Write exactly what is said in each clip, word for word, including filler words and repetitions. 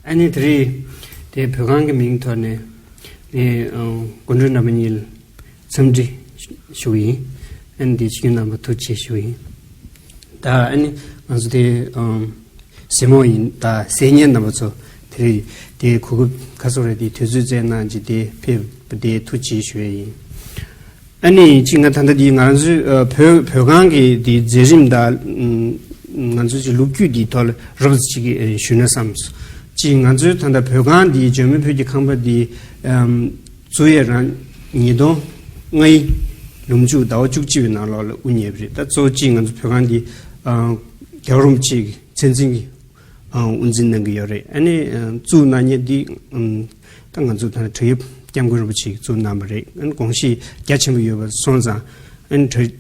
ཨ་ནི་དེ་རིང་དེ་བོད་ཁང་གི་མིང་ཐོག་ནས་ངས་ཨ་སྐུ་མགྲོན་རྣམ་པ་གཉིས་ལ་འཚམས་འདྲི་ཞུ་གི་ཡིན། ཨ་ནི་དེ་ཆིབས་བསྒྱུར་རྣམ་པ་ཐུགས་རྗེ་ཆེ་ཞུ་གི་ཡིན། ད་ཨ་ནི་ང་ཚོ་དེ་ཨ་གཟིགས་མོ་ཡིན་ད་གཟིགས་མཁན་རྣམ་པ་ཚོ་དེ་རིང་དེ་གོ་སྐབས་ག་ཚོད་རེད་དེ་དུས་ཚོད་བཙལ་གནང་བྱས་དེ་ཕེབས་པ་དེ་ཐུགས་རྗེ་ཆེ་ཞུ་ཡ་ཡིན། ཨ་ནི་གཅིག་ང་ད་ལྟ་འདི་ང་ཚོའི་ཨ་བོད་བོད་ཁང་གི་འདི་མཛད་རིམ་དང་ཨ་ང་ཚོའི་གཅིག་ལོ་རྒྱུས་འདིའི་ཐོག་ལ་རོབ་ཙམ་ཅིག་ཨ་ཞུས་ན་བསམ་སོང་། གཅིག་ང་ཚོའི་ད་ལྟ་བོད་ཁང་འདི་འཇར་མན་བོད་ཀྱི་ཁང་པ་འདི་ཨམ་བཙུགས་ཡས་རང་ཉིས་སྟོང་ལྔའི་ལོ་མཇུག་ཟླ་བ་བཅུ་གཅིག་པའི་ནང་ལོགས་ལ་དབུ་བརྙེས་པ་རེད། ད་གཙོ་བོ་གཅིག་ང་ཚོ་བོད་ཁང་འདི་ཨ་རྒྱལ་བ་རིན་པོ་ཆེ་གི་མཚན་འཛིན་གྱི་ཨ་དབུ་འཛིན་གནང་གི་ཡོད་རེད། ཨ་ནི་ཨ་བཙུགས་གནང་མཁན་འདི་ཨམ་ད་ང་ཚོ་ད་བྲག་གཡབ་སྐྱབས་མགོན་རིན་པོ་ཆེས་བཙུགས་གནང་བ་རེད། ཨ་ནི་དགོངས་བཞེས་རྒྱ་ཆེན་པོ་ཡོད་པ་སོང་ཙང་ཨ་ནི་བྲག་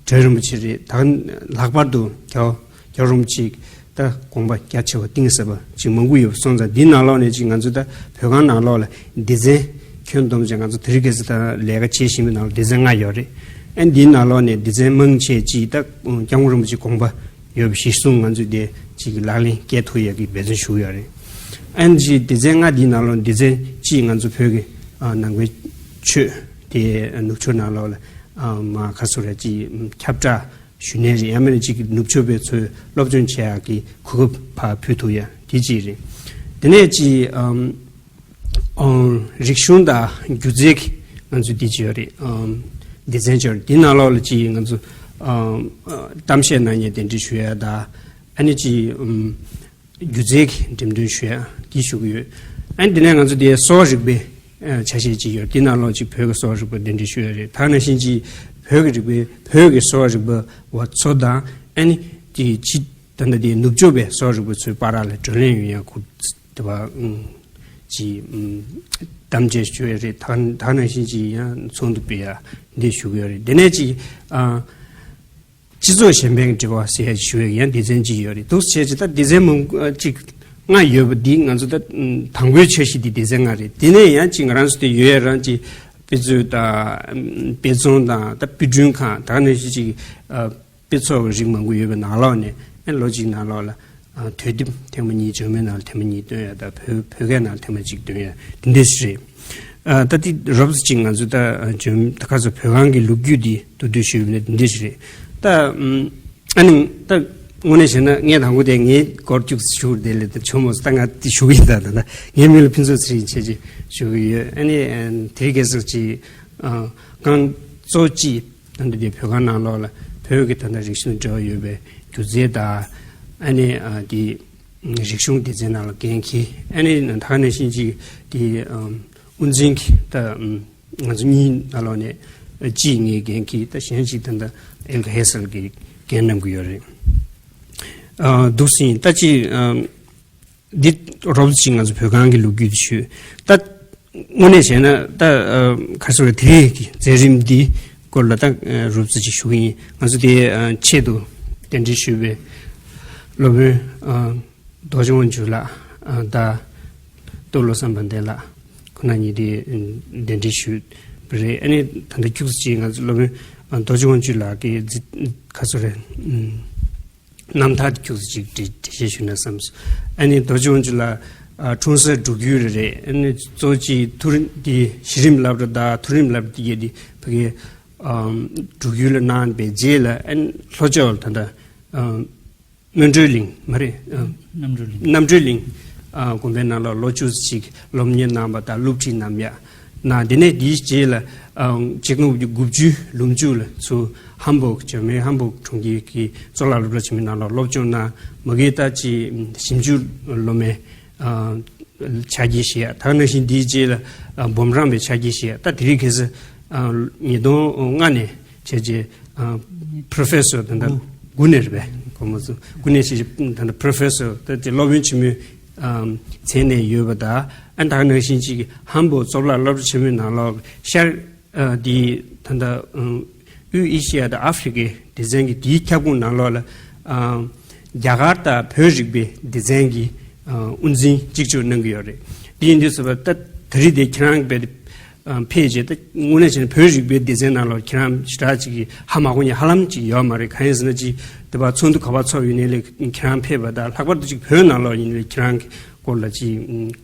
བྲག་རིན་པོ་ཆེ་རེད། ད་ལྷག་པར་དུ་རྒྱལ་བ་རྒྱལ་བ་རིན་པོ་ཆེས་ད་དགོངས་པ་རྒྱ་ཆེ་བ་གཏིང་ཟབ་པ་ཅིག་མང་པོ་ཡོད་པ་སོང་ཙང་འདིའི་ནང་ལོགས་ནས་ཅིག་ང་ཚོ་ད་བོད་ཁང་ནང་ལོགས་ལ་སྡེ་ཚན་ཁྱོན་བསྡོམས་བྱས་ང་ཚོ་དེ་རིང་ཁ་སང་ད་ལས་ཀ་བྱེད་བཞིན་པའི་ནང་ལ་སྡེ་ཚན་ལྔ་ཡོད་རེད། ཨ་ནི་འདིའི་ནང་ལོགས་ནས་སྡེ་ཚན་མང་ཆེ་ཅིག་ད་སྐྱབས་མགོན་རིན་པོ་ཆེ་དགོངས་པ་ཡོད་པ་གཞིར་བཟུང་ང་ཚོས་དེ་གཅིག་གི་ལག་ལེན་བཀལ་ཐུབ་ཡག་གི་འབད་བརྩོན་ཞུ་གི་ཡོད་རེད། ཨ་ནི་གཅིག་སྡེ་ཚན་ལྔ་འདིའི་ནང་ལོགས་སྡེ་ཚན་གཅིག་ང་ཚོ་བོད་ཀྱི་ཨ་ནང་པའི་ཆོས་དེ་ནུབ་ཕྱོགས་ནང་ལོགས་ལ་ཨ་མ་ག་ཚོད་རེད་ཅིག་ཁྱབ་བསྒྲགས་ཞུ་ནའི་རེད། ཡང་མིན་ན་གཅིག་གི་ནུབ་ཕྱོགས་པའི་ཚོས་སློབ་སྦྱོང་བྱེད་ཡག་གི་གོ་སྐབས་ཕར་ཕུལ་ཐུབ་ཡག་དེ་གཅིག་རེད། དེ་ནས་གཅིག་ཨམ། ཨང་། རིག་གཞུང་དང་སྒྱུ་རྩལ་གྱི་ང་ཚོ་འདི་བྱས་ཡོད་རེད། ཨམ། སྡེ་ཚན་བྱས་ཡོད་རེད། འདི་ནང་ལོགས་ལ་ཅིག་ང་ཚོ་ཨམ། ཨ་གཏམ་བཤད་གནང་མཁན་གདན་འདྲེན་ཞུ་ཡ་དང་། ཨ་ནི་ཅིག་ཨམ། སྒྱུ་རྩལ་གྱི་འགྲེམས་སྟོན་ཞུ་ཡ་འདི་ཞུ་གི་ཡོད། ཨ་ནི་འདི་ནས་ང་ཚོ་འདི་གསོ་བ་རིག་པའི་ཨ་ཆ་ཤས་ཅིག་ཡོད་རེད། འདི་ནང་ལོགས་ཅིག་བོད་ཀྱི་གསོ་བ་རིག་པ་གདན་འདྲེན་ཞུ་ཡ་རེད། ད་ནང་བཞིན་ཅིག་བོད་ཀྱི་རིག་པའི་བོད་ཀྱི་གསོ་བ་རིག་པ་བ་ཚོ་དང་ཨ་ནི་ཅིག་ཅིག་ད་ལྟ་དེ་ནུབ་ཕྱོགས་པའི་གསོ་བ་རིག་པ་ཚོའི་བར་ལ་བགྲོ་གླེང་ཡོང་ཡ་ཁུ་དེ་བ་ཨུམ་ཅི་ཨུམ་གཏམ་བརྗོད་ཞུ་ཡ་རེད། ད་ད་ནང་བཞིན་ཅི་ཡང་ཚོགས་འདུ་སྤེལ་ཡ་འདི་ཞུ་གི་ཡོད་རེད། དེ་ནས་ཅི་ཨ་སྤྱི་ཚོགས་གཞན་ཕན་གྱི་འབྲེལ་བ་ཟེར་ཡ་ཞུ་ཡ་ཡང་སྡེ་ཚན་ཅི་ཡོད་རེད། འདུག་བྱས་ཅི་ད་སྡེ་ཚན་མང་ཨ་ཅིག་ལྔ་ཡོད་པ་འདི་ང་ཚོ་ད་ཨུམ་དང་པོའི་འཆར་གཞི་འདི་སྡེ་ཚན་ལྔ་རེད། དེ་ནས་ཡང་ཅི་ང་རང་ཚོ་དེ་ཡོད་ཡ་རང་ཅི་དཔེ་མཛོད་དང་ཨུམ་དཔེ་ཚོང་དང་ད་དཔེ་སྐྲུན་ཁང་ད་ནང་བཞིན་ཅིག་ཨ། དཔེ་ཚོགས་ཀྱི་རིགས་མང་པོ་ཡོད་པའི་ནང་ལོགས་ནས་ཨ་ལོ་གཅིག་ནང་ལོགས་ལ་ཨ་དུས་དེབ་ཐེངས་མ་གཉིས་འཇར་མན་ནང་ལ་ཐེངས་མ་གཉིས་བཏོན་ཡ་དང་བོད་བོད་སྐད་ནང་ལ་ཐེངས་མ་གཅིག་བཏོན་ཡ་འདི་འདྲ་ཞིག་རེད། ཨ་ད་དེ་རོབ་ཙམ་ཅིག་ང་ཚོ་ད་ཨ་འཇར་ད་ག་ཚོད་བོད་ཁང་གི་ལོ་རྒྱུས་འདི་མདོར་བསྡུས་ཞུས་པ་ན་འདི་འདྲ་ཞིག་རེད། ད་ཨམ་ཨ་ནི་ད་དངོས་གནས་བྱས་ན་ངས་དང་པོ་དེ་ངའི་སྐོར་ཅུག་ཞུ་དེ་ལས་ད་ཆོ་མོ་ད་ང་དེ་ཞུ་གི་ཡིན། ད་ད་ད་ངའི་མིང་ལ་ཕུན་ཚོགས་ཚེ་རིང་བྱས་ཅིག་ཞུ་གི་ཡོད། ཨ་ནི་ཨ་དེ་གས་སོགས་ཅིག་ཨ་གང་གཙོ་ཅིག་ད་ལྟ་དེ་བོད་ཁང་ནང་ལོགས་ལ་བོད་ཀྱི་ད་ལྟ་རིག་གཞུང་འབྲེལ་བ་ཡོད་པའི་སྒྱུ་རྩལ་དང་ཨ་ནི་ཨ་དེ་རིག་གཞུང་སྡེ་ཚན་ནང་ལ་འགན་འཁྱེར། ཨ་ནི་ད་ག་ནང་བཞིན་ཅིག་དེ་ཨམ་དབུ་འཛིན་གྱི་ད་ཨམ་ང་ཚོ་གཉིས་ནང་ལོགས་ནས་གཅིག་ངས་འགན་འཁྱེར། ད་གཞན་གཅིག་ད་ལྟ་ཨེལ་གྷ་ཧེ་སལ་གྱིས་འགན་བསྣམས་ཀྱི་ཡོད་རེད། ཨ་འདུག་སེ་ཡིན། ད་ཅིག་ཨམ། འདི་རོབ་ཙམ་ཅིག་ང་ཚོ་བོད་ཁང་གི་ལོ་རྒྱུས་དེ་ཞུས། ད་དངོས་གནས་བྱས་ན་ད་ཨ་ག་ཚོད་དེ་རིང་གི་མཛད་རིམ་འདི་སྐོར་ལ་ད་ཨ་རོབ་ཙམ་ཅིག་ཞུ་གི་ཡིན། ང་ཚོ་དེ་ཨ་ཆེད་དུ་གདན་འདྲེན་ཞུས་པའི་སློབ་དཔོན་ཨ་རྡོ་རྗེ་དབང་ཕྱུག་ལགས་ཨ་དང་སྟོབས་བློ་བཟང་དཔལ་ལྡན་ལགས་ཁོ་ན་གཉིས་དེ་གདན་འདྲེན་ཞུས་པ་རེད། ཨ་ནི་ད་ལྟ་ཁྱུག་ཙམ་ཅིག་ང་ཚོ་སློབ་དཔོན་ཨ་རྡོ་རྗེ་དབང་ཕྱུག་ལགས་ཀྱིས་ག་ཚོད་རེད་ཨ། རྣམ་ཐར་དེ་ཁྱུག་ཙམ་ཅིག་འགྲེལ་འགྲེལ་བཤད་ཞུས་ན་བསམ་སོང་། ཨ་ནི་རྡོ་རྗེ་དབང་ཕྱུག་ལགས་ཨ་འཁྲུངས་ས་འབྲུག་ཡུལ་རེད། ཨ་ནི་གཙོ་ཆེ་མཐོ་རིམ་དེ་གཞི་རིམ་སློབ་གྲྭ་དང་མཐོ་རིམ་སློབ་གྲྭ་དེ་གའི་དེ་ཕ་གི་ཨམ་འབྲུག་ཡུལ་ལ་གནང་བའི་རྗེས་ལ་ཨ་ནི་ལྷོ་ཕྱོགས་ལ་ད་ལྟ་ཨམ་སྨིན་གྲོལ་གླིང་མ་རེད་ཨམ་རྣམ་གྲོལ་གླིང་། རྣམ་གྲོལ་གླིང་ཨ་དགོན་པའི་ནང་ལ་ལོ་བཅུ་ཙམ་ཅིག་སློབ་གཉེར་གནང་བ་དང་སློབ་ཁྲིད་གནང་ཡ། ན་དེ་ནས་དེའི་རྗེས་ལ་ཨང་ཆིག་སྟོང་དགུ་བརྒྱ་དགུ་བཅུ་ལོ་མཇུག་ལ་ཚུར་ཧམ་བོག་འཇར་མན་ཧམ་བོག་གྲོང་ཁྱེར་གྱི་གཙུག་ལག་སློབ་གྲྭ་ཆེན་མོའི་ནང་ལ་སློབ་སྦྱོང་གནང་། མ་གི་ད་ཅི་ཞིབ་འཇུག་སློབ་མའི་ཨ་ཕྱག་འཁྱེར་བཞེས་ཡ། ད་ག་ནང་བཞིན་དེའི་རྗེས་ལ་ཨ་འབུམ་རམས་པའི་ཕྱག་འཁྱེར་བཞེས་ཡ། ད་དེ་རིང་ཁ་སང་ཨ་ཉིས་སྟོང་ལྔ་ནས་བྱས་རྗེས་ཨ་པྲོ་ཕེ་སོར་ད་ལྟ་དགུ་ནས་རེད་པས། གོང་མ་ཚོ་དགུ་ནས་བྱས་རྗེས་ད་ལྟ་པྲོ་ཕེ་སོར་ད་ཅི་སློབ་དཔོན་ཆེན་མོའི་ཨམ་མཚན་ནས་ཡོད་པ་དང་། ཨ་ད་ག་ནང་བཞིན་ཅིག་ཧམ་བོག་གཙུག་ལག་སློབ་གྲྭ་ཆེན་མོའི་ནང་ལོགས་ཤར་ཨ་དེ་ད་ལྟ་ཨམ་དབུས་ཨེ་ཤི་ཡ་དང་ཨ་ཧྥེ་རི་ཀའི་སྡེ་ཚན་གྱི་དེའི་ཁྱབ་ཁོངས་ནང་ལོགས་ལ་ཨམ་རྒྱ་གར་དང་བོད་རིག་པའི་སྡེ་ཚན་གྱི་ཨ་དབུ་འཛིན་གཅིག་ལྕོགས་གནང་གི་ཡོད་རེད། དེ་ཡིན་དུས་ཙམ་པ་ད་ད་རེས་དེ་ཁྱེད་རང་གི་བས་ཨ་ཕེབས་རྗེས་ད་དངོས་གནས་བྱས་ན་བོད་རིག་པའི་སྡེ་ཚན་ནང་ལོགས་ཁྱེད་རང་ཞེ་དྲག་ཅིག་གིས་ཧ་མ་གོ་མཁན་ཧ་ལམ་ཅིག་ཡོད་མ་རེད། གང་ཡིན་ཟེར་ན་ཅིག་དེ་བ་ཚོགས་འདུ་ག་པར་ཚོགས་ཡོད་ནའི་ལས་ཁྱེད་རང་ཕེབས་པ་དང་། ལྷག་པར་དུ་ཅིག་བོད་ནང་ལོགས་ཡིན་ནའི་ཁྱེད་རང་གི་ སྐོར་ལ་ཅིག་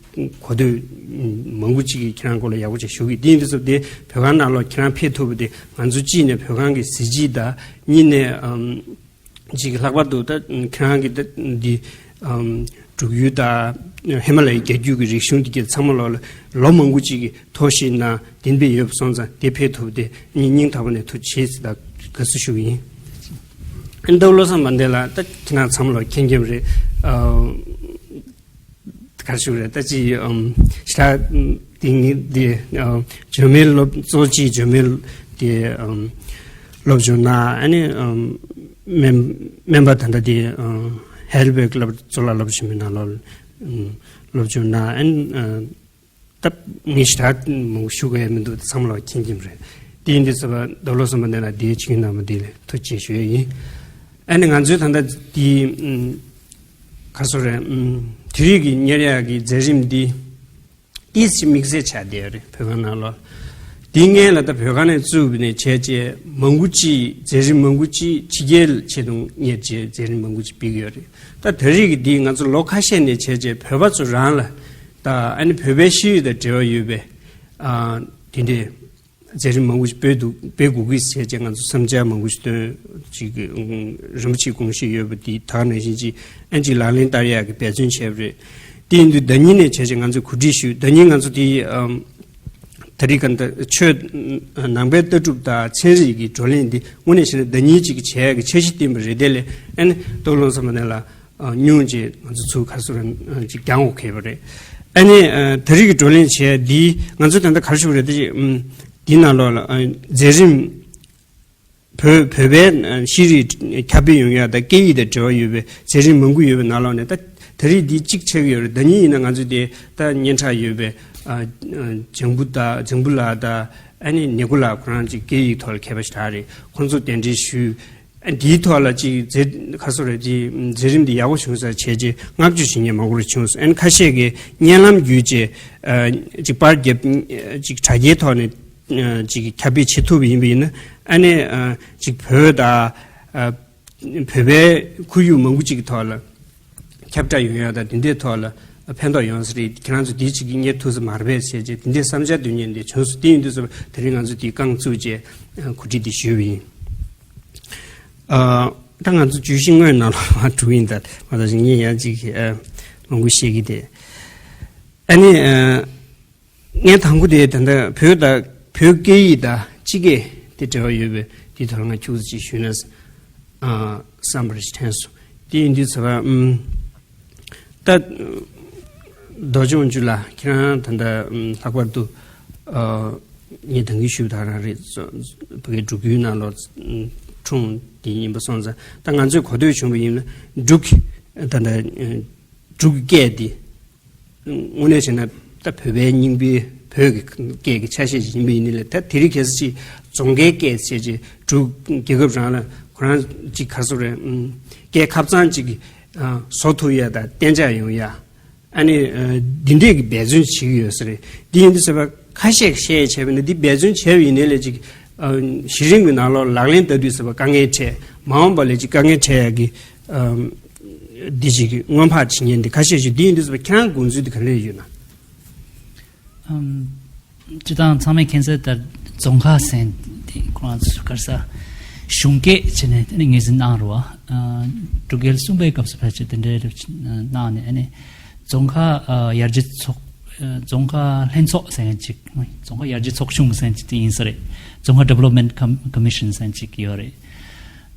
གོ་ཐོས་མང་པོ་ཅིག་གིས་ཁྱེད་རང་སྐོར་ལ་ཡག་པོ་ཅིག་ཞུ་གི། དེ་ཡིན་དུས་ཙམ་དེ་བོད་ཁང་ནང་ལོགས་ཁྱེད་རང་ཕེབས་ཐུབ་པ་དེ་ང་ཚོ་གཅིག་ནས་བོད་ཁང་གི་གཟི་བརྗིད་དང་། གཉིས་ནས་ཨམ་ཅིག་ལྷག་པར་དུ་ད་ཁྱེད་རང་གི་ད་འདི་ཨམ་འབྲུག་ཡུལ་དང་ཧི་མ་ལ་ཡའི་རྒྱལ་རྒྱུད་ཀྱི་རིག་གཞུང་འདི་གའི་ཚང་མ་ལོགས་ལ་ལོ་མང་པོ་ཅིག་གི་ཐོག་ཤིག་ན་དེ་འདྲ་ཡོད་པ་སོང་ཙང་། དེ་ཕེབས་ཐུབ་དེ་སྙིང་ཐག་པ་ནས་ཐུགས་རྗེ་ཆེ་ཟེར་དང་དགའ་བསུ་ཞུ་གི་ཡིན། ཨ་ནི་ད་བློ་བཟང་དཔལ་ལྡན་ལགས་ད་ཁྱེད་རང་ཚང་མ་ལོགས་མཁྱེན་མཁྱེན་རེད། ཨ་ག་རེ་ཞུ་རེད། ད་ཅི་ཨམ་ཞེ་དྲག་དེ་ངས་དེ་ཨམ་འཇར་མན་སློབ་གཙོ་ཆེ་འཇར་མན་དེ་ཨམ་སློབ་སྦྱོང་གནང་། ཨ་ནི་ཨམ་སྨན་སྨན་པ་ད་ལྟ་དེ་ཨམ་ཧེལ་བྷེག་སློབ་གཙུག་ལག་སློབ་ཆེན་མོའི་ནང་ལོགས་ཨམ་སློབ་སྦྱོང་གནང་། ཨ་ནི་ཨམ་ད་ངས་ཞེ་དྲག་མང་པོ་ཞུ་དགོས་ཡ་མི་འདུག་ཚང་མ་ལོགས་མཁྱེན་མཁྱེན་རེད། དེ་ཡིན་དུས་ཙམ་པ་རྡོ་སློབ་བཟང་དཔལ་ལྡན་ལགས་དེའི་ཆིངས་ཡིག་གནང་བ་དེ་ལ་ཐུགས་རྗེ་ཆེ་ཞུ་ཡ་ཡིན། ཨ་ནི་ང་ཚོའི་ད་ལྟ་དེ་ཨམ་ག་རེ་ཟེར་རེད། ཨམ་དེ་རིང་གི་གཉེར་ཡག་གི་མཛད་རིམ་འདི་ཏོག་ཙམ་དམིགས་བསལ་ཆགས་བསྡད་ཡོད་རེད། བོད་ཁང་ནང་ལོགས། དེ་སྔོན་ལ་ད་བོད་ཁང་ནས་བཙུགས་ནས་བྱས་རྗེས་མང་པོ་ཅིག་མཛད་རིམ་མང་པོ་ཅིག་ཕྱི་རྒྱལ་ཆེད་དུ་གཉེར་བྱས་མཛད་རིམ་མང་པོ་ཅིག་སྤེལ་གྱི་ཡོད་རེད། ད་ད་རེས་ཀྱི་འདི་ང་ཚོ་ལོ་ཁ་ཤས་ནས་བྱས་རྗེས་བོད་པ་ཚོ་རང་ལ་ད་ཨ་ནི་བོད་པའི་ཤེས་ཡོན་དང་འབྲེལ་བ་ཡོད་པའི་ཨ་དེ་འདྲའི་མཛད་རིམ་མང་པོ་ཞིག་སྤེལ་འདུག་སྤེལ་དགོས་ཀྱི་ཟེར་བྱས་ང་ཚོ་བསམ་འཆར་མང་པོ་ཞིག་བཏོན། ཅིག་རིན་པོ་ཆེའི་དགོངས་བཞེད་ཡོད་པ་འདི་དག་ནང་བཞིན་ཅིག་ཨན་ཅིག་ལག་ལེན་བསྟར་ཡག་གི་འབད་བརྩོན་བྱས་པ་རེད། དེ་ཡིན་དུས་ཟླ་ཉིན་ནས་བྱས་བྱས་ང་ཚོས་གོ་སྒྲིག་ཞུས། ཟླ་ཉིན་ང་ཚོ་དེ་ཨམ་ད་རེས་ག་འདྲ་ཆོས་ནང་པའི་ལྟ་གྲུབ་དང་ཚན་རིག་གི་བགྲོ་གླེང་འདི་དངོས་གནས་བྱས་ན་ཟླ་ཉིན་གཅིག་གི་བྱས་ཡག་གི་འཆར་གཞི་བཏིང་བ་རེད། དེ་ལས་ཨ་ནི་རྡོ་སློབ་བཟང་དཔལ་ལྡན་ལགས་ཨ་སྙུང་བྱས་ང་ཚོ་ཚུར་ག་རེ་ཟེར་རེད། ཅིག་གྱང་འོག་འཁེལ་བ་རེད། ཨ་ནི་ཨ་ད་རེས་ཀྱི་བགྲོ་གླེང་བྱས་འདི་ང་ཚོ་ད་ལྟ་ག་རེ་ཞུ་དགོས་རེད། དེ་ཅིག་ཨམ་འདི་ནང་ལོགས་ལ་ཨ་མཛད་རིམ་བོད་བོད་པའི་ཨ་ཤེས་རིག་ཁྱབ་སྤེལ་ཡོང་ཡག་དང་སྐད་ཡིག་དང་འབྲེལ་བ་ཡོད་པའི་མཛད་རིམ་མང་པོ་ཡོད་པའི་ནང་ལོགས་ནས། ད་ད་རེས་འདི་གཅིག་ཆགས་ཀྱི་ཡོད་རེད། ཟླ་ཉིན་ཡིན་ན་ང་ཚོ་དེ་ད་སྙན་གྲགས་ཡོད་པའི་ཨ་ཨ་ལྗང་བུ་དང་ལྗང་བུ་ལགས་དང་། ཨ་ནི་ནེ་གོ་ལགས་ཁོ་རང་ཅིག་སྐད་ཡིག་ཐོག་ལ་མཁས་པ་ཞེ་དྲག་རེད། ཁོང་ཚོ་གདན་འདྲེན་ཞུས། ཨ་འདིའི་ཐོག་ལ་ཅིག་མཛད་ག་རེ་ཟེར་རེད། ཅིག་མཛད་རིམ་འདི་ཡག་པོ་བྱུང་ས་བྱས་རྗེས་བསྔགས་བརྗོད་བྱེད་མཁན་མང་པོ་རེ་བྱུང་སོང་། ཨ་ནི་ཁ་ཤས་ཀྱིས་བརྙན་ལམ་བརྒྱུད་བྱས་ཨ་ཅིག་པར་བརྒྱབ། ཅིག་དྲ་རྒྱའི་ཐོག་ནས་ཨ་ཅིག་ཁྱབ་སྤེལ་བྱེད་ཐུབ་པ་ཡིན་པ་ཡིན་ན། ཨ་ནི་ཨ་ཅིག་བོད་དང་ཨ་བོད་པའི་ཁོར་ཡུག་མང་པོ་ཅིག་གི་ཐོག་ལ་ཁྱབ་བསྒྲགས་ཡོང་ཡག་དང་། དེ་འདྲའི་ཐོག་ལ་ཕན་ཐོགས་ཡོང་ས་རེད། ཁྱེད་རང་ཚོ་འདི་ཅིག་གཉེར་ཐུབ་ས་མ་རེད་པས་ཟེར་བྱས་དེ་འདྲའི་བསམ་འཆར་འདོན་མཁན་དེ་བྱུང་སོང་། དེ་ཡིན་དུས་ཙམ་དེ་རིང་ང་ཚོ་འདི་རྐང་བཙུགས་བྱས་གོ་སྒྲིག་འདི་ཞུས་པ་ཡིན། ཨ་ད་ང་ཚོ་བརྗོད་གཞི་དངོས་ནང་ལ་མ་འགྲོ་ཡིན། ད་མ་ད་ངས་ཡང་ཅིག་ཨ་མང་པོ་བཤད་ཀྱི་དེ། ཨ་ནི་ཨ་ངས་དང་པོ་དེ་ད་ལྟ་བོད་དང་བོད་སྐད་ཡིག་དང་སྤྱི་སྐད་དེ་འབྲེལ་བ་ཡོད་པའི་དེའི་ཐོག་ལ་ང་ཁྱུག་ཙམ་ཅིག་ཞུས་ན་ཨ་བསམ་པ་རེ་དྲན་སོང་། དེ་ཡིན་དུས་ཚོད་ཨམ་ད་རྡོ་རྗེ་དབང་ཕྱུག་ལགས་ཁྱེད་རང་ད་ལྟ་ཨམ་ལྷག་པར་དུ་ཨ་ངས་ད་གིན་ཞུས་པ་དང་རང་རེད། བོད་སྐད་འབྲུག་ཡུལ་ནང་ལོགས་འཁྲུངས་དེ་ཡིན་པ་སོང་ཙང་། ད་ང་ཚོས་གོ་ཐོས་བྱུང་བ་ཡིན་ན་འབྲུག་གི་ད་ལྟ་འབྲུག་གི་སྐད་དེ་དངོས་གནས་བྱས་ན་ད་བོད་པའི་རྙིང་པའི་བོད་ཀྱི་སྐད་ཀྱི་ཆ་ཤས་ཤིག་ཡིན་པ་ཡིན་ནའི་ལས། ད་དེ་རིང་ཁ་སང་ཅིག་རྫོང་ཁའི་སྐད་བྱས་རྗེས་འབྲུག་རྒྱལ་ཁབ་རང་ལ་ཁོ་རང་ཅིག་ག་རེ་ཟེར་རེད། ཨམ་སྐད་ཁ་གཙང་ཅིག་ཨ་བཟོ་ཐུབ་ཡ་དང་གཏན་འཇགས་ཡོང་ཡ། ཨ་ནི་ཨ་འདི་འདྲས་ཀྱི་འབད་བརྩོན་བྱེད་ཀྱི་ཡོད་ས་རེད། འདི་ཡིན་དུས་ཚོད་ཁ་ཤས་བཤད་བྱས་པ་ནི་འདི་འབད་བརྩོན་བྱས་པ་ཡིན་ནའི་ལས་ཅིག་ཨ་གཞི་རིམ་གྱི་ནང་ལོགས་ལག་ལེན་བསྟར་དུས་ཚོད་དཀའ་ངལ་འཕྲད། མ་འོངས་པ་ལ་ཅིག་དཀའ་ངལ་འཕྲད་ཡ་གི་ཨ་འདི་ཞིག་སྔོན་དཔག་བྱེད་མཁན་འདི་ཁ་ཤས་ཤིག་འདི་ཡིན་དུས་ཙམ་པ་ཁྱེད་རང་དགོངས་ཚུལ་འདི་ག་འདྲས་ཡོད་ན། ཨམ། སྤྱིར་བཏང་ཚང་མས་མཁྱེན་གསལ་ལྟར་རྫོང་ཁ་ཟེར་དེ་ཁོ་རང་ཚོ་ག་རེ་ཟེར་གཞུང་སྐད་བྱས་ནས་དེ་ནས་ངོས་འཛིན་གནང་རོགས། ཨ་འབྲུག་རྒྱལ་གསུམ་པའི་སྐབས་སུ་ཕལ་ཆེར་དེ་འདྲའི་རིགས་གནང་ནས། ཨ་ནི་རྫོང་ཁ་ཨ་ཡར་རྒྱས་ཚོགས་ཨ་རྫོང་ཁ་ལྷན་ཚོགས་ཟེར་མཁན་ཅིག་རྫོང་ཁ་ཡར་རྒྱས་ཚོགས་ཆུང་ཟེར་མཁན་ཅིག་དེ་ཡིན་ས་རེད། རྫོང་ཁ་Development Com- Commission ཟེར་མཁན་ཅིག་ཡོད་རེད།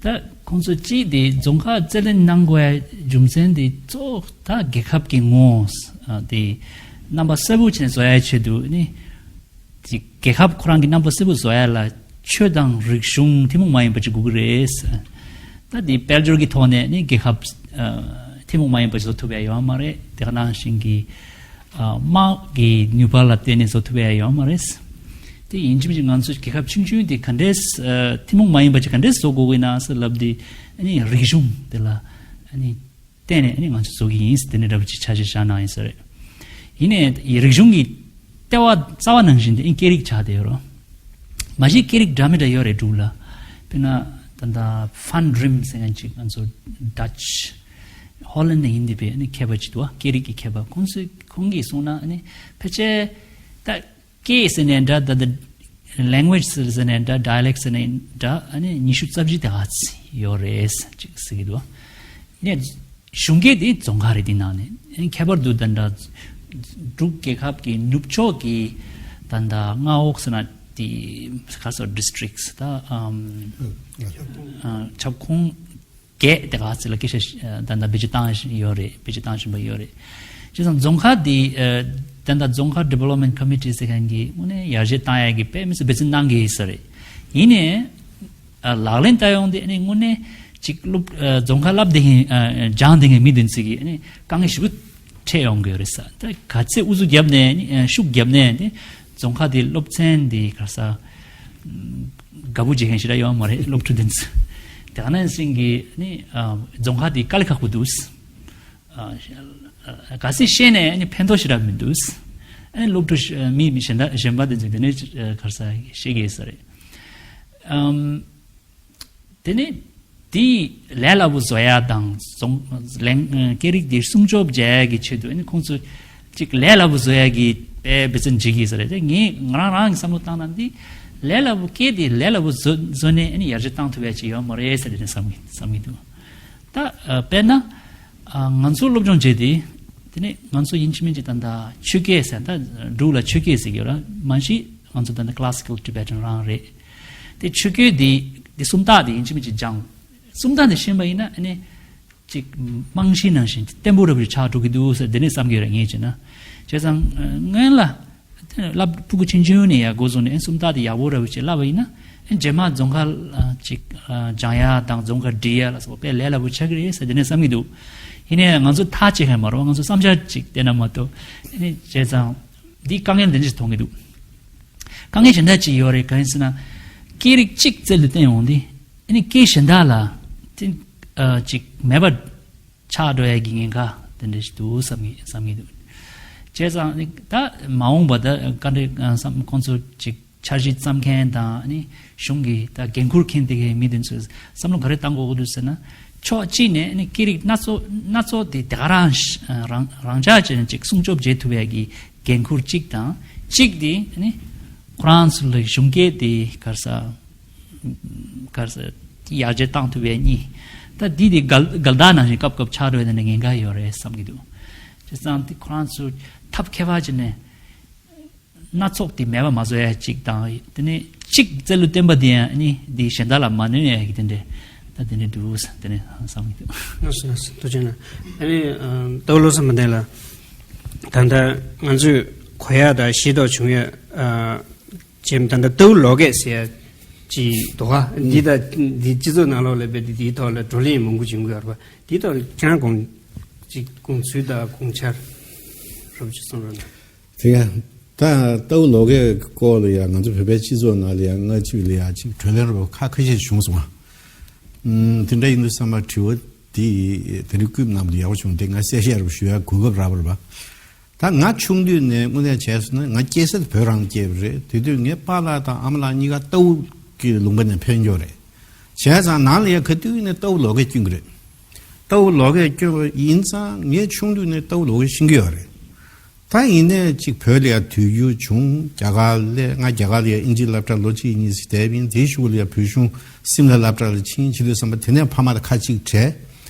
ད་ཁོང་ཚོ་སྤྱིར་དེ་རྫོང་ཁ་རྩོད་ལེན་གནང་དགོས་ཡ་རྒྱུ་མཚན་དེ་གཙོ་བོ་ད་རྒྱལ་ཁབ་ཀྱི་ངོ་བོ་དེ་རྣམ་པ་གསལ་པོ་བྱས་ནས་བཟོ་ཡ་ཆེད་དུ་ནི། དེ་རྒྱལ་ཁབ་ཁོ་རང་གི་རྣམ་པ་གསལ་པོ་བཟོ་ཡ་ལ་ཆོས་དང་རིག་གཞུང་ཐུན་མོང་མ་ཡིན་པ་ཅིག་དགོས་ཀྱི་རེད། ད་དེ་དཔལ་འབྱོར་གྱི་ཐོག་ནས་ནི་རྒྱལ་ཁབ་ཨ་ཐུན་མོང་མ་ཡིན་པ་ཅིག་བཟོ་ཐུབ་ཡ་ཡོད་མ་རེད། དེ་ག་ནང་བཞིན་གྱི་ཨ་དམག་གི་ནུས་པ་ལ་བརྟེན་ནས་བཟོ་ཐུབ་ཡ་ཡོད་མ་རེད། དེ་ཡིན་གཅིག་མིན་གཅིག་ང་ཚོ་རྒྱལ་ཁབ་ཆུང་ཆུང་དེ་ག་འདྲས་ཨ་ཐུན་མོང་མ་ཡིན་པ་ཅིག་ག་འདྲས་བཟོ་དགོས་ཀྱི་ན་ཟེར་ལབ་དུས། ཨ་ནི་རིག་གཞུང་དེ་ལ་ཨ་ནི་བརྟེན་ནས་ཨ་ནི་ང་ཚོ་བཟོ་གི་ཡིན་ཟེར། དེ་ནས་འདྲ་པོ་ཅིག་འཆར་གཞི་བཞག་གནང་ཡིན་ས་རེད། ཡིན་ནའི་རིག་གཞུང་གི་ལྟེ་བ་རྩ་བ་ནང་བཞིན་དེ་ཨ་ནི་སྐད་རིགས་ཆགས་བསྡད་ཡོད་རེད། མ་གཞི་སྐད་རིགས་འདྲ་མི་འདྲ་ཡོད་རེད་འབྲུག་ལ། དཔེར་ན་ད་ལྟ་Van Rhim ཟེར་མཁན་ཅིག་ང་ཚོ་Dutch ཧོ་ལན་ནས་ཡིན་བསྡད་པའི་ཨ་ནི་མཁས་པ་ཅིག་འདུག་བ། སྐད་རིགས་ཀྱི་མཁས་པ། ཁོང་ཚོས་ཁོང་གིས་གསུངས་ན་ཨ་ནི་ཕལ་ཆེར་ད་སྐད་ཟེར་ནའི་འདྲ། ད་ད་language་ཟེར་ནའི་འདྲ། dialect་ཟེར་ནའི་འདྲ། ཨ་ནི་ཉི་ཤུ་རྩ་བཞི་དེ་ག་ཚོད་ཡོད་རེད་ཅིག་ཟེར་གྱི་འདུག་བ། ཡིན་ནའི་གཞུང་སྐད་དེ་རྫོང་ཁ་རེད། དེ་ནང་ནས་ཨ་ནི་ཁྱད་པར་དུ་ད་འདྲ་འབྲུག་རྒྱལ་ཁབ་ཀྱི་ནུབ་ཕྱོགས་ཀྱི་ད་ད་མངའ་འོག་ཟེར་ན་དེ་ག་ཚོད་districts་ད་ཨམ་ཨ་ཁྱབ་ཁོངས་བརྒྱད་དེ་ག་ཚོད་ལ་སྐད་ཆ་ད་ད་བེད་སྤྱོད་བཏང་བཞིན་ཡོད་རེད། བེད་སྤྱོད་བཏང་བཞིན་པ་ཡོད་རེད། བྱས་ཙང་རྫོང་ཁ་དེ་ད་ད་རྫོང་ཁ་development committee་ཟེར་མཁན་གྱི་དངོས་གནས་ཡར་རྒྱས་བཏང་ཡག་གི་དཔེ་མི་སྲིད་འབད་བརྩོན་གནང་གི་ཡོད་ས་རེད། ཡིན་ནའི་ཨ་ལག་ལེན་བསྟར་ཡོང་དུས་ཨ་ནི་དངོས་གནས་ཅིག་སློབ་ཨ་རྫོང་ཁ་བསླབ་བསྡད་མཁན་ཨ་སྦྱངས་བསྡད་མཁན་མི་དེ་ཚོ་གིས་ཨ་ནི་དཀའ་ངལ་ཞེ་པོ་འཕྲད་ཡོང་གི་ཡོད་རེད་ས། ད་ག་ཚད་ཨུ་ཚུགས་བརྒྱབ་ནའི་ཨ་ནི་ཨ་ཤུགས་བརྒྱབ་ནའི་ཨ་ནི་རྫོང་ཁ་དེ་སློབ་ཚན་དེ་ག་ས་དགའ་པོ་བྱེད་མཁན་ཞེ་དྲག་ཡོད་མ་རེད། སློབ་ཕྲུག་དེ་ཚོ་དེ་ག་ནང་བཞིན་གྱི་ཨ་ནི་ཨ་རྫོང་ཁ་དེ་དཀའ་ལས་ཁག་པོ་འདུག་ཨ་ག་ཚད་ཤེས་ནའི་ཨ་ནི་ཕན་ཐོགས་ཞེ་དྲག་མི་འདུག་ཨ་ནི་སློབ་ཕྲུག་མི་མི་གཞན་དག་གཞན་པ་དེ་ཚོས་དེ་ནས་ག་ས་ཤེས་ཀྱི་ཡོད་ས་རེད། ཨམ། དེ་ནས་དེའི་ལས་སླ་པོ་བཟོ་ཡ་དང་རྫོང་ལན་སྐད་རིགས་དེ་སྲུང་སྐྱོབ་བྱ་ཡ་གི་ཆེད་དུ་ཨ་ནི་ཁོང་ཚོ་ཅིག་ལས་སླ་པོ་བཟོ་ཡ་གི་དཔེ་འབད་བརྩོན་བྱེད་ཀྱི་ཡོད་ས་རེད། དེ་ངས་ང་རང་རང་གི་བསམ་བློ་བཏང་ན་འདི་ལས་སླ་པོ་སྐད་དེ་ལས་སླ་པོ་བཟོ་བཟོ་ནས་ཨ་ནི་ཡར་རྒྱས་བཏང་ཐུབ་ཡ་ཅིག་ཡོད་མ་རེད་ཟེར་ནས་བསམ་གི་བསམ་གི་འདུག་ད་ཨ་དཔེར་ན་ཨ་ང་ཚོ་སློབ་སྦྱོང་བྱས་ཏེ་དེ་ནས་ང་ཚོ་ཡིན་གཅིག་མིན་གཅིག་ད་ལྟ་ཆོས་སྐད་ཟེར། ད་འབྲུག་ལ་ཆོས་སྐད་ཟེར་གྱི་ཡོད་ར། མ་གཞི་ང་ཚོ་ད་ལྟ་classical Tibetan་རང་རེད། དེ་ཆོས་སྐད་འདི་འདི་སུམ་རྟགས་འདི་ཡིན་གཅིག་མིན་གཅིག་སྦྱང་། སུམ་རྟགས་འདི་ཤེས་པ་ཡིན་ན་ཨ་ནི་ཅིག་རྨང་གཞི་ནང་བཞིན་བརྟན་པོ་འདྲ་པོ་ཞིག་ཆགས་འགྲོ་གི་འདུག་ཟེར་འདི་ནས་བསམ་གྱི་ཡོད་རེད། ངས་བྱས་ན་བྱས་ཙང་སྔོན་ལ་བསླབ་ཕྲུ་གུ་ཆུང་ཆུང་ནས་ཡ་འགོ་བཟུང་ནས་ཨ་སུམ་རྟགས་འདི་ཡག་པོ་འདྲ་པོ་ཞིག་བསླབ་པ་ཡིན་ན་ཨ་རྗེས་མ་རྫོང་ཁ་ཅིག་སྦྱང་ཡ་དང་རྫོང་ཁ་འབྲི་ཡ་ལ་སོགས་པ་དཔེ་ལས་སླ་པོ་ཆགས་ཀྱི་རེད་ཟེར་འདི་ནས་བསམ་གྱི་འདུག་ཡིན་ནའི་ང་ཚོ་ཐག་བཅད་མཁན་མ་རེད། ང་ཚོ་བསམ་འཆར་ཅིག་བསྟན་ན་མ་གཏོགས་ཨ་ནི་བྱས་ཙང་། འདི་དཀའ་ངལ་འདི་འདྲ་ཞིག་མཐོང་གི་འདུག་དཀའ་ངལ་གཞན་དག་ཅིག་ཡོད་རེད། གང་ཡིན་ཟེར་ན། སྐད་རིགས་གཅིག་རྩལ་དུ་བསྟན་ཡོང་དུས་ཨ་ནི་སྐད་གཞན་དག་ལ་དེ་ཨ་ཅིག་མེད་པ་ཆགས་འགྲོ་ཡ་གི་ཉེན་ཁ་དེ་འདྲ་ཞིག་འདུག་བསམ་གི་བསམ་གི་འདུག་བྱས་ཙང་ཨ་ནི་ད་མ་འོངས་པ་ད་བཀའ་འདྲི་ཨ་བསམ་ཁོང་ཚོ་ཅིག་འཆར་གཞི་བརྩམ་མཁན་དང་ཨ་ནི་གཞུང་གི་ད་འགན་འཁུར་མཁན་དེ་གའི་མི་དེ་ཚོས་བསམ་བློ་ག་རེ་བཏང་དགོས་ཀྱི་འདུག་ཟེར་ན། ཕྱོགས་གཅིག་ནས་ཨ་ནི་སྐད་རིགས་སྣ་ཚོགས་སྣ་ཚོགས་དེ་དེ་ག་རང་རང་རང་འཇགས་ཅན་ཅིག་སྲུང་སྐྱོབ་བྱེད་ཐུབ་ཡ་གི་འགན་འཁུར་གཅིག་དང་། གཅིག་དེ་ཨ་ནི་ཁོ་རང་ཚོ་ལ་གཞུང་སྐད་དེ་ག་རེ་ཟ་ག་རེ་ཟ་ཡར་རྒྱས་བཏང་ཐུབ་ཡ་གཉིས། ད་འདི་དེ་འགལ་འགལ་ཟླ་ནང་བཞིན་སྐབས་སྐབས་ཆགས་འགྲོ་ཡ་དེ་འདྲ་ཉེན་ཁ་ཡོད་རེད་བསམ་གྱི་འདུག་བྱས་ཙང་དེ་ཁོ་རང་ཚོ་ཐབས་མཁས་པ་བྱས་ནས། སྣ་ཚོགས་དེ་མེད་པ་མ་བཟོ་ཡ་གཅིག་དང་། དེ་ནས་གཅིག་རྩལ་ལུ་བརྟན་པ་དེ་ཡང་ནི་འདི་གཞན་དག་ལ་མ་གནོད་ཡ་གི་དེ་འདྲས་ད་དེ་འདྲས་འདུག་ས་དེ་ནས་བསམ་གྱི་འདུག་ལགས་སོ་ལགས་སོ། ཐུགས་རྗེ་གནང་། ཨ་ནི་ཨ་ལྟ་བུ་བློ་བཟང་དཔལ་ལྡན་ལགས། ད་ལྟ་ང་ཚོས་གོ་ཡ་དང་ཤེས་རྟོགས་བྱུང་ཡ་ཨ་ཅེམ་ད་ལྟ་ལྟ་བུ་ལོ་ཀེ་ཟེར་ཡ་ཅིག་འདུག་ག་འདི་ད་འདི་སྤྱི་ཚོགས་ནང་ལོགས་ལ་དཔེ་འདི་འདིའི་ཐོག་ལ་བགྲོ་གླེང་མང་པོ་བྱུང་གི་ཡོད་རེད་པ། འདིའི་ཐོག་ལ་ཁྱེད་རང་དགོངས་ཅིག་དགོངས་ཚུལ་དང་དགོངས་འཆར་རོབ་ཅིག་གསུང་རོགས་གནང་། དེ་ཡང་ད་ལྟ་བུ་ལོ་ཀའི་སྐོར་ལ་ཡང་ང་ཚོ་བོད་པའི་སྤྱི་ཚོགས་ནང་ལ་ཡང་སྔ་ཕྱི་ལ་ཡང་ཅིག་གྲོས་གླེང་རོགས་ཁ་ཁ་ཤས་བྱུང་སོང་ང་། ཨུམ་དེ་འདྲ་ཡིན་དུས་ཙམ་པ་དྲི་བ་དེ་དེ་རིང་སྐུད་གནང་བ་དེ་ཡག་པོ་བྱུང་། དེ་ང་གསལ་བཤད་རོགས་ཞུ་ཡ་གོ་སྐབས་རག་པ་རེད་པ། ད་ང་ཆུང་དུས་ནས་དངོས་གནས་བྱས་སོང་ན་ང་སྐྱེས་ས་དེ་བོད་རང་སྐྱེས་པ་རེད། དེ་དུས་ངའི་པཱ་ལགས་དང་ཨ་མ་ལགས་གཉིས་ཀ་རྟའུ་གི་ལུང་པ་ནས་འཕེལ་འགྱོ་རེད། བྱས་ཙང་ནང་ལ་ཡ་ག་དུས་ནས་རྟའུ་ལོ་ཀས་སྐྱོན་གི་རེད། རྟའུ་ལོ་ཀས་སྐྱོན་པ་ཡིན་ཙང་ངས་ཆུང་དུས་ནས་རྟའུ་ལོ་ཀས་ཤེས་ཀྱི་ཡོད་རེད། ད་ཡིན་ནའི་ཅིག་བོད་ལ་ཡ་དུས་འགྱུར་བྱུང་། རྒྱ་གར་ལ་ང་རྒྱ་གར་ལ་ཡ་ཨིན་ཇི་སློབ་གྲྭ་ལོ་གཅིག་གཉིས་ཤིག་བསྡད་པ་ཡིན། དེའི་གཞུག་ལ་ཡ་བོད་གཞུང་སིམ་ལ་སློབ་གྲྭ་ལ་ཕྱིན། ཕྱིན་དུས་ཙམ་པ་དེ་ནས་ཕ་མ་དང་ཁ་གཅིག་བྲལ།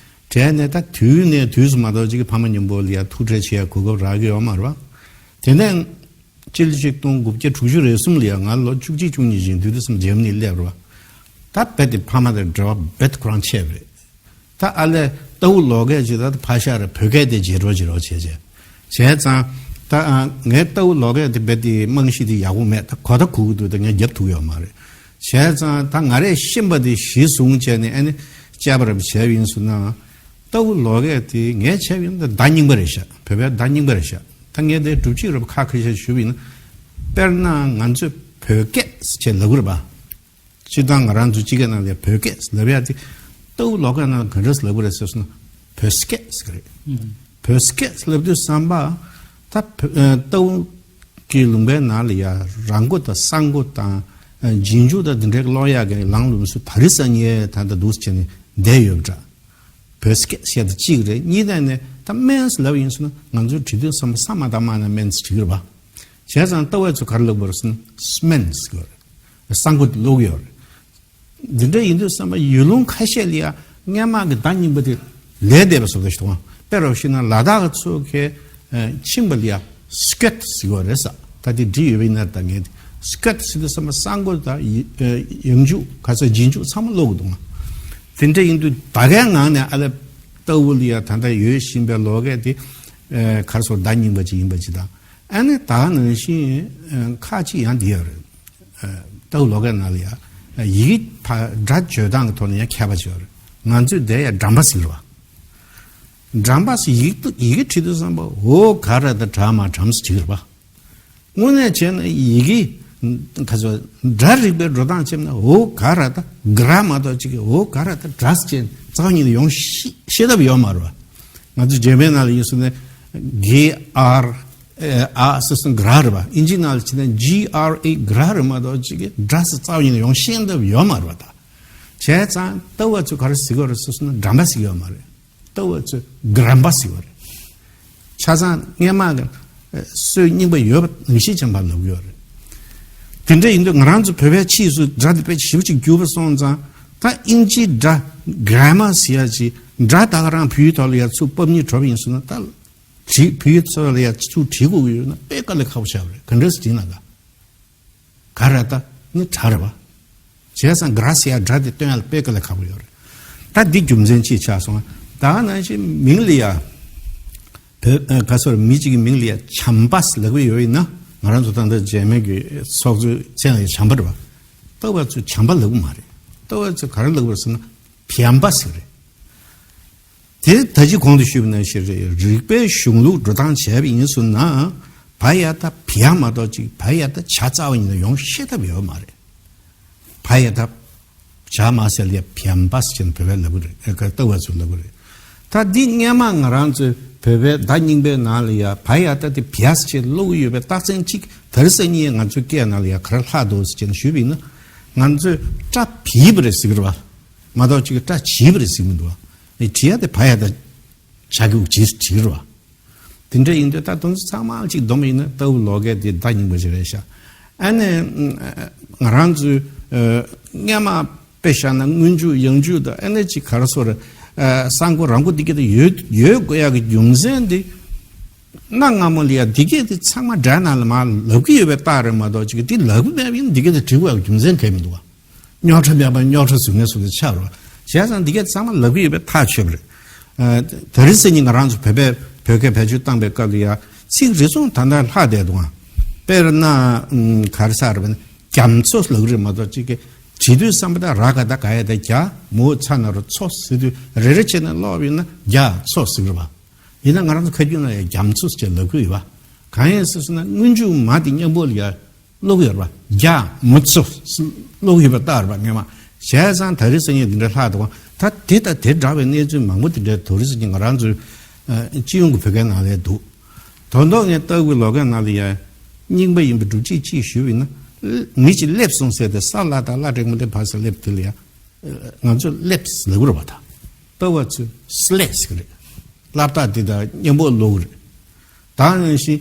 བྲལ་ནས་ད་དུས་ནས་དུས་སུ་མ་གཏོགས་ཅིག་ཕ་མ་མཉམ་པོ་ལ་ཡ་ཐུག་འཕྲད་བྱེད་ཡ་གོ་སྐབས་རག་གི་ཡོད་མ་རེད་པ། དེ་ནས་སྤྱི་ལོ་ཆིག་སྟོང་དགུ་བརྒྱ་དྲུག་ཅུ་རེ་གསུམ་ལ་ཡང་ང་ལོ་བཅུ་གཅིག་བཅུ་གཉིས་ཅིག་དུས་དུས་སམ་འཇར་མ་ནི་སླེབས་རོ། ད་རྦད་དེ་ཕ་མ་དང་འབྲེལ་བ་རྦད་དེ་ཁོ་རང་ཆད་པ་རེད། ད་ཨ་ལས་རྟའུ་ལོ་ཀས་ཅིག་ད་ཕ་ཤ་རེ་བོད་སྐད་དེ་བརྗེད་འགྲོ་བརྗེད་འགྲོ་བྱས་བྱས། བྱས་ཙང་ད་ཨ་ངའི་རྟའུ་ལོ་ཀས་དེ་རྦད་དེ་རྨང་གཞི་དེ་ཡག་པོ་མེད། ད་གོ་ད་གོ་གི་འདུག་ད་ངས་རྒྱབ་ཐུབ་ཡོད་མ་རེད། བྱས་ཙང་ད་ང་རས་ཤེས་པ་དེ་གཞི་བཟུང་བྱས་ནས་ཨ་ནི་དཔྱད་པ་རེ་བྱས་པ་ཡིན་སོང་ན། རྟའུ་ལོ་ཀས་དེ་ངས་བྱས་པ་ཡིན་ན་བརྡ་རྙིང་པ་རེད་ཤག་བོད་པའི་བརྡ་རྙིང་པ་རེད་ཤག་ད་ངས་དེ་སྒྲུབ་བྱེད་རེ་བ་ཁ་ཁ་ཤས་ཞུས་པ་ཡིན་ན། དཔེར་ན་ང་ཚོས་བོད་སྐད་ཅེས་ལབ་གི་རེད་པ། སྤྱིར་བཏང་ང་རང་ཚོ་སྤྱི་སྐད་ནང་ལ་བོད་སྐད་ལབ་ཡ་དེ་རྟའུ་ལོ་ཀ་ནང་ག་འདྲ་ལབ་གི་རེད་ཟེར་སོང་ན་བོད་སྐད་ཟེར་གི་རེད། ཨུམ། བོད་སྐད་ལབ་དུས་ཙམ་པ་ད་བོད་ཨ་རྟའུ་གི་ལུང་པའི་ནང་ལ་ཡ་ར་མགོ་དང་ས་མགོ་དང་ཨ་རྗེས་འཇུག་དང་འདི་འདྲའི་ཀློག་ཡ་གི་ལང་ལུང་སུ་ད་རི་ས་ཉེ་ད་ད་འདུག་སེ་བྱས་ནས་བསྡད་ཡོད་པ་འདྲ། བོད་སྐད་བཤད་དེ་གཅིག་རེད། གཉིས་ནས་ནས་ད་སྨན་ལབ་ཡིན་སོང་ན་ང་ཚོའི་བྲིས་དུས་ཙམ་པ་ས་མ་བཏགས་སྨ་ན་སྨན་ཟེར་གྱི་རེད་པ། བྱས་ཙང་ལྟ་བ་ཚོ་ག་རེ་ལབ་དགོས་རེད་ཟེར་ན་སྨན་ཟེར་གྱི་རེད། གསང་སྒོ་ལོག་ཡོད་རེད། འདི་འདྲ་ཡིན་དུས་ཙམ་པ་ཡུལ་ལུང་ཁ་ཤས་ལ་ཡ་སྔས་མ་གི་བརྡ་རྙིང་པ་དེ་ལས་འདས་པ་བཟོ་ལྟ་ཞིག་འདུག་དཔེ་རུ་བཤད་ན་ལ་དྭགས་ཀྱི་ཚོ་གས་ཨ་ཕྱིན་པ་ལ་ཡ་སྐྱོད་ཟེར་གྱི་རེད་ས། ད་དེ་འབྲི་ཡོད་པ་ཡིན་ན་ད་ངས་སྐྱོད་ཟེར་དུས་ཙམ་པ་གསང་སྒོ་དང་ཡི་ཨ་ཡང་འཇུག་ག་ཚོད་རྗེས་འཇུག་ཚང་མ་ཀློག་གི་འདུག་དེ་འདྲ་ཡིན་དུས་ད་གའི་ངང་ནས་ཨ་ལས་ལྟ་བུ་ལ་ཡ་ད་ལྟ་ཡོད་བཞིན་པའི་ལོ་གས་དེ་ཨ་ག་རེ་ཟེར་བརྡ་རྙིང་པ་ཅིག་ཡིན་པ་ཅིག་དང་། ཨ་ནི་ད་ནང་བཞིན་ཨ་ཁག་ཅིག་ཡང་འདི་ཡོད་རེད། ལྟ་བུ་ལོ་གས་ནང་ལ་ཡ་ཡི་གེ་ཕ་སྒྲ་བརྗོད་སྟངས་ཀྱི་ཐོག་ནས་ཡང་ཁྱད་པར་ཅིག་ཡོད་རེད། ང་ཚོས་དེ་ཡ་འགྲམ་པ་ཟེར་བ། འགྲམ་པ་ཟེར་ཡི་གེ་ཡི་གེ་བྲིས་དུས་ཙམ་པ་འོ་ག་ར་ད་གྲ་མ་གྲམ་ཟེར་གྱི་རེད་པ། དངོས་གནས་བྱས་ན་ཡི་གེ་ཁ་ཚོ་སྒྲ་རིག་པའི་འགྲོ་སྟངས་བྱས་ན་འོ་ག་ར་ད་གྲ་མ་གཏོགས་ཅིག་གི་འོ་ག་ར་ད་གྲ་ཟེར་བྱས་རྩ་བ་ཉིད་ནས་ཡོང་ཤེས་ཤེས་ཐབས་ཡོད་མ་རེད་པ། ང་ཚོ་འཇར་མན་ནང་ལ་ཡིན་སོང་ན་གེ་ཨར་ཨ་ཟེར་སོང་གྲ་རེད་པ། ཨིན་ཇི་ནང་ལ་ཕྱིན་ན་ཇི་ཨར་ཨེ་གྲ་རེད་མ་གཏོགས་ཅིག་གི་གྲ་ཟེར་རྩ་བ་ཉིད་ནས་ཡོང་ཤེས་ཐབས་ཡོད་མ་རེད་པ། ད་བྱས་ཙང་ལྟ་བ་ཚོས་ག་རེ་ཟེར་གྱི་ཡོད་རེད་ཟེར་སོང་ན་འགྲམ་པ་ཟེར་གྱི་ཡོད་མ་རེད། ལྟ་བ་ཚོས་གྲམ་པ་ཟེར་གྱི་ཡོད་རེད། ཆ་ཚང་སྔས་མ་གི་སྲོལ་རྙིང་པ་ཡོད་པ་ནང་བཞིན་ཅན་པ་ལབ་ཀྱི་ཡོད་རེད། དེ་འདྲ་ཡིན་དུས་ང་རང་ཚོ་བོད་པའི་ཕྱིས་སུ་སྒྲ་དེ་དཔེ་ཞིབ་ཅིག་བསྒྱུར་བ་སོང་ཙང་ད་ཨིན་ཇིའི་སྒྲ་གྲམ་པ་ཟེར་ཡ་ཅིག་སྒྲ་ད་ག་རང་བོད་ཡིག་ཐོག་ལ་ཡ་ཚུར་ཕབ་སྙིང་བྲོ་བ་ཡིན་སོང་ན་ད་བྲིས་བོད་ཡིག་ཐོག་ལ་ཡ་ཚུར་བྲིས་དགོས་ཀྱི་ཡོད་ན་དཔེ་དཀའ་ལས་ཁག་པོ་ཆགས་པ་རེད། ག་འདྲ་སེ་བྲིས་ན་ད། ག་ར་ད་ནི་གྲ་རེད་པ། བྱས་ཙང་གྲ་ཟེར་ཡ་སྒྲ་དེ་སྟོན་ཡ་ལ་དཔེ་དཀའ་ལས་ཁག་པོ་ཡོད་རེད། ད་འདི་རྒྱུ་མཚན་ཅིག་ཆགས་སོང་། ད་ནང་བཞིན་མིང་ལ་ཡ་བོད་ཨ་ག་ཟེར་མི་གཅིག་གི་མིང་ལ་ཡ་བྱམས་པ་ཟེར་ལབ་ཀྱི་ཡོད་ཡིན་ན་ང་རང་ཚོ་ད་ལྟ་འཇར་མན་གྱི་ཚོགས་གཙོའི་མཚན་ལ་ཡ་བྱམས་པ་རེད་པ། ལྟ་བ་ཚོས་བྱམས་པ་ལབ་ཀྱི་མ་རེད། ལྟ་བ་ཚོས་ག་རེ་ལབ་ཀྱི་རེད་ཟེར་ན་བྱམས་པ་ཟེར་གྱི་རེད། དེ་ད་ཅི་གོང་དུ་ཞུས་པ་ནང་བཞིན་རེད། རིག་པའི་གཞུང་ལུགས་འགྲོ་སྟངས་བྱས་པ་ཡིན་སོང་ན་བ་ཡ་ད་བྱ་མ་གཏོགས་ཅིག་བ་ཡ་ད་བྱ་རྩ་བ་ཉིད་ནས་ཡོང་ཤེས་ཐབས་ཡོད་མ་རེད། བ་ཡ་ད་བྱ་མ་ཟེར་ལ་ཡ་བྱམས་པ་ཟེར་ནས་བོད་པས་ལབ་ཀྱི་རེད། ཨ་ཀ་ལྟ་བ་ཚོས་ལབ་ཀྱི་རེད། ད་འདི་སྔས་མ་ང་རང་ཚོའི་བོད་པའི་བརྡ་རྙིང་པའི་ནང་ལ་ཡ་བ་ཡ་ད་དེ་བྱས་ཟེར་ཀློག་གི་ཡོད་པའི་རྟགས་མཚན་གཅིག་དེ་རིང་སང་ཉིན་ང་ཚོའི་སྐད་ནང་ལ་ཡ་ག་རེ་ལྷག་འདུག་ཟེར་ནས་ཞུས་པ་ཡིན་ན་ང་ཚོས་སྐྲ་བྱིས་པ་རེད་ཟེར་གྱི་རེད་པ། མ་གཏོགས་ཅིག་སྐྲ་བྱིས་པ་རེད་ཟེར་གྱི་མི་འདུག་བ། ཨེ་བྲིས་ཡ་དེ་བ་ཡ་ད་བྱ་གི་བྱིས་བྲིས་རེད་བ། དེ་འདྲ་ཡིན་དུས་ད་དོན་ཚང་མ་ཅིག་བསྡོམས་ཡིན་ན་ལྟ་བུ་ལོ་གས་དེ་བརྡ་རྙིང་པ་ཞིག་རེད་ཤག་ཨ་ནི་ང་རང་ཚོའི་སྔས་མ་དཔེ་བཞག་ན་སྔོན་འཇུག་ཡང་འཇུག་དང་ཨ་ནི་ཅིག་ག་རེ་ཟེར་གསང་སྒོ་རང་སྒོ་འདི་གས་དེ་ཡོད་ཡོད་དགོས་ཡ་གི་རྒྱུ་མཚན་དེ་གནའ་སྔ་མོ་ལ་ཡ་འདི་གས་དེ་ཚང་མ་སྒྲ་ནང་ལ་མར་ལབ་ཀྱི་ཡོད་པའི་རྟགས་རེད་མ་གཏོགས་ཅིག་འདི་ལབ་ཀྱི་མེད་པ་ཡིན་འདི་གས་དེ་བྲིས་དགོས་ཡ་གི་རྒྱུ་མཚན་གང་ཡང་མི་འདུག་བ། རྙོག་དྲ་མེད་པ་རྙོག་དྲ་བཟོ་མཁན་བཟོ་འདྲ་ཆགས་རོགས། བྱས་ཙང་འདི་གས་ཚང་མ་ལབ་ཀྱི་ཡོད་པའི་ཐག་ཆོད་པ་རེད། ཨ་དེ་རིང་སང་ཉིན་ང་རང་ཚོ་བོད་པས་བོད་སྐད་བེད་སྤྱོད་བཏང་པའི་སྐབས་ལ་ཡ་ཚིག་རེ་ཟུང་ད་ལྟ་ལྷག་བསྡད་འདུག་ཨང་། དཔེར་ན་ཨུམ་ག་རེ་ཟེར་བ་ན་རྒྱ་མཚོ་ལབ་ཀྱི་རེད་མ་གཏོགས་ཅིག་གི་བྲིས་དུས་བསམ་པ་ད་ར་ག་ད་ག་ཡ་ད་རྒྱ་མོ་ཚ་ན་རོ་མཚོ་ཟེར་དུས་རེ་རེ་བྱས་ནས་ཀློག་པ་ཡིན་ན་རྒྱ་མཚོ་ཟེར་གྱི་རེད་བ། ཡིན་ན་ང་རང་ཚོ་ཁ་རྒྱུན་ལ་ཡ་རྒྱ་མཚོ་ཟེར་ལབ་ཀྱི་ཡོད་བ། གང་ཡིན་ཟེར་སོང་ན་སྔོན་འཇུག་མ་དེ་མཉམ་པོ་ལ་ཡ། ཀློག་ཡོད་རེད་པ། རྒྱ་མི་ཚོ་ཀློག་ཡོད་པ་ལྟར་པ་ངེས་མ་བྱས་ཙང་ད་རེས་སང་ཉིན་འདི་འདྲ་ལྷག་འདུག་ག་ད་དེ་དང་དེ་འདྲ་བའི་གནས་ཚུལ་མང་པོ་དེ་འདྲ་ད་རེས་སང་ཉིན་ང་རང་ཚོའི་ཨ་སྤྱི་ཡོངས་ཀྱི་བོད་སྐད་ནང་ལ་འདུག་དོན་དག་ངས་ལྟ་བུའི་ལོ་རྒྱུས་ནང་ལ་ཡ་རྙིང་པ་ཡིན་པའི་སྒྲུབ་བྱེད་ཅིག་ཞུས་པ་ཡིན་ན། མི་གཅིག་སླེབས་སོང་ཟེར་ཏེ་ས་ལ་དང་བླ་བྲེགས་མ་དེ་ཕར་ཟེར་སླེབས་དེ་ལ་ཡ། ང་ཚོས་སླེབས་ལབ་ཀྱི་རེད་པ། ད་ལྟ་བ་ཚོས་སླེབས་ཟེར་གྱི་རེད། སླབ་སྟངས་དེ་དང་མཉམ་པོ་ཀློག་གི་རེད། ད་ནང་བཞིན་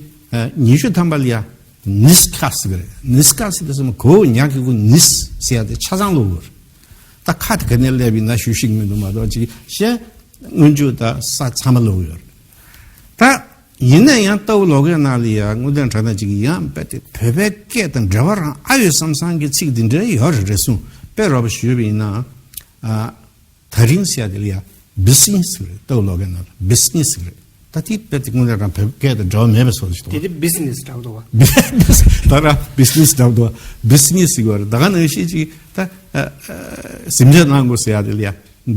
ཉི་ཤུ་ཐམ་པ་ལ་ཡ་ནིས་ཁ་ཟེར་གྱི་རེད། ནིས་ཁ་ཟེར་དུས་ཙམ་གོ་ཉག་གི་གུ་ནིས་ཟེར་ཡ་དེ་ཆ་ཚང་ཀློག་གི་རེད། ད་ཁ་དེ་ག་ནས་སླེབས་ཡིན་ན་ཞུ་ཤེས་ཀྱི་མི་འདུག་མ་གཏོགས་ཅིག་གཞན་སྔོན་འཇུག་དང་ས་ཚང་མ་ཀློག་གི་ཡོད་རེད། ད་ཡིན་ན་ཡང་ལྟ་བུ་ལོ་རྒྱུས་ནང་ལ་ཡ་དངོས་བདེན་དྲ་ནང་ཅིག་ཡང་རྦད་དེ་བོད་པའི་སྐད་དང་འབྲེལ་བ་རང་ཨ་ཡོད་བསམ་བསམ་གྱི་ཚིག་འདི་འདྲའི་ཡོད་རེད། རེ་ཟུང་དཔེ་རོགས་པ་ཞུས་པ་ཡིན་ན། ཨ་ད་རིང་ཟེར་ཡ་དེ་ལ་ཡ་བི་སི་ནི་སི་རེད། ལྟ་བུ་ལོ་རྒྱུས་ནང་ལ་བི་སི་ནི་སི་རེད། ད་དེ་རྦད་དེ་དངོས་གནས་རང་བོད་སྐད་དང་འབྲེལ་བ་མེད་པའི་བཟོ་ཞིག་འདུག་དེ་དེ་བི་སི་ནི་སི་འདྲ་བོ་འདུག་བ། ད་ར་བི་སི་ནི་སི་འདྲ་བོ་འདུག་བ། བི་སི་ནི་སི་ཟེར་གྱི་ཡོད་རེད། ད་ག་ནང་བཞིན་ཅིག་ད་ཨ་ཨ་གཟིམ་འཇག་གནང་དགོས་ཟེར་ཡ་དེ་ལ་ཡ་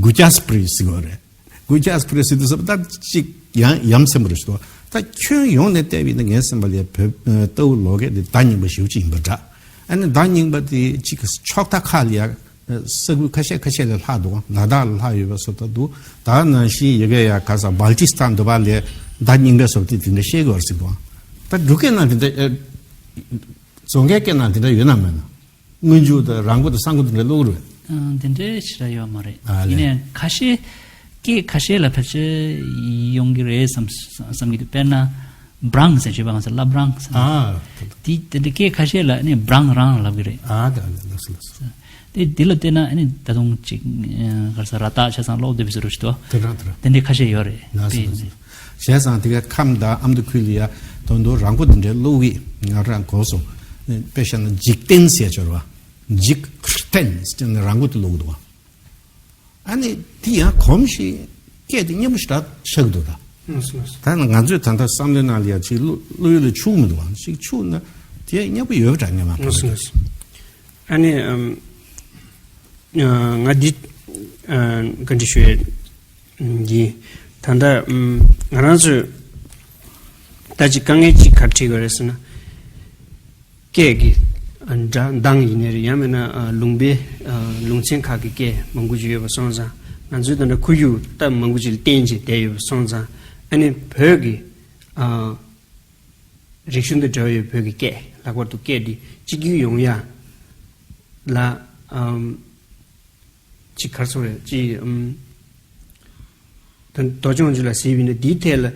གུ་ཅཱ་སི་པི་རི་ཟེར་གྱི་ཡོད་རེད། གུ་ཅཱ་སི་པི་རི་ཟེར་དུས་ཙམ་པ་ད་ཅིག་ཡང་ཡ་མཚན་པོ་རེད་ཤག་ད་ཁྱོན་ཡོངས་ནས་བལྟས་པ་ཡིན་ན་ངའི་སེམས་པ་ལ་བོད་ལྟ་བུ་ལོ་རྒྱུས་འདི་ཟླ་རྙིང་པ་ཞེ་པོ་ཅིག་ཡིན་པ་འདྲ། ཨ་ནི་ཟླ་རྙིང་པ་དེ་ཅིག་ཕྱོགས་མཐའ་ཁག་ལ་ཡ་ས་ཁུལ་ཁ་ཤས་ཁ་ཤས་ལ་ལྷག་འདུག་ལ་དྭགས་ལ་ལྷག་ཡོད་པ་བཟོ་ལྟ་འདུག་ད་ནང་བཞིན་ཡ་གི་ཡ་ག་ས་སྦལ་ཏི་སི་ཐན་འདི་པ་ལ་ཟླ་རྙིང་པའི་བཟོ་དེ་དེ་འདྲ་བཤད་དགོས་རེད་ཟེར་འདུག་ད་འབྲུག་སྐད་ནང་དེ་འདྲ་ཨ་རྫོང་སྐད་སྐད་ནང་དེ་འདྲ་ཡོད་ན་མེད་ན། སྔོན་འཇུག་དང་རང་མགོ་དང་གསང་སྒོ་དེ་འདྲ་ཀློག་རེད། ཨ་དེ་འདྲའི་ཞེ་དྲག་ཡོད་མ་རེད། ཨ་ལས། ཡིན་ནའི་ཁ་ཤས་ སྐད་ཁ་ཤས་ལ་ཕལ་ཆེར་ཡོང་གི་རེད་བསམ་བསམ་གྱི་འདུག་དཔེར་ན་བྲང་ཟེར་བྱས་པ་ང་ཚོ་བླ་བྲང་ཟེར། ཨ། དེ་དེ་འདྲའི་སྐད་ཁ་ཤས་ལ་ནི་བྲང་རང་ལབ་ཀྱི་རེད། ཨ། དེ་ལ་བལྟས་ན་ནི་ད་དུང་ཅིག་ག་རེ་ཟེར་ར་བཏགས་ཆ་ཚང་ཀློག་བདེ་བའི་བཟོ་འདྲ་ཞིག་འདུག་དེ་འདྲ་དེ་འདྲ་དེ་འདྲའི་ཁ་ཤས་ཡོད་རེད། ལགས་སོ་ལགས་སོ། བྱས་ཙང་དེ་ག་ཁམས་དང་ཨ་མདོ་ཁུལ་ལ་ཡ་དོན་དུ་ར་མགོ་དེ་འདྲའི་ཀློག་གི་ང་རང་གོ་སོང་། དཔེ་བཞག་ན་འཇིག་རྟེན་ཟེར་ཡ་ཅིག་ཡོད་རེད་བ། འཇིག་རྟེན་ཟེར་ནས་ར་མགོ་དེ་ཀློག་གི་འདུག་བ། ཨ་ནི་དེ་ཡང་གོམས་ཤིག་སྐད་དེ་སྙན་པོ་ཞེ་དྲག་ཆགས་འདུག་ད། ལགས་སོ་ལགས་སོ། ད་ནི་ང་ཚོས་ད་ལྟ་བསམ་བློའི་ནང་ལ་ཡ་ཅིག་བློ་བློ་ཡུལ་ལ་འཆུག་མི་འདུག་བ། ཅིག་འཆུག་ན་དེ་ཡང་སྙན་པོ་ཡོད་པ་འདྲ་སྙམ་མ་ལགས་སོ་ལགས་སོ། ཨ་ནི་ཨམ། ཨ། ང་འདི་ཨ། བཀའ་འདྲི་ཞུ་ཡས་ཀྱི་ད་ལྟ་ཨམ། ང་རང་ཚོས་ད་ཅིག་དཀའ་ངལ་ཅིག་ག་རེ་འཕྲད་ཀྱི་ཡོད་རེད་ཟེར་ན། སྐད་ཀྱི་ཨ། སྒྲ་གདངས་ཡིན་ནའི་རེད། ཡང་མིན་ན་ཨ། ལུང་པའི་ཨ། ལུང་ཚན་ཁག་གི་སྐད་མང་པོ་ཅིག་ཡོད་པ་སོང་ཙང་། ང་ཚོའི་ད་ལྟ་ཁོར་ཡུག་སྟབས་མང་པོ་ཅིག་ལ་བརྟེན་བྱས་བསྡད་ཡོད་པ་སོང་ཙང་། ཨ་ནི་བོད་ཀྱི་ཨ། རིག་གཞུང་དང་འབྲེལ་བ་ཡོད་བོད་ཀྱི་སྐད། ལྷག་པར་དུ་སྐད་འདི་གཅིག་གྱུར་ཡོང་ཡ་ལ་ཨམ། ཅིག་ག་རེ་ཟེར་དགོས་རེད། ཅིག་ཨམ། ད་མདོ་ལྕོག་ཅིག་ལ་གཟིགས་པ་ཡིན་ན་འདིའི་ཐད་ལ་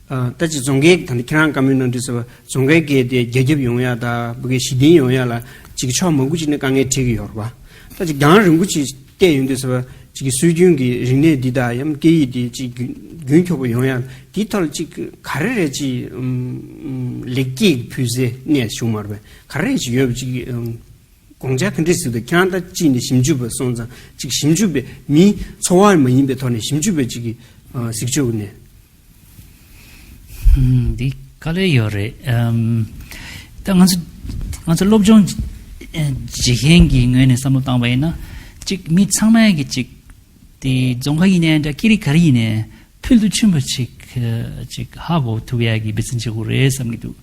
ཨ། ད་ཅིག་རྫོང་ཁའི་ད་ནི་ཁྱེད་རང་བཀའ་མོལ་གནང་དུས་ཙམ་པ་རྫོང་ཁའི་སྐད་དེ་རྒྱ་ཁྱབ་ཡོང་ཡ་དང་བོད་སྐད་གཞི་རྟེན་ཡོང་ཡ་ལ་ཅིག་ཕྱོགས་མང་པོ་ཅིག་ནས་དཀའ་ངལ་འཕྲད་ཀྱི་ཡོད་རེད་པ། ད་ཅིག་རྒྱང་རིང་པོ་ཅིག་བལྟས་ཡོང་དུས་ཙམ་པ་ཅིག་གི་སྲོལ་རྒྱུན་གྱི་རིག་གནས་འདི་དང་ཡང་སྐད་ཡིག་འདི་ཅིག་རྒྱུན་རྒྱུན་འཁྱོངས་པོ་ཡོང་ཡ་འདིའི་ཐོག་ལ་ཅིག་ག་རེ་རེད། ཅིག་ཨམ། ལེགས་སྐྱེས་ཕུལ་སའི་གནས་བྱུང་མ་རེད་པས། ག་རེ་རེད་ཅིག་ཡོད་པ་ཅིག་ཨམ། དགོངས་འཆར་ག་འདྲས་ཟེར་དུས་ཁྱེད་རང་ད་ཅིག་ནས་ཞིབ་འཇུག་པ་སོང་ཙང་ཅིག་ཞིབ་འཇུག་པའི་མིའི་འཚོ་བ་མ་ཡིན་པའི་ཐོག་ནས་ཞིབ་འཇུག་པའི་ཅིག་གི་ཨ། གཟིགས་ཕྱོགས་ནས། ཧུམ། འདི་དཀའ་ལས་ཡོད་རེད། ཨམ། ད་ང་ཚོ་ང་ཚོ་སློབ་སྦྱོང་བྱེད་མཁན་གྱི་ངོས་ནས་བསམ་བློ་བཏང་བ་ཡིན་ན། གཅིག་མི་ཚང་མས་ཀྱི་གཅིག་དེ་རྫོང་ཁ་ཡིན་ནའི་འདྲ་ཀི་རི་ག་རེ་ཡིན་ནའི་ཕུལ་དུ་ཕྱིན་པ་ཅིག་ཅིག་ཧ་གོ་ཐུབ་ཡ་གི་འབད་བརྩོན་བྱེད་དགོས་རེད་བསམ་གྱི་འདུག་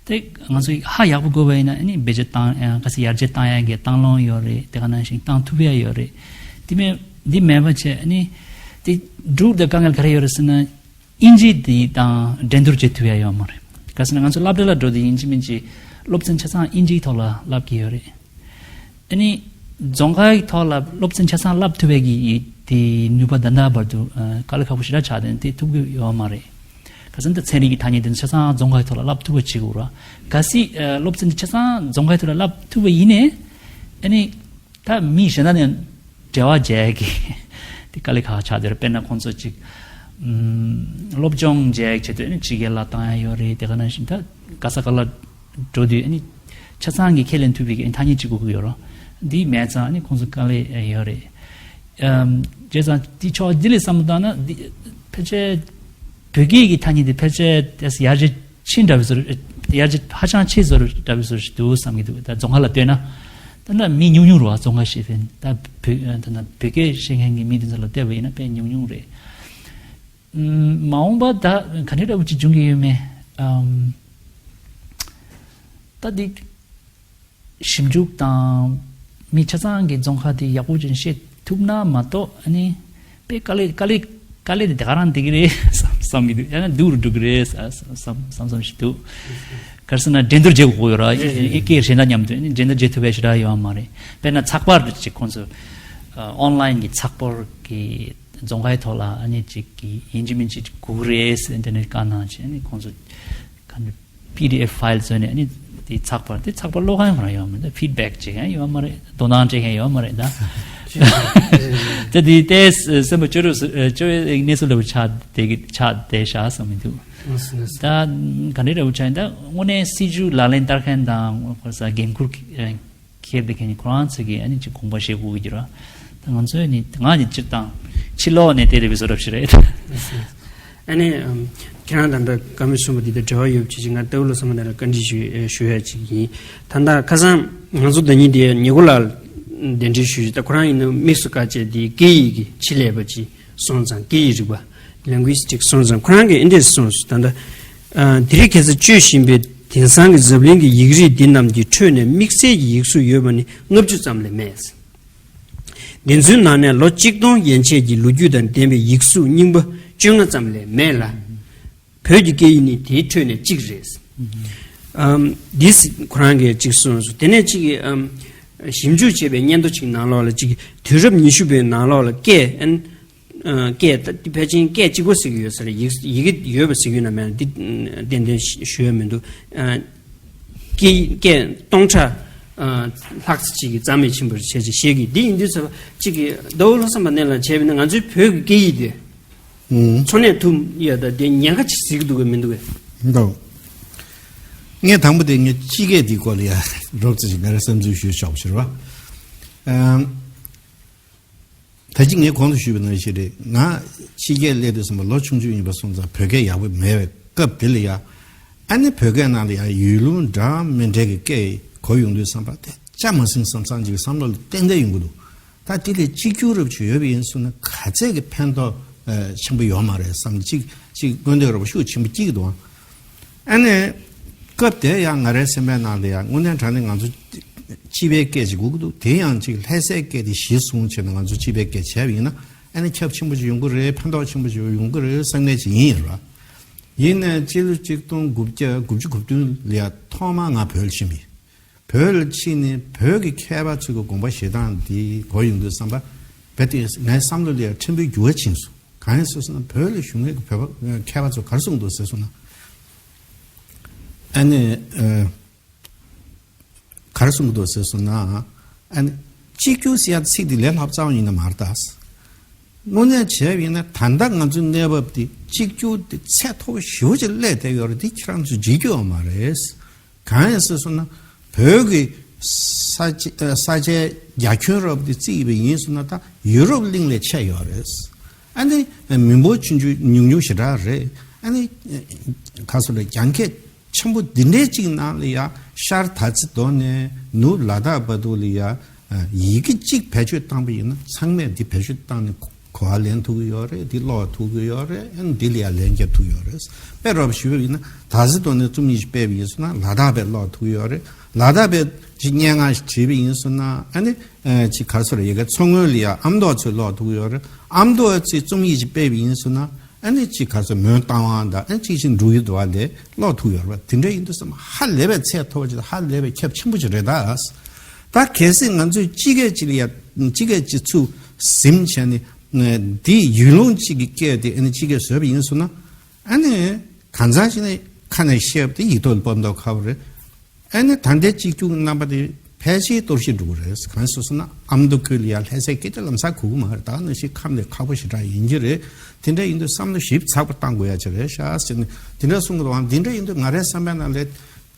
དེ་ང་ཚོ་ཧ་ཡག་པོ་དགོས་པ་ཡིན་ན་ཨ་ནི་བེད་སྤྱོད་བཏང་ཡ་ག་ཚོད་ཡར་རྒྱས་བཏང་ཡ་གི་བཏང་ལོང་ཡོད་རེད། དེ་ག་ནང་བཞིན་བཏང་ཐུབ་ཡ་ཡོད་རེད། དེ་མེད་འདི་མེད་པ་བྱས་ཨ་ནི་དེ་འབྲུག་དང་དཀའ་ངལ་ག་རེ་ཡོད་རེད་ཟེར་ན། ཨིན་ཇི་འདི་དང་འགྲན་བསྡུར་བྱེད་ཐུབ་ཡ་ཡོད་མ་རེད། ག་ཟེར་ན་ང་ཚོ་སློབ་གྲྭ་ལ་འགྲོ་དུས་ཡིན་གཅིག་མིན་གཅིག་སློབ་ཚན་ཆ་ཚང་ཨིན་ཇིའི་ཐོག་ལ་བསླབ་ཀྱི་ཡོད་རེད། ཨ་ནི་རྫོང་ཁའི་ཐོག་ལ་སློབ་ཚན་ཆ་ཚང་བསླབ་ཐུབ་ཡ་གི་དེ་ནུས་པ་ད་ལྟ་བར་དུ་ཨ། དཀའ་ལས་ཁག་པོ་ཞེ་དྲག་ཆགས་ཏེ་དེ་ཐུབ་ཀྱི་ཡོད་མ་རེད། ག་ཟེར་ན་ད་ཚན་རིག་གི་ཐ་སྙད་དེ་ཚོ་ཆ་ཚང་རྫོང་ཁའི་ཐོག་ལ་བསླབ་ཐུབ་པ་བྱེད་དགོས་ར། གལ་སྲིད་ཨ། སློབ་ཚན་དེ་ཆ་ཚང་རྫོང་ཁའི་ཐོག་ལ་བསླབ་ཐུབ་པ་ཡིན་ནའི་ཨ་ནི། ད་མི་གཞན་དག་ནས་འབྲེལ་བ་བྱས་ཀྱི་དེ་དཀའ་ལས་ཁག་ཆགས་བསྡད་རེད། དཔེར་ན་ཁོང་ཚོ་ཅིག་ཨམ། སློབ་སྦྱོང་བྱས་ཆེད་དུ་ནི་ཕྱི་རྒྱལ་ལ་བཏང་ཡ་ཡོད་རེད། དེ་ག་ནང་བཞིན་ད་ག་ས་ག་ལ་འགྲོ་དུས་ནི་ཆ་ཚང་གི་ཁས་ལེན་ཐུབ་པའི་ཐ་སྙད་ཅིག་དགོས་ཀྱི་ཡོད་རེད། འདི་མེད་ཙང་ནི་ཁོང་ཚོ་དཀའ་ལས་ཡོད་རེད། ཨམ། བྱས་ཙང་དེ་ཕྱོགས་འདི་ལས་བསམ་བློ་བཏང་ན་འདི་ཕལ་ཆེར་བོད་སྐད་ཀྱི་ཐ་སྙད་འདི་ཕལ་ཆེར་ཡར་རྒྱས་ཆེན་འདྲ་བའི་བཟོ་འདྲ། ཡར་རྒྱས་ཧ་ཅང་ཆེ་བཟོ་འདྲ་བའི་བཟོ་འདྲ་ཞིག་འདུག་བསམ་གྱི་འདུག་ད་རྫོང་ཁ་ལ་ལྟོས་ན། ད་ནི་མི་ཉུང་ཉུང་རེད་བ། རྫོང་ཁ་ཞེས་པའི་ད་བོད་ད་ནི་བོད་སྐད་བཤད་མཁན་གྱི་མི་དེ་ཚོ་ལ་བལྟས་པ་ཡིན་ན་དཔེ་ཉུང་ཉུང་རེད། ཨམ། མ་འོངས་པ་ད་ག་འདྲ་འདྲ་བོ་ཅིག་འབྱུང་གི་ཡོད་མེད། ཨམ། ད་འདི། ཞིབ་འཇུག་དང་། མི་ཆ་ཚང་གི་རྫོང་ཁ་དེ་ཡག་པོ་ཅིག་ཤེས་ཐུབ་ན་མ་གཏོགས་ཨ་ནི། དཔེ་དཀའ་ལས་དཀའ་ལས་དཀའ་ལས་དེ་དེ་ག་རང་འདི་གི་རེད་བསམ་བསམ་གི་འདུག་ཡང་ན་སྡུག་རུ་འགྲོ་གི་རེད་བསམ་བསམ་བསམ་བསམ་ཞིག་འདུག་ག་རེ་ཟེར་ན་འགྲན་བསྡུར་བྱེད་དགོས་ཡོད་ར། ཨེ་སྐད་གཞན་དག་མཉམ་དུ་ཨ་ནི་འགྲན་བསྡུར་བྱེད་ཐུབ་པའི་ཞེ་དྲག་ཡོད་མ་རེད། དཔེར་ན་ཚགས་པར་ཅིག་ཁོང་ཚོ་ཨོན་ལའིན་གི་ཚགས་པར་གི་རྫོང་ཁའི་ཐོག་ལ་ཨ་ནི་ཅིག་གི་ཡིན་གཅིག་མིན་གཅིག་དགོས་ཀྱི་རེད་ཟེར་འདི་ནས་བཀའ་གནང་བྱས་ཨ་ནི་ཁོང་ཚོ་ག་འདྲ། པི་ཌི་ཨེཕ་ཕའིལ་བཟོས་ནས་ཨ་ནི་དེ་ཚགས་པར་དེ་ཚགས་པར་ཀློག་མཁན་ཁོ་རང་ཡོད་མ་རེད། ད་ཕིཌ་བེག་བྱེད་མཁན་ཡོད་མ་རེད། དོ་སྣང་སྤྲད་མཁན་ཡོད་མ་རེད་ད། ད་དེ་ལྟའི་སེམས་པ་སྐྱོ་རུ་སྐྱོ་བའི་གནས་ཚུལ་འདྲ་བོ་ཆགས་བསྡད་ཀྱི་ཆགས་བསྡད་ཤག་བསམ་གྱི་འདུག་ད་ག་འདྲའི་འདྲ་བོ་ཆགས་ཡིན་ད་དངོས་གནས་སྲིད་ཇུས་ལག་ལེན་བསྟར་མཁན་དང་ཁོ་ས་འགན་འཁུར་འཁྱེར་བསྡད་མཁན་ཁོ་རང་ཚོ་གིས་ཨ་ནི་ཅིག་དགོངས་པ་བཞེས་དགོས་ཀྱི་རེད། ད་ང་ཚོས་ནི་ང་ནི་སྤྱིར་བཏང་ཕྱི་ལོགས་ནས་བལྟས་བསྡད་པའི་བཟོ་འདྲ་ཞིག་རེད། ཨ་ནི་ཨམ། ཁྱེད་རང་དང་འདྲ་བཀའ་མོལ་གསུངས་པ་འདི་དང་འབྲེལ་བ་ཡོད་པ་ཅིག་ཅིག་ང་ལྟ་བུ་བློ་བཟང་མ་དང་འདྲ་བཀའ་འདྲི་ཞུ་ཨེ་ཞུ་ཡ་ཅིག་ཡིན། ད་ལྟ་ཁ་སང་ང་ཚོ་ཟླ་ཉིན་དེ་ཉེ་གོ་ལ་གདན་འདྲེན་ཞུས་ཤིང་ད་ཁོ་རང་ཡིན་ན་དམིགས་སུ་བཀར་བྱས་དེ་སྐད་ཡིག་གི་ཆེད་ལས་པ་ཅིག་སོང་ཙང་སྐད་ཡིག་རིག་པ་ལིང་གུ་སི་ཊིག་སོང་ཙང་ཁོ་རང་གིས་ཨེ་འདྲས་གསུངས་སོང་། ད་ལྟ་ཨ། དེ་རིང་ཁ་སང་སྤྱོད་བཞིན་པའི་དེང་སང་གི་འཛམ་གླིང་གི་ཡིག་རིགས་འདི་རྣམས་ཀྱི་ཁྲོད་ནས་དམིགས་བསལ་གྱི་ཡིག་གཟུགས་ཡོད་པ་ནི་ལྔ་བཅུ་ཙམ་ལས་མེད། འདི་ཚོའི་ནང་ནས་ལོ་གཅིག་སྟོང་ཡན་ཆད་ཀྱི་ལོ་རྒྱུས་དང་ལྡན་པའི་ཡིག་གཟུགས་རྙིང་པ་བཅོ་ལྔ་ཙམ་ལས་མེད་ལ། བོད་ཀྱི་སྐད་ཡིག་ནི་དེའི་ཁྲོད་ནས་གཅིག་རེད། ཨམ། འདི་ཁོ་རང་གིས་གཅིག་གསུངས་སོང་། དེ་ནས་གཅིག་ཨམ། ཞིབ་འཇུག་བྱས་པའི་སྙན་ཐོ་གཅིག་ནང་ལོགས་ལ་གཅིག་དུས་རབས་ཉི་ཤུ་པའི་ནང་ལོགས་ལ་སྐད་ཨན། ཨ། སྐད་ད་ཕལ་ཆེར་སྐད་གཅིག་པོ་ཟེར་གྱི་ཡོད་ས་རེད། ཡི་ཡི་གེ་ཡོད་པ་ཟེར་གྱི་ཡོད་ན་མེད་ན་འདི་ཏན་ཏན་ཞུ་ཡ་མི་འདུག་ཨ། སྐད་སྐད་སྟོང་ཕྲག་ཨ་ལྷག་ཙམ་ཅིག་གིས་རྩ་མེད་ཕྱིན་པ་རེད་བྱས་ཅིག་བཤད་ཀྱི། འདི་ཡིན་དུས་ཚོད་ཅིག་གིས་ཟླ་བོ་བློ་བཟང་པ་ནས་ལ་བྱས་པ་ཡིན་ན་ང་ཚོའི་བོད་ཀྱི་སྐད་ཡིག་དེ། ཨུམ། འཚོ་གནས་ཐུབ་ཡ་ད་དེ་ཉེན་ཁ་ཅིག་གཟིགས་འདུག་གི་མི་འདུག་གས། འདུག་ངས་དང་པོ་དེ་ངས་སྤྱི་སྐད་འདིའི་སྐོར་ལ་ཡ་རོབ་ཙམ་ཞིག་ང་རའི་བསམ་ཚུལ་ཞུས་ཆོག་པ་ཞུ་རོགས། ཨམ། ད་ཅི་ངས་གོང་དུ་ཞུས་པ་ནང་བཞིན་རེད། ང་ཕྱི་རྒྱལ་སླེབས་དུས་ཙམ་པ་ལོ་ཆུང་ཆུང་ཡིན་པ་སོང་ཙང་བོད་སྐད་ཡག་པོ་མེད་པའི་སྐབས་དེ་ལ་ཡ། ཨ་ནི་བོད་སྐད་ནང་ལ་ཡ་ཡུལ་ལུང་འདྲ་མི་འདྲ་གི་སྐད་གོ་ཡོང་དུས་ཙམ་པ་དེ་ཅང་མ་ཟིན་བསམ་བསམ་ཅིག་བསམ་བློ་ལ་ཏན་ཏན་ཡོང་གི་འདུག་ད་དེ་ལས་གཅིག་གྱུར་རབ་ཅིག་ཡོད་པ་ཡིན་སོང་ན་ག་ཚད་ཀྱི་ཕན་ཐོགས་ཨ་ཆེན་པོ་ཡོད་མ་རེད་བསམ། གཅིག་གཅིག་མངོན་འདོད་རབ་ཤུགས་ཆེན་པོ་སྐྱེ་གི་འདུག་ཨ་ནི། སྐབས་དེ་ཡང་ང་རའི་སེམས་པའི་ནང་ལ་ཡང་དངོས་གནས་དྲང་གནས་ང་ཚོ་སྤྱི་པའི་སྐད་ཅིག་དགོས་ཀྱི་འདུག་དེ་ཡང་ཅིག་ལྷ་སའི་སྐད་དེ་གཞི་བཟུང་བྱས་ནས་ང་ཚོ་སྤྱི་པའི་སྐད་བྱས་པ་ཡིན་ན་ཨ་ནི་ཁྱབ་ཆེན་པོ་ཅིག་ཡོང་གི་རེད། ཕན་ཐོགས་ཆེན་པོ་ཅིག་ཡོང་གི་རེད་བསམ་མཁན་ཅིག་ཡིན་ཡིན་ར། ཡིན་ནའི་སྤྱི་ལོ་གཅིག་སྟོང་དགུ་བརྒྱ་དགུ་བཅུ་གོ་བདུན་ལ་ཡང་ཐོག་མར་ང་བོད་ལ་ཕྱིན་པ་ཡིན། བོད་ལ་ཕྱིན་ནས་བོད་ཀྱི་མཁས་པ་ཚོའི་དགོངས་པ་བཞེས་སྟངས་འདི་གོ་ཡོང་དུས་ཙམ་པ་རྦད་དེ་ངའི་བསམ་བློ་ལ་ཡང་ཕྲན་བུའི་འགྱུར་བ་ཕྱིན་སོང་། གང་ཡིན་ཟེར་སོང་ན་བོད་ལ་བཞུགས་མཁན་གྱི་བོད་པ་མཁས་པ་ཚོ་ག་རེ་གསུང་འདུག་ཟེར་སོང་ན། ཨ་ནི་ཨ་ག་རེ་གསུང་གི་འདུག་ཟེར་སོང་ན། ཨ་ནི་གཅིག་གྱུར་ཟེར་ཡ་ཚིག་འདི་ལས་སླ་པོ་རྩ་བ་ཉིད་ནས་མ་རེད་ད། དངོས་གནས་བྱས་པ་ཡིན་ན་ད་ལྟ་ང་ཚོའི་གནས་བབ་འདི་གཅིག་གྱུར་འདི་ཚད་མཐོ་པོ་ཞེ་པོ་ཅིག་སླེབས་བསྡད་ཡོད་རེད། འདི་ཁྱེད་རང་ཚོས་བརྗེད་རྒྱུ་ཡོད་མ་རེད། གང་ཡིན་ཟེར་སོང་ན་བོད་ཀྱི་ས་ཆ་ས་ཆའི་རྒྱ་ཁྱོན་རབ་འདི་བརྩིས་པ་ཡིན་ཟེར་ན་ད་ཡུ་རོབ་གླིང་ལས་ཆེ་ཡོད་རེད། ཨ་ནི་མི་འབོར་ཆུང་ཆུང་ཉུང་ཉུང་ཞེ་དྲག་རེད། ཨ་ནི་ག་སོ་རེད། རྒྱ་སྐད་ཆེན་པོ་འདི་འདྲའི་གཅིག་ནང་ལ་ཡ་ཤར་ད་ཙི་དོ་ནས་ནུབ་ལ་དྭགས་བར་དུ་ལ་ཡ་ཡི་གེ་གཅིག་བེད་སྤྱོད་བཏང་པ་ཡིན་ན་ཚང་མས་འདི་བེད་སྤྱོད་བཏང་ནས་གོ་བ་ལེན་ཐུབ་ཀྱི་ཡོད་རེད། འདི་ཀློག་ཐུབ་ཀྱི་ཡོད་རེད། ཨ་ནི་འདི་ལ་ཡ་ལན་རྒྱབ་ཐུབ་ཀྱི་ཡོད་རེད། དཔེ་རོབ་ཞུས་པ་ཡིན་ན་ད་ཙི་དོ་ནས་རྩོམ་ཡིག་ཅིག་སྤེལ་བ་ཡིན་ཟེར་ན་ལ་དྭགས་པས་ཀློག་ཐུབ་ཀྱི་ཡོད་རེད། ལ་དྭགས་པས་ཅིག་སྙན་ངག་ཅིག་བྲིས་པ་ཡིན་ཟེར་ན་ཨ་ནི་ཅིག་ག་རེ་ཟེར་ཡི་གེ་མཚོ་སྔོན་ལ་ཡ་ཨ་མདོ་ཚོས་ཀློག་ཐུབ་ཀྱི་ཡོད་རེད། ཨ་མདོ་ཚོས་རྩོམ་ཡིག་ཅིག་སྤེལ་བ་ཡིན་ཟེར་ན། ཨ་ནི་ཅིག་ག་རེ་ཟེར་མོན་རྟ་དབང་དང་ཨ་ནི་ཅིག་ཅིག་འབྲུག་ཡུལ་དུ་བ་ལས་ཀློག་ཐུབ་ཡོད་རེད་པ། དེ་འདྲ་ཡིན་དུས་ཙམ་ཧ་ལས་པའི་ཚད་མཐོ་བ་ཅིག་དང་ཧ་ལས་པའི་ཁྱབ་ཆེན་པོ་ཅིག་རེད་ད། ད་གལ་སྲིད་ང་ཚོས་སྤྱི་སྐད་ཅིག་ལ་ཡ་སྤྱི་སྐད་ཅིག་ཚུར་ཟིན་བྱས་ནས་འདི་ཡུལ་ལུང་གཅིག་གི་སྐད་དེ་ཨ་ནི་སྤྱི་སྐད་བཟོས་པ་ཡིན་ཟེར་ན། ཨ་ནི་གང་ཟག་ཅིག་ནི་ཁ་ནས་བཤད་པ་དེ་ཡིག་ཐོག་ལ་ཕབ་མདོག་ཁ་པོ་རེད། ཨ་ནི་ད་ལྟའི་གཅིག་གྱུར་གྱི་རྣམ་པ་དེ་ཕལ་ཆེར་གཏོར་བཤིག་འགྲོ་གི་རེད། གང་ཟེར་སོང་ན་ཨ་མདོ་ཁུལ་ལ་ཡ་ལྷ་སའི་སྐད་ཆ་ལམ་སང་གོ་གི་མ་རེད། ད་ནང་བཞིན་ཁམས་ལས་ཁག་པོ་ཞེ་དྲག་ཡིན་གྱི་རེད། དེ་འདྲ་ཡིན་དུས་བསམ་བློ་ཞིབ་ཚགས་པོ་བཏང་དགོས་ཡ་ཅིག་རེད་ཤག་ཟེར་ནས་དེ་འདྲ་གསུང་གི་འདུག་ཨང་། དེ་འདྲ་ཡིན་དུས་ང་རའི་བསམ་པའི་ནང་ལ་དེ་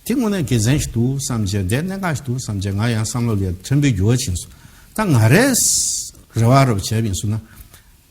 དངོས་གནས་དགེ་མཚན་ཞིག་འདུག་བསམ་བྱས་དེ་གནད་འགག་ཞིག་འདུག་བསམ་བྱས་ང་ཡང་བསམ་བློ་ལ་ཡ་ཕྲན་བུའི་འགྱུར་བ་ཕྱིན་སོང་། ད་ང་རའི་རེ་བ་རབ་བྱས་པ་ཡིན་སོང་ན།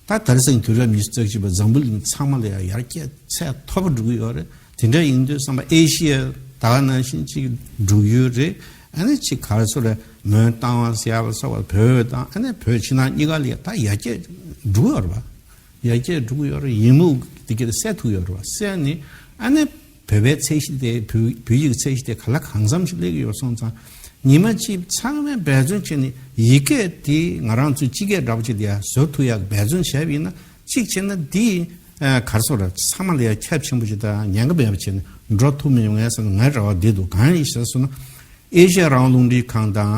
ད་དེང་སང་དུས་རབས་ཉི་ཤུ་རྩ་གཅིག་པ་འཛམ་བུ་གླིང་ཚང་མ་ལ་ཡང་ཡར་རྒྱས་ཚད་མཐོ་པོ་འགྲོ་གི་ཡོད་རེད། དེ་འདྲ་ཡིན་དུས་བསམ་པ་ཨེ་ཤི་ཡ་ད་ག་ནང་བཞིན་ཅིག་འབྲུག་ཡུལ་རེད། ཨ་ནི་ཅིག་ག་རེ་ཟེར་རེད། མོན་རྟ་དབང་ཟེར་ཡ་ལ་སོགས་པ་བོད་དང་ཨ་ནི་བོད་ཕྱི་ནང་གཉིས་ཀ་ལ་ཡ་ད་ཡར་རྒྱས་འགྲོ་གི་ཡོད་རེད་པ། ཡར་རྒྱས་འགྲོ་གི་ཡོད་རེད། ཡི་མུག་དེ་ག་ལ་སེལ་ཐུབ་ཡོད་རེད་པ། སེལ་ནས་ཨ་ནི་བོད་པའི་ཚད་གཞི་དེ་བོད་བོད་ཡིག་ཚད་གཞི་དེ་ག་ལ་གང་འཚམ་ཞིག་སླེབས་ཀྱི་ཡོད་སོང་ཙང་། ཉི་མ་གཅིག་ཚང་མས་འབད་བརྩོན་བྱས་ནས་ཡི་གེ་དེ་ང་རང་ཚོའི་སྤྱི་སྐད་འདྲ་པོ་ཅིག་དེ་ཡང་བཟོ་ཐུབ་ཡག་འབད་བརྩོན་བྱས་པ་ཡིན་ན་གཅིག་བྱས་ན་འདི་ག་རེ་ཟེར་རེད། ཚང་མ་ལ་ཡང་ཁྱབ་ཆེན་པོ་ཅིག་དང་ཉེན་ཁ་མེད་པ་བྱས་ནས་འགྲོ་ཐུབ་མི་ཡོང་ངས་ཟེར་ན་ངའི་རེ་བ་འདི་འདུག་གང་ཡིན་ཟེར་སོང་ན་ཨེ་ཤ་ཡ་རང་དབང་རླུང་འཕྲིན་ཁང་དང་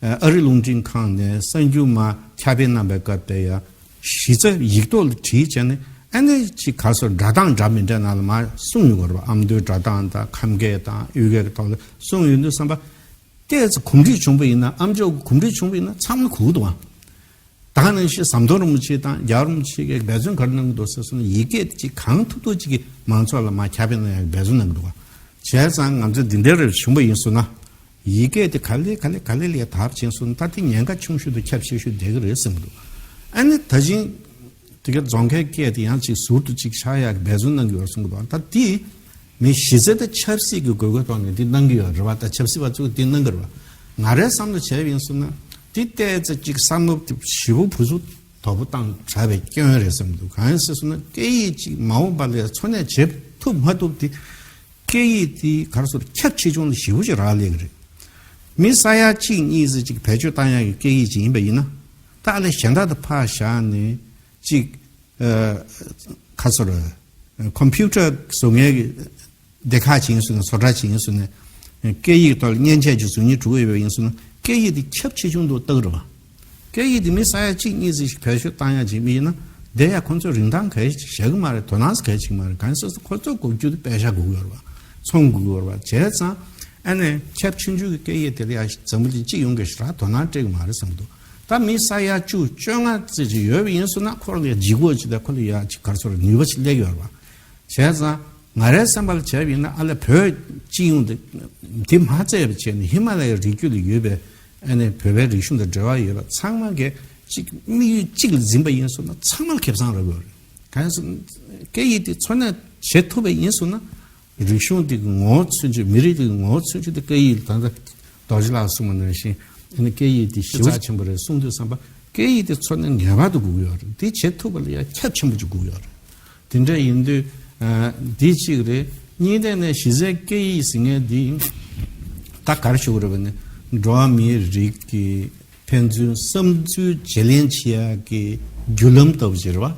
ཨ་རི་རླུང་འཕྲིན་ཁང་ནས་གསར་འགྱུར་མར་ཁྱབ་སྤེལ་གནང་པའི་སྐབས་དེ་ཡང་། གཞི་རྩ་ཡིག་ཐོག་ལ་བྲིས་བྱས་ནས་ཨ་ནི་ཅིག་ག་རེ་ཟེར་སྒྲ་གདངས་འདྲ་མི་འདྲ་ནང་ལ་མར་གསུངས་ཡོང་གི་རེད་པ། ཨ་མདོའི་སྒྲ་གདངས་དང་ཁམས་སྐད་དང་ཡུལ་སྐད་ཀྱི་ཐོག་ལ་གསུངས་ཡོང་དུས་བསམ་པ། ཏོག་ཙམ་གོམས་འདྲིས་བྱུང་བ་ཡིན་ན་ཨ་མཆོག་གི་གོམས་འདྲིས་བྱུང་བ་ཡིན་ན་ཚང་མ་གོ་གི་འདུག་པ། ད་ག་ནང་བཞིན་ཟམ་གདོང་རིན་པོ་ཆེ་དང་རྒྱལ་བ་རིན་པོ་ཆེ་གིས་འབད་བརྩོན་ག་རེ་གནང་གི་འདུག་ཟེར་སོང་ན་ཡི་གེ་དེ་ཅིག་གང་ཐུབ་ཐུབ་ཅིག་གིས་མང་ཚོགས་ལ་མར་ཁྱབ་སྤེལ་གནང་ཡག་གི་འབད་བརྩོན་གནང་གི་འདུག་པ། བྱས་ཙང་ང་ཚོ་འདི་འདྲ་རེ་བྱུང་བ་ཡིན་སོང་ན། ཡི་གེ་དེ་ག་ལེ་ག་ལེ་ག་ལེ་ལས་དར་ཕྱིན་སོང་ད་དེ་ཉེན་ཁ་ཆུང་ཤོས་དང་ཁྱབ་ཆེ་ཤོས་བསྡད་ཀྱི་རེད་བསམ་གྱི་འདུག་ཨ་ནི་ད་གིན་དེ་ག་རྫོང་ཁའི་སྐད་དེ་ཡང་ཅིག་ཟུར་དུ་ཅིག་ཆགས་ཡག་འབད་བརྩོན་གནང་གི་ཡོད་བསམ་གྱི་འདུག་ད་དེ་མི་གཞི་རྩ་དང་ཆབ་སྲིད་ཀྱི་དགོས་མཁོའི་ཐོག་ནས་དེ་གནང་གི་ཡོད་རེད་པ། ད་ཆབ་སྲིད་པ་ཚོས་དེ་གནང་གི་རེད་པ། ང་རའི་བསམ་བློ་བྱས་པ་ཡིན་སོང་ན་དེ་ཏོག་ཙམ་ཅིག་བསམ་བློ་དེ་ཞེ་པོ་བུ་ཚོ་དོག་པོ་བཏང་དྲགས་པའི་སྐྱོན་རེད་བསམ་གྱི་འདུག་གང་ཡིན་ཟེར་སོང་ན་སྐད་ཡིག་ཅིག་མ་འོངས་པ་ལ་འཚོ་གནས་བྱེད་ཐུབ་མ་ཐུབ་དེ། སྐད་ཡིག་དེ་ག་རེ་ཟེར་ཁྱབ་ཆེ་ཆུང་ལ་ཞེ་པོ་ཅིག་རག་ལས་ཀྱི་རེད། མི་ས་ཡ་གཅིག་གཉིས་ཙམ་ཅིག་བེད་སྤྱོད་བཏང་ཡག་གི་སྐད་ཡིག་ཅིག་ཡིན་པ་ཡིན་ན། ད་ཨ་ལས་གཞན་དག་དང་ཕར་བཞག་ནས་ཅིག་ཨ་ག་རེ་ཟེར་ཀམ་པུ་ཊར་བཟོ་མཁན་གྱི་སྡེ་ཁག་ཅིག་ཡིན་ཟེར་ན་བཟོ་གྲྭ་ཅིག་ཡིན་ཟེར་ན་སྐད་ཡིག་ཐོག་ལ་མཉེན་ཆས་ཅིག་བཟོ་སྙིང་བྲོ་གི་ཡོད་པ་ཡིན་ཟེར་ན་སྐད་ཡིག་དེ་ཁྱབ་ཆེ་ཆུང་དུ་བཏང་གི་རེད་པ། སྐད་ཡིག་དེ་མི་ས་ཡ་གཅིག་གཉིས་ཙམ་ཞིག་བེད་སྤྱོད་བཏང་ཡག་ཅིག་ཡིན་ན་ དེ་ཡང་ཁོང་ཚོས་རིན་ཐང་ག་ཡེ་བཞག་གི་མ་རེད། དོ་སྣང་ག་ཡེ་བྱེད་ཀྱི་མ་རེད། གང་ཡིན་ཟེར་ན་ཁོ་ཚོ་དགོས་རྒྱུ་དེ་པད་ཤག་དགོས་ཀྱི་ཡོད་རེད་པ། ཚོང་དགོས་ཀྱི་ཡོད་རེད་པ། བྱས་ཙང་ཨ་ནི་ཁྱབ་ཆུང་ཆུང་གི་སྐད་ཡིག་དེ་ལ་ཡང་འཛམ་བུ་གླིང་སྤྱི་ཡོངས་ཀྱིས་ཞེ་དྲག་དོ་སྣང་སྤྲད་ཀྱི་མ་རེད་བསམ་གྱི་འདུག་ད་མི་ས་ཡ་བཅུ་བཅོ་ལྔ་ཙམ་ཅིག་ཡོད་པ་ཡིན་སོང་ན་ཁོ་རང་ལ་ཡང་ལྗིད་ཁོག་ཅིག་དང་ཁོ་ལ་ཡང་ཅིག་ག་རེ་ཟེར་ནུས་པ་ཅིག་སླེབས་ཡོད་རེད་པ། བྱས་ཙང་ང་རའི་བསམ་པ་ལ་བྱས་པ་ཡིན་ན་ཨ་ལས་བོད་སྤྱི་ཡོངས་དེ་དེ་མ་བརྩད་པ་བྱས་ནས་ཧི་མ་ལ་ཡའི་རི་རྒྱུད་ལ་ཡོད་པའི་ཨ་ནི་བོད་པའི་རིག་གཞུང་དང་འབྲེལ་བ་ཡོད་པ་ཚང་མ་གིས་གཅིག་དམིགས་ཡུལ་གཅིག་ལ་འཛིན་པ་ཡིན་སོང་ན་ཚང་མ་ལ་ཁེ་བཟང་རག་གི་ཡོད་རེད། གང་ཡིན་ཟེར་ན་སྐད་ཡིག་དེ་འཚོ་གནས་བྱེད་ཐུབ་པ་ཡིན་སོང་ན་རིག་གཞུང་དེ་གི་ངོ་བོ་མཚོན་ཆ་མི་རིགས་དེ་གི་ངོ་བོ་མཚོན་ཆ་དེ་སྐད་ཡིག་ལ་ད་ལྟ་རྡོ་རྗེ་ལགས་གསུངས་པ་ནང་བཞིན་ཨ་ནི་སྐད་ཡིག་དེ་ཞེ་པོ་རྩ་ཆེན་པོ་རེད་གསུངས་དུས་ཙམ་པ་སྐད་ཡིག་དེ་འཚོ་གནས་ངེས་པར་དུ་དགོས་ཀྱི་ཡོད་རེད། དེ་བྱེད་ཐུབ་པ་ལ་ཡང་ཁྱབ་ཆེན་པོ་ཅིག་དགོས་ཀྱི་ཡོད་རེད། དེ་འདྲ་ཡིན་དུས་ཨ་འདི་གཅིག་རེད། གཉིས་ནས་ནས་གཞི་རྩའི་སྐད་ཡིག་ཟེར་མཁན་འདི་ད་ག་རེ་ཞུ་དགོས་རེད་པ་ནི་འགྲོ་བ་མིའི་རིགས་ཀྱི་ཕན་ཚུན་བསམ་ཚུལ་བརྗེ་ལེན་བྱེད་ཡག་གི་བརྒྱུད་ལམ་ལྟ་བུ་ཅིག་རེད་པ།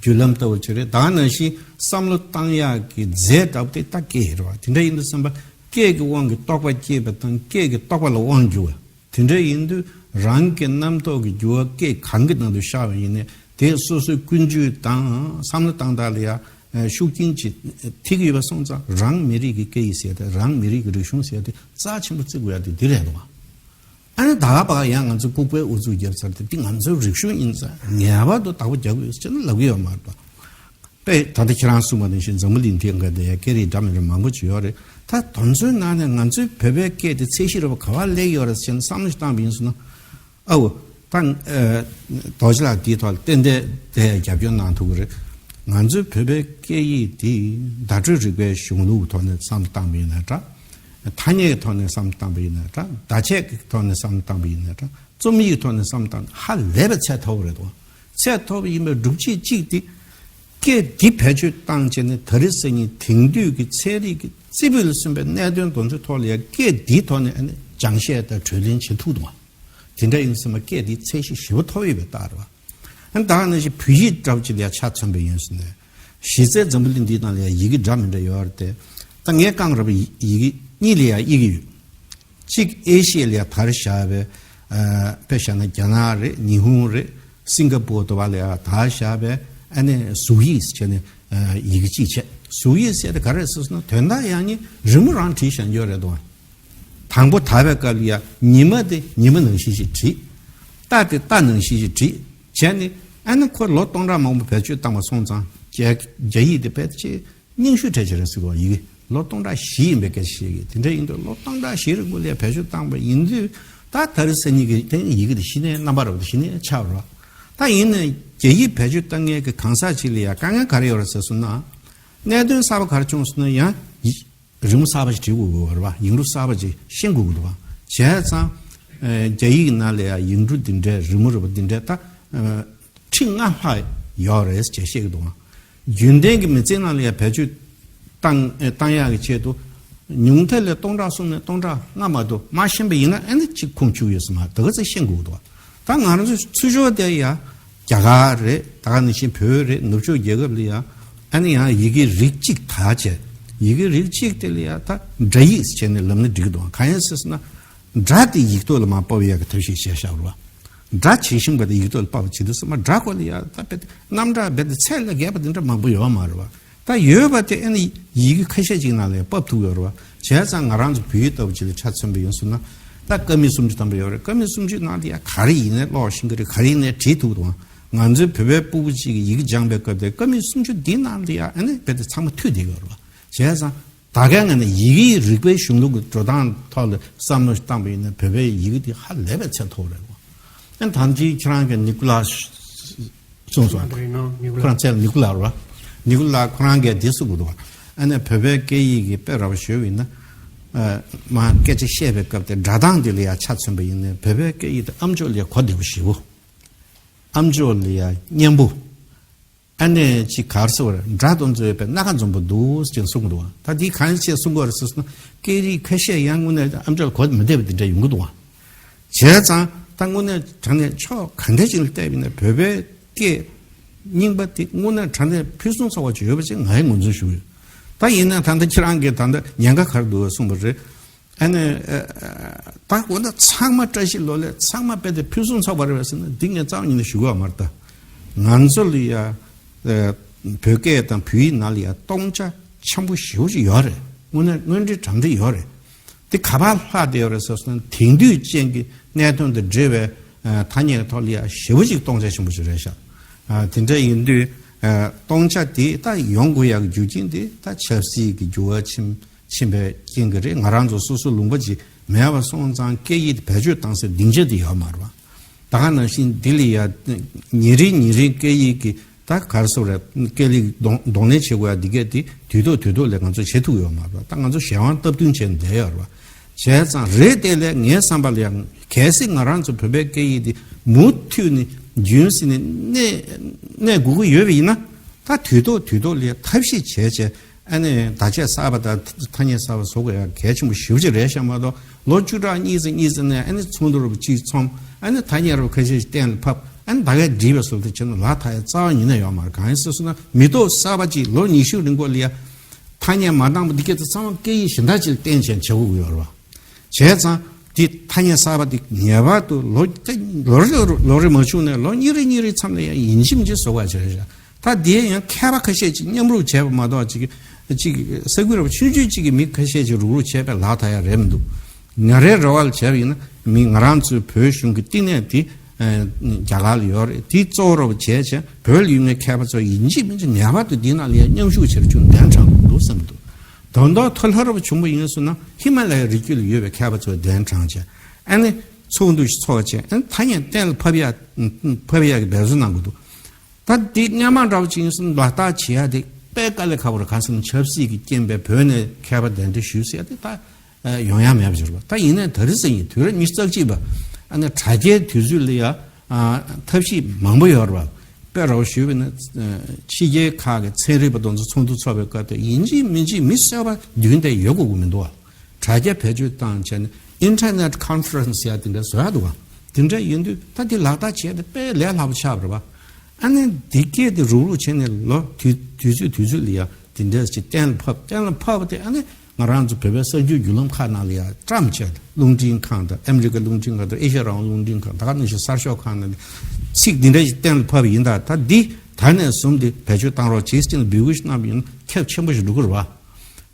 བརྒྱུད་ལམ་ལྟ་བུ་ཅིག་རེད། ད་ག་ནང་བཞིན་བསམ་བློ་བཏང་ཡག་གི་རྫས་ལྟ་བུ་དེ་ད་སྐད་ཡིག་རེད་པ། དེ་འདྲ་ཡིན་དུས་ཙམ་པ་སྐད་ཀྱི་དབང་གིས་རྟོག་པ་སྐྱེས་པ་དང་སྐད་ཀྱིས་རྟོག་པ་ལ་དབང་བསྒྱུར་བ། དེ་འདྲ་ཡིན་དུས་རང་གི་རྣམ་རྟོག་གི་རྒྱུ་བ་སྐད་གང་གི་ནང་དུ་ཤར་བ་ཡིན་ནའི་དེ་སོ་སོའི་ཀུན་སྤྱོད་དང་བསམ་བློ་བཏང་སྟངས་ལ་ཡང་ཤུགས་རྐྱེན་ཅིག་ཐེབས་ཀྱི་ཡོད་པ་སོང་ཙང་རང་མི་རིགས་ཀྱི་སྐད་ཡིག་ཟེར་ཡ་དེ་རང་མི་རིགས་ཀྱི་རིག་གཞུང་ཟེར་ཡ་དེ་རྩ་ཆེན་པོ་བརྩི་དགོས་ཡ་དེ་འདི་རེད་འདུག་ཨ་ནི་ད་ག་པ་ཡང་ང་ཚོ་ལྐུགས་པའི་ཨུ་ཚུགས་བརྒྱབ་ཚར་ཏེ་འདི་ང་ཚོའི་རིག་གཞུང་ཡིན་ཙང་ངེས་པར་དུ་བདག་པོ་རྒྱག་དགོས་ཟེར་ནས་ལབ་ཀྱི་ཡོད་མ་རེད་པ། དཔེ་ད་ལྟ་ཁྱེད་རང་གསུངས་པ་ནང་བཞིན་འཛམ་བུ་གླིང་འདིའི་སྒང་དེ་ཡང་སྐད་རིགས་འདྲ་མི་འདྲ་མང་པོ་ཅིག་ཡོད་རེད། ད་དེ་ཚོའི་ནང་ནས་ང་ཚོའི་བོད་པའི་སྐད་དེ་ཚད་གཞི་རེད་པ་ག་པར་སླེབས་ཡོད་རེད་ཟེར་ནས་བསམ་བློ་ཞིག་བཏང་པ་ཡིན་སོང་ན། ཨའོ། ད་ཨ་རྡོ་རྗེ་ལགས་འདིའི་ཐོག་ལ་ཏན་ཏན་དེ་རྒྱབ་སྐྱོར་གནང་ཐུབ་ཀྱི་རེད། ང་ཚོའི་བོད་པའི་སྐད་ཡིག་འདི་བརྡ་སྤྲོད་རིག་པའི་གཞུང་ལུགས་ཐོག་ནས་བསམ་བློ་བཏང་པ་ཡིན་ན་འདྲ། ཐ་སྙད་ཀྱི་ཐོག་ནས་བསམ་བློ་བཏང་པ་ཡིན་ན་འདྲ། བརྡ་ཆད་ཀྱི་ཐོག་ནས་བསམ་བློ་བཏང་པ་ཡིན་ན་འདྲ། རྩོམ་ཡིག་ཐོག་ནས་བསམ་བློ་བཏང་ན་ཧ་ལས་པའི་ཚད་མཐོ་པོ་རེད་དོ། ཚད་མཐོ་པོ་ཡིན་པའི་སྒྲུབ་བྱེད་གཅིག་དེ། སྐད་འདི་བེད་སྤྱོད་བཏང་བྱས་ནས་ད་རེས་སང་ཉིན་དེང་དུས་ཀྱི་ཚན་རིག་གི་རྩེ་ཕུད་ལ་སོན་པའི་གནད་དོན་དེ་ཚོའི་ཐོག་ལ་ཡང་སྐད་འདིའི་ཐོག་ནས་ཨ་ནི་སྦྱང་བཤད་དང་གྲོས་གླེང་བྱེད་ཐུབ་འདུག་བ། དེ་འདྲ་ཡིན་ཙང་སྐད་འདི་ཚད་གཞི་ཞེ་པོ་མཐོ་བོ་ཡོད་པའི་རྟགས་རེད་བ། ཨ་ནི་ད་ག་ནང་བཞིན་བོད་ཡིག་འདྲ་བོ་ཅིག་ལ་ཡང་ཆ་མཚོན་པ་ཡིན་ཟེར་ནས། གཞི་རྩའི་འཛམ་བུ་གླིང་འདིའི་ནང་ལ་ཡང་ཡི་གེ་འདྲ་མི་འདྲ་ཡོད་རེད་དེ། ད་ངས་བཀང་རབས་ཡི་ཡི་གེ་གཉིས་ལ་ཡང་དབྱེ་གི་ཡོད། གཅིག་ཨེ་ཤི་ཡ་ལ་ཡང་དར་བཞག་པའི་ཨ་དཔེ་བཞག་ན་རྒྱ་ནག་རེད། ཉི་ཧོང་རེད། སིང་ག་པོར་དུ་བ་ལ་ཡང་དར་བཞག་པའི་ཨ་ནི་ཟུག་ཡིག་བྱས་ནས་ཡི་གེ་གཅིག་བྱས། ཟུག་ཡིག་ཟེར་དེ་ག་རེ་ཟེར་སོང་ན་དོན་དག་ཡང་ནི་རི་མོ་རང་བྲིས་བཞག་ཡོད་རེད་དོ། དང་པོ་དར་བའི་སྐབས་ལ་ཡང་ཉི་མ་དེ་ཉི་མ་ནང་བཞིན་ཞིག་བྲིས། རྟ་དེ་རྟ་ནང་བཞིན་ཞིག་བྲིས། བྱས་ནས་ཨ་ནི་ཁོ་ལོ་སྟོང་ཕྲག་མང་པོ་བེད་སྤྱོད་བཏང་བ་སོང་ཙང་རྒྱ་རྒྱ་ཡིག་དེ་དཔེ་ཆེ། རྙིང་ཤོས་གྲས་ཅིག་རེད་ཟེར་བ་ཡི་གེ་ལོ་སྟོང་ཕྲག་བཞི་ཡིན་པའི་སྐད་ཆ་བཤད་ཀྱི། དེ་འདྲ་ཡིན་དུས་ལོ་སྟོང་ཕྲག་བཞི་རིང་པོ་ལ་བེད་སྤྱོད་བཏང་བ་ཡིན་དུས་ད་ད་རེས་སང་ཉིན་གྱི་དེ་ཡི་གེ་དེ་གཞི་ནས་རྣམ་པ་རེད་པ། དེ་གཞི་ནས་ཆགས་པ་རེད། ད་ཡིན་ནའི་རྒྱ་ཡིག་བེད་སྤྱོད་བཏང་མཁན་གྱི་གང་ཟག་ཅིག་ལ་ཡང་དཀའ་ངལ་ག་རེ་ཡོད་རེད་ཟེར་སོང་ན། གནད་དོན་གསར་པ་ག་རེ་བྱུང་སོང་ན་ཡང་རི་མོ་གསར་པ་ཞིག་བྲིས་དགོས་ཀྱི་རེད་པ། ཡིག་འབྲུ་གསར་པ་ཅིག་ཤེས་དགོས་ཀྱི་འདུག་པ། བྱས་ཙང་རྒྱ་ཡིག་ནང་ལ་ཡང་ཡིག་འབྲུ་འདི་འདྲའི་རི་མོ་རེད་པ་འདི་འདྲའི་ད། ཁྲི་ལྔ་ལྷག་ཡོད་རེད་ཅེས་བཤད་ཀྱི་འདུག་རྒྱུན་ལྡན་གྱི་མི་ཚེའི་ནང་ལ་ཡང་བེད་སྤྱོད་བཏང་ཨེ་བཏང་ཡག་གི་ཆེད་དུ་ཉུང་མཐའ་ལ་སྟོང་ཕྲག་གསུམ་ནས་སྟོང་ཕྲག་ལྔ་མ་གཏོགས་མ་ཤེས་པ་ཡིན་ན་ཨ་ནི་གཅིག་ཁུངས་འཁྱོལ་ཡོད་ས་མ་རེད། ད་ག་ཚོད་ཤེས་དགོས་འདུག་ད་ང་རང་ཚོའི་ཚུར་ཕྱོགས་དེ་ཡང་རྒྱ་གར་རེད། ད་ག་ནང་བཞིན་བོད་རེད། ནུབ་ཕྱོགས་རྒྱལ་ཁབ་ལ་ཡང་ཨ་ནི་ཡང་ཡི་གེ་རིགས་གཅིག་དར་བྱས། ཡི་གེ་རིགས་གཅིག་དེ་ལ་ཡང་ད་སྒྲ་ཡིག་བྱས་ནས་ལབ་ན་འགྲིག་གི་འདུག་གང་ཡིན་ཟེར་ན། སྒྲ་དེ་ཡིག་ཐོག་ལ་མར་ཕབ་ཡག་གི་ཐབས་ཤེས་བྱས་བཞག་རེད་པ། སྒྲ་ཇི་བཞིན་པ་དེ་ཡིག་ཐོག་ལ་ཕབ་པ་བྱེད་དུས་ཙམ་པ་སྒྲ་སྐོར་ལ་ཡང་ད་དཔེ་དེ་རྣམ་གྲངས་རྦད་དེ་ཚད་ལས་བརྒལ་བ་དེ་འདྲ་མང་པོ་ཡོད་མ་རེད་པ། ད་ཡོད་པ་དེ་ཨ་ནི་ཡི་གེ་ཁ་ཤས་ཅིག་ནང་ལ་ཕབ་ཐུབ་ཡོད་རེད་པ། བྱས་ཙང་ང་རང་ཚོ་བོད་ཡིག་ལྟ་བུ་ཅིག་ལ་ཆ་མཚོན་པ་ཡིན་སོང་ན། ད་ཀ་མད་སུམ་ཅུ་ཐམ་པ་ཡོད་རེད། ཀ་མད་སུམ་ཅུ་ནང་དེ་ཡང་ག་རེ་ཡིན་ནའི་ཀློག་ཤེས་ཀྱི་རེད། ག་རེ་ཡིན་ནའི་བྲིས་ཐུབ་འདུག་ང་ཚོའི་བོད་པའི་ཕྲུ་གུ་ཅིག་གིས་ཡི་གེ་སྦྱངས་པའི་སྐབས་དེ་ཀ་མད་སུམ་ཅུ་འདིའི་ནང་དེ་ཡང་ཨ་ནི་རྦད་དེ་ཚང་མ་མཐུད་བསྡད་ཡོད་རེད་པ། བྱས་ཙང་། ད་གའི་ངོས་ནས་ཡི་གེའི་རིག་པའི་གཞུང་ལུགས་ཀྱི་འགྲོ་སྟངས་ཐོག་ལ་བསམ་བློ་ཞིག་བཏང་པ་ཡིན་ན་བོད་པའི་ཡི་གེ་འདི་ཧ་ལས་པའི་ཚད་མཐོ་པོ་རེད་པ། ཨ་ནི་ད་ཅི་ཁྱེད་རང་གིས་ནི་ཀུ་ལ་གསུངས་སོང་། ཁོ་རང་ཚེ་ནི་ཀུ་ལ་རེད་པ། ནི་ཀུ་ལ་ཁོ་རང་གིས་འདི་གསུངས་འདུག་པ། ཨ་ནི་བོད་པའི་སྐད་ཡིག་གི་དཔེ་ར་བ་ཞུས་པ་ཡིན་ན། ཨ་མ་སྐད་ཆ་བཤད་པའི་སྐབས་དེ་སྒྲ་གདངས་འདི་ལ་ཡང་ཆ་མཚོན་པ་ཡིན་ན་བོད་པའི་སྐད་ཡིག་དེ་ཨམ་ཅོག་ལས་གོ་བདེ་པོ་ཞེ་པོ། ཨམ་ཅོག་ལ་ཡང་སྙན་པོ། ཨ་ནེ་ཅིག་གར་སོ་བར་དགྲ་དང་མཛོད་པའི་སྣ་ཁ་འཛོམས་པོ་འདུག་ཅེས་གསུངས་འདུག་ད་འདི་གང་ཅེས་གསུང་གི་ཡོད་རེད་ཟེར་ན་སྐད་རིགས་ཁ་ཤས་ཡང་དངོས་གནས་ཨམ་ཅོག་ལ་གོ་མི་བདེ་བ་འདི་འདྲ་ཡོང་གི་འདུག་བྱས་ཙང་ད་དངོས་གནས་དྲང་གནས་ཕྱོགས་ག་འདྲ་ཅིག་ལ་བལྟས་པ་ཡིན་ན་བོད་པའི་སྐད་རྙིང་པ་དེ་དངོས་གནས་དྲང་གནས་ཕུན་སུམ་ཚོགས་པ་ཅིག་ཡོད་པ་ཅིག་ངས་ངོས་འཛིན་ཞུ་གི་ཡོད། ད་ཡིན་ན་ད་ལྟ་ཁྱེད་རང་གིས་ད་ལྟ་ཉེན་ཁ་ག་རེ་འདུག་གསུངས་པ་རེད། ཨ་ནི་ད་འོ་ན་ཚང་མ་བཀྲ་ཤིས་ལོ་ལེགས་ཚང་མ་དཔེ་དེ་ཕུན་སུམ་ཚོགས་པ་རེད་པས་ཟེར་ན་འདི་ངས་རྩ་བ་ཉིད་ནས་ཞུ་གི་ཡོད་མ་རེད་ད། ང་ཚོ་ལ་ཡ་ཨ་བོད་སྐད་དང་བོད་ཡིག་ནང་ལ་ཡ་སྟོང་ཆ་ཆེན་པོ་ཞེ་པོ་ཅིག་ཡོད་རེད། དངོས་གནས་དངོས་འབྲེལ་དྲང་འབྲེལ་ཡོད་རེད། དེ་ག་པར་ལྷག་བསྡད་ཡོད་རེད་ཟེར་སོང་ན། དེང་དུས་ཅན་གྱི་གནད་དོན་དང་འབྲེལ་བའི་ཨ་ཐ་སྙད་ཐོག་ལ་ཡ་ཞེ་པོ་ཅིག་སྟོང་ཆ་ཆེན་པོ་ཞིག་རེད་ཤག་ཨ་དེ་འདྲ་ཡིན་དུས་ཨ་སྟོང་ཆ་དེ་ད་ཡོང་དགོས་ཡག་གི་རྒྱུ་རྐྱེན་དེ་ད་ཆབ་སྲིད་ཀྱི་འགྱུར་བ་ཕྱིན་ཕྱིན་པའི་རྐྱེན་གྱིས་རེད། ང་རང་ཚོ་སོ་སོ་ལུང་པ་ཅིག་མེད་པ་སོང་ཙང་སྐད་ཡིག་དེ་བེད་སྤྱོད་བཏང་སའི་སྡིངས་ཆ་དེ་ཡོད་མ་རེད་པ། ད་ག་ནང་བཞིན་འདི་ལ་ཡ་ཉིན་རེ་ཉིན་རེ་སྐད་ཡིག་གི་ད་ག་རེ་ཟེར་དགོས་རེད། སྐད་ཡིག་གདོང་གདོང་ལེན་བྱེད་དགོས་ཡ་འདི་གས་དེ་དུས་ཐོག་དུས་ཐོག་ལ་ང་ཚོ་བྱེད་ཐུབ་ཡོད་མ་རེད་པ། ད་ང་ཚོ་གཞན་དབང་སྟབས་བསྟུན་བྱས་ནས་བསྡད་ཡོད་རེད་པ། བྱས་ཙང་རེད་དེ་ལས་ངའི་བསམ་པ་ལ་ཡང་གལ་སྲིད་ང་རང་ཚོ་བོད་པའི་སྐད་ཡིག་འདི་མུ་མཐུད་ནས་རྒྱུན་སྲིང་ནས་གནས་གནས་དགོས་ཀྱི་ཡོད་པ་ཡིན་ན། ད་དུས་ཐོག་དུས་ཐོག་ལ་ཐབས་ཤེས་བྱས་བྱས་ཨ་ནི་བརྡ་ཆད་གསར་པ་དང་ཐ་སྙད་གསར་པ་བཟོ་དགོས་ཡ་གལ་ཆེན་པོ་ཞེ་པོ་ཅིག་རེད་ཤག་མ་གཏོགས་ལོ་བཅུ་ཕྲག་གཉིས་ཙམ་གཉིས་ཙམ་ནས་ཨ་ནི་ཚོགས་འདུ་རུ་གཅིག་ཚོམ། ཨ་ནི་ཐ་སྙད་རུ་ཁ་ཤས་ཤིག་གཏན་ལ་ཕབ། ཨ་ནི་ད་གས་འགྲིག་པའི་བཟོ་འདྲ་བྱས་ན་ལག་ཐག་ཡ་རྩ་བ་ཉིད་ནས་ཡོད་མ་རེད། གང་ཡིན་ཟེར་སོང་ན་མི་ཐོག་གསར་པ་ཅིག་ལོ་ཉི་ཤུ་རིང་པོ་ལ་ཡ་ཐ་སྙད་མ་འདང་པོ་འདི་སྐད་དུ་ཚང་མ་སྐད་ཡིག་གཞན་དག་ཅིག་ལ་བརྟེན་བྱས་བྱེད་དགོས་ཀྱི་ཡོད་རེད་བ། བྱས་ཙང་འདི་ཐ་སྙད་གསར་པ་འདི་ངེས་པར་དུ་ལོ་ལོ་རེ་ལོ་རེ་མ་བྱུང་ནས་ལོ་གཉིས་རེ་གཉིས་རེ་མཚམས་ལ་ཡང་ཡིན་གཅིག་མིན་གཅིག་བཟོ་དགོས་བྱས་རེད། ད་འདིའི་ཡང་མཁས་པ་ཁ་ཤས་ཅིག་མཉམ་རུབ་བྱས་པ་མ་གཏོགས་ཅིག་ཅིག་ས་ཁུལ་ར་བ་ཆུང་ཆུང་ཅིག་གི་མི་ཁ་ཤས་ཅིག་རུག་རུག་བྱས་པའི་ལག་ཐག་ཡ་རེད་མི་འདུག་ང་རའི་རེ་བ་ལ་བྱས་པ་ཡིན་ན་མི་ང་རང་ཚོའི་བོད་གཞུང་གི་བསྟི་གནས་འདི་རྒྱ་གར་ལ་ཡོད་རེད། དེ་གཙོ་བོ་ར་བ་བྱས་བྱས་བོད་ལ་ཡོད་མཁན་མཁས་པ་ཚོ་ཡིན་གཅིག་མིན་གཅིག་ངེས་པར་དུ་འདི་ནང་ལ་ཡང་མཉམ་ཞུགས་བྱེད་རྒྱུ་གདན་དྲངས་དགོས་འདུག་བསམ་གྱི་འདུག་དོན་དག་ཐོག་ལྷ་རབས་བྱུང་བ་ཡིན་སོང་ན་ཧི་མ་ལ་ཡའི་རི་རྒྱུད་ལ་ཡོད་པའི་མཁས་པ་ཚོ་གདན་དྲངས་བྱས་ཨ་ནི་ཚོགས་འདུ་ཞིག་ཚོགས་བྱས་ཨ་ནི་ཐ་སྙད་གཏན་ལ་ཕབ་ཡ་ཕབ་ཡ་གི་འབད་བརྩོན་གནང་དགོས་འདུག་ད་འདི་སྔ་མ་འདྲ་བོ་ཅིག་ཡིན་སོང་ན་ལག་བསྟར་བྱེད་ཡ་དེ་དཔེ་དཀའ་ལས་ཁག་པོ་རེད། གང་ཟེར་ན་ཆབ་སྲིད་ཀྱི་རྐྱེན་པས་བོད་ནས་མཁས་པ་གདན་འདྲེན་ཞུས་ཟེར་ཡ་དེ་ད། ཡོང་ཡ་མེད་པ་ཅིག་རེད་པ། ད་ཡིན་ནའི་ད་རེས་ཡིན་དུས་རབས་ཉི་ཤུ་རྩ་གཅིག་པ་ཨ་ནི་དྲ་རྒྱའི་དུས་ཚོད་ལ་ཡ་ཐབས་ཤེས་མང་པོ་ཡོད་རེད་པ། དཔེ་ར་བ་ཞུས་པ་ཡིན་ན་ཕྱི་རྒྱལ་ཁག་གི་ཚན་རིག་པ་དེ་ཚོ་ཚོགས་འདུ་ཚོགས་པའི་སྐབས་དེ་ཡིན་གཅིག་མིན་གཅིག་མི་གསོད་པ་མདུན་དེ་ཡོད་དགོས་ཀྱི་མི་འདུག་པ། དྲ་རྒྱ་བེད་སྤྱོད་བཏང་བྱས་ནས་Internet Conference ཟེར་ཡ་དེ་འདྲ་བཟོ་ཡ་འདུག་པ། དེ་འདྲ་ཡིན་དུས་ད་དེ་ལག་བསྟར་བྱས་ཏེ་དཔེ་ལས་སླ་པོ་ཆགས་པ་རེད་པ། ཨ་ནི་འདི་སྐད་དེ་རུག་རུག་བྱས་ནས་ལོ་དུས་དུས་ཚོད་དུས་ཚོད་ལ་ཡ་དེ་འདྲ་ཞིག་གཏན་ལ་ཕབ། གཏན་ལ་ཕབ་པ་དེ་ཨ་ནི་ང་རང་ཚོ་བོད་པའི་གསར་འགྱུར་བརྒྱུད་ལམ་ཁག་ནང་ལ་ཡ་བཀྲམ་བྱས། རླུང་འཕྲིན་ཁང་དང་ཨ་མི་རི་ཀ་རླུང་འཕྲིན་ཁང་དང་ཨེ་ཤ་ཡ་རང་དབང་རླུང་འཕྲིན་ཁང་ད་ག་ནང་བཞིན་གསར་ཤོག་ཁག་ནང་ཚིག་འདི་འདྲ་ཞིག་གཏན་ལ་ཕབ་པ་ཡིན་ད། ད་འདི་ད་ནས་བཟུང་སྟེ་བེད་སྤྱོད་བཏང་རོགས་བྱེད་ཅེས་འབོད་སྐུལ་ཞིག་གནང་བ་ཡིན་ན་ཁྱབ་ཆེན་པོ་ཞིག་འགྲོ་གི་རེད་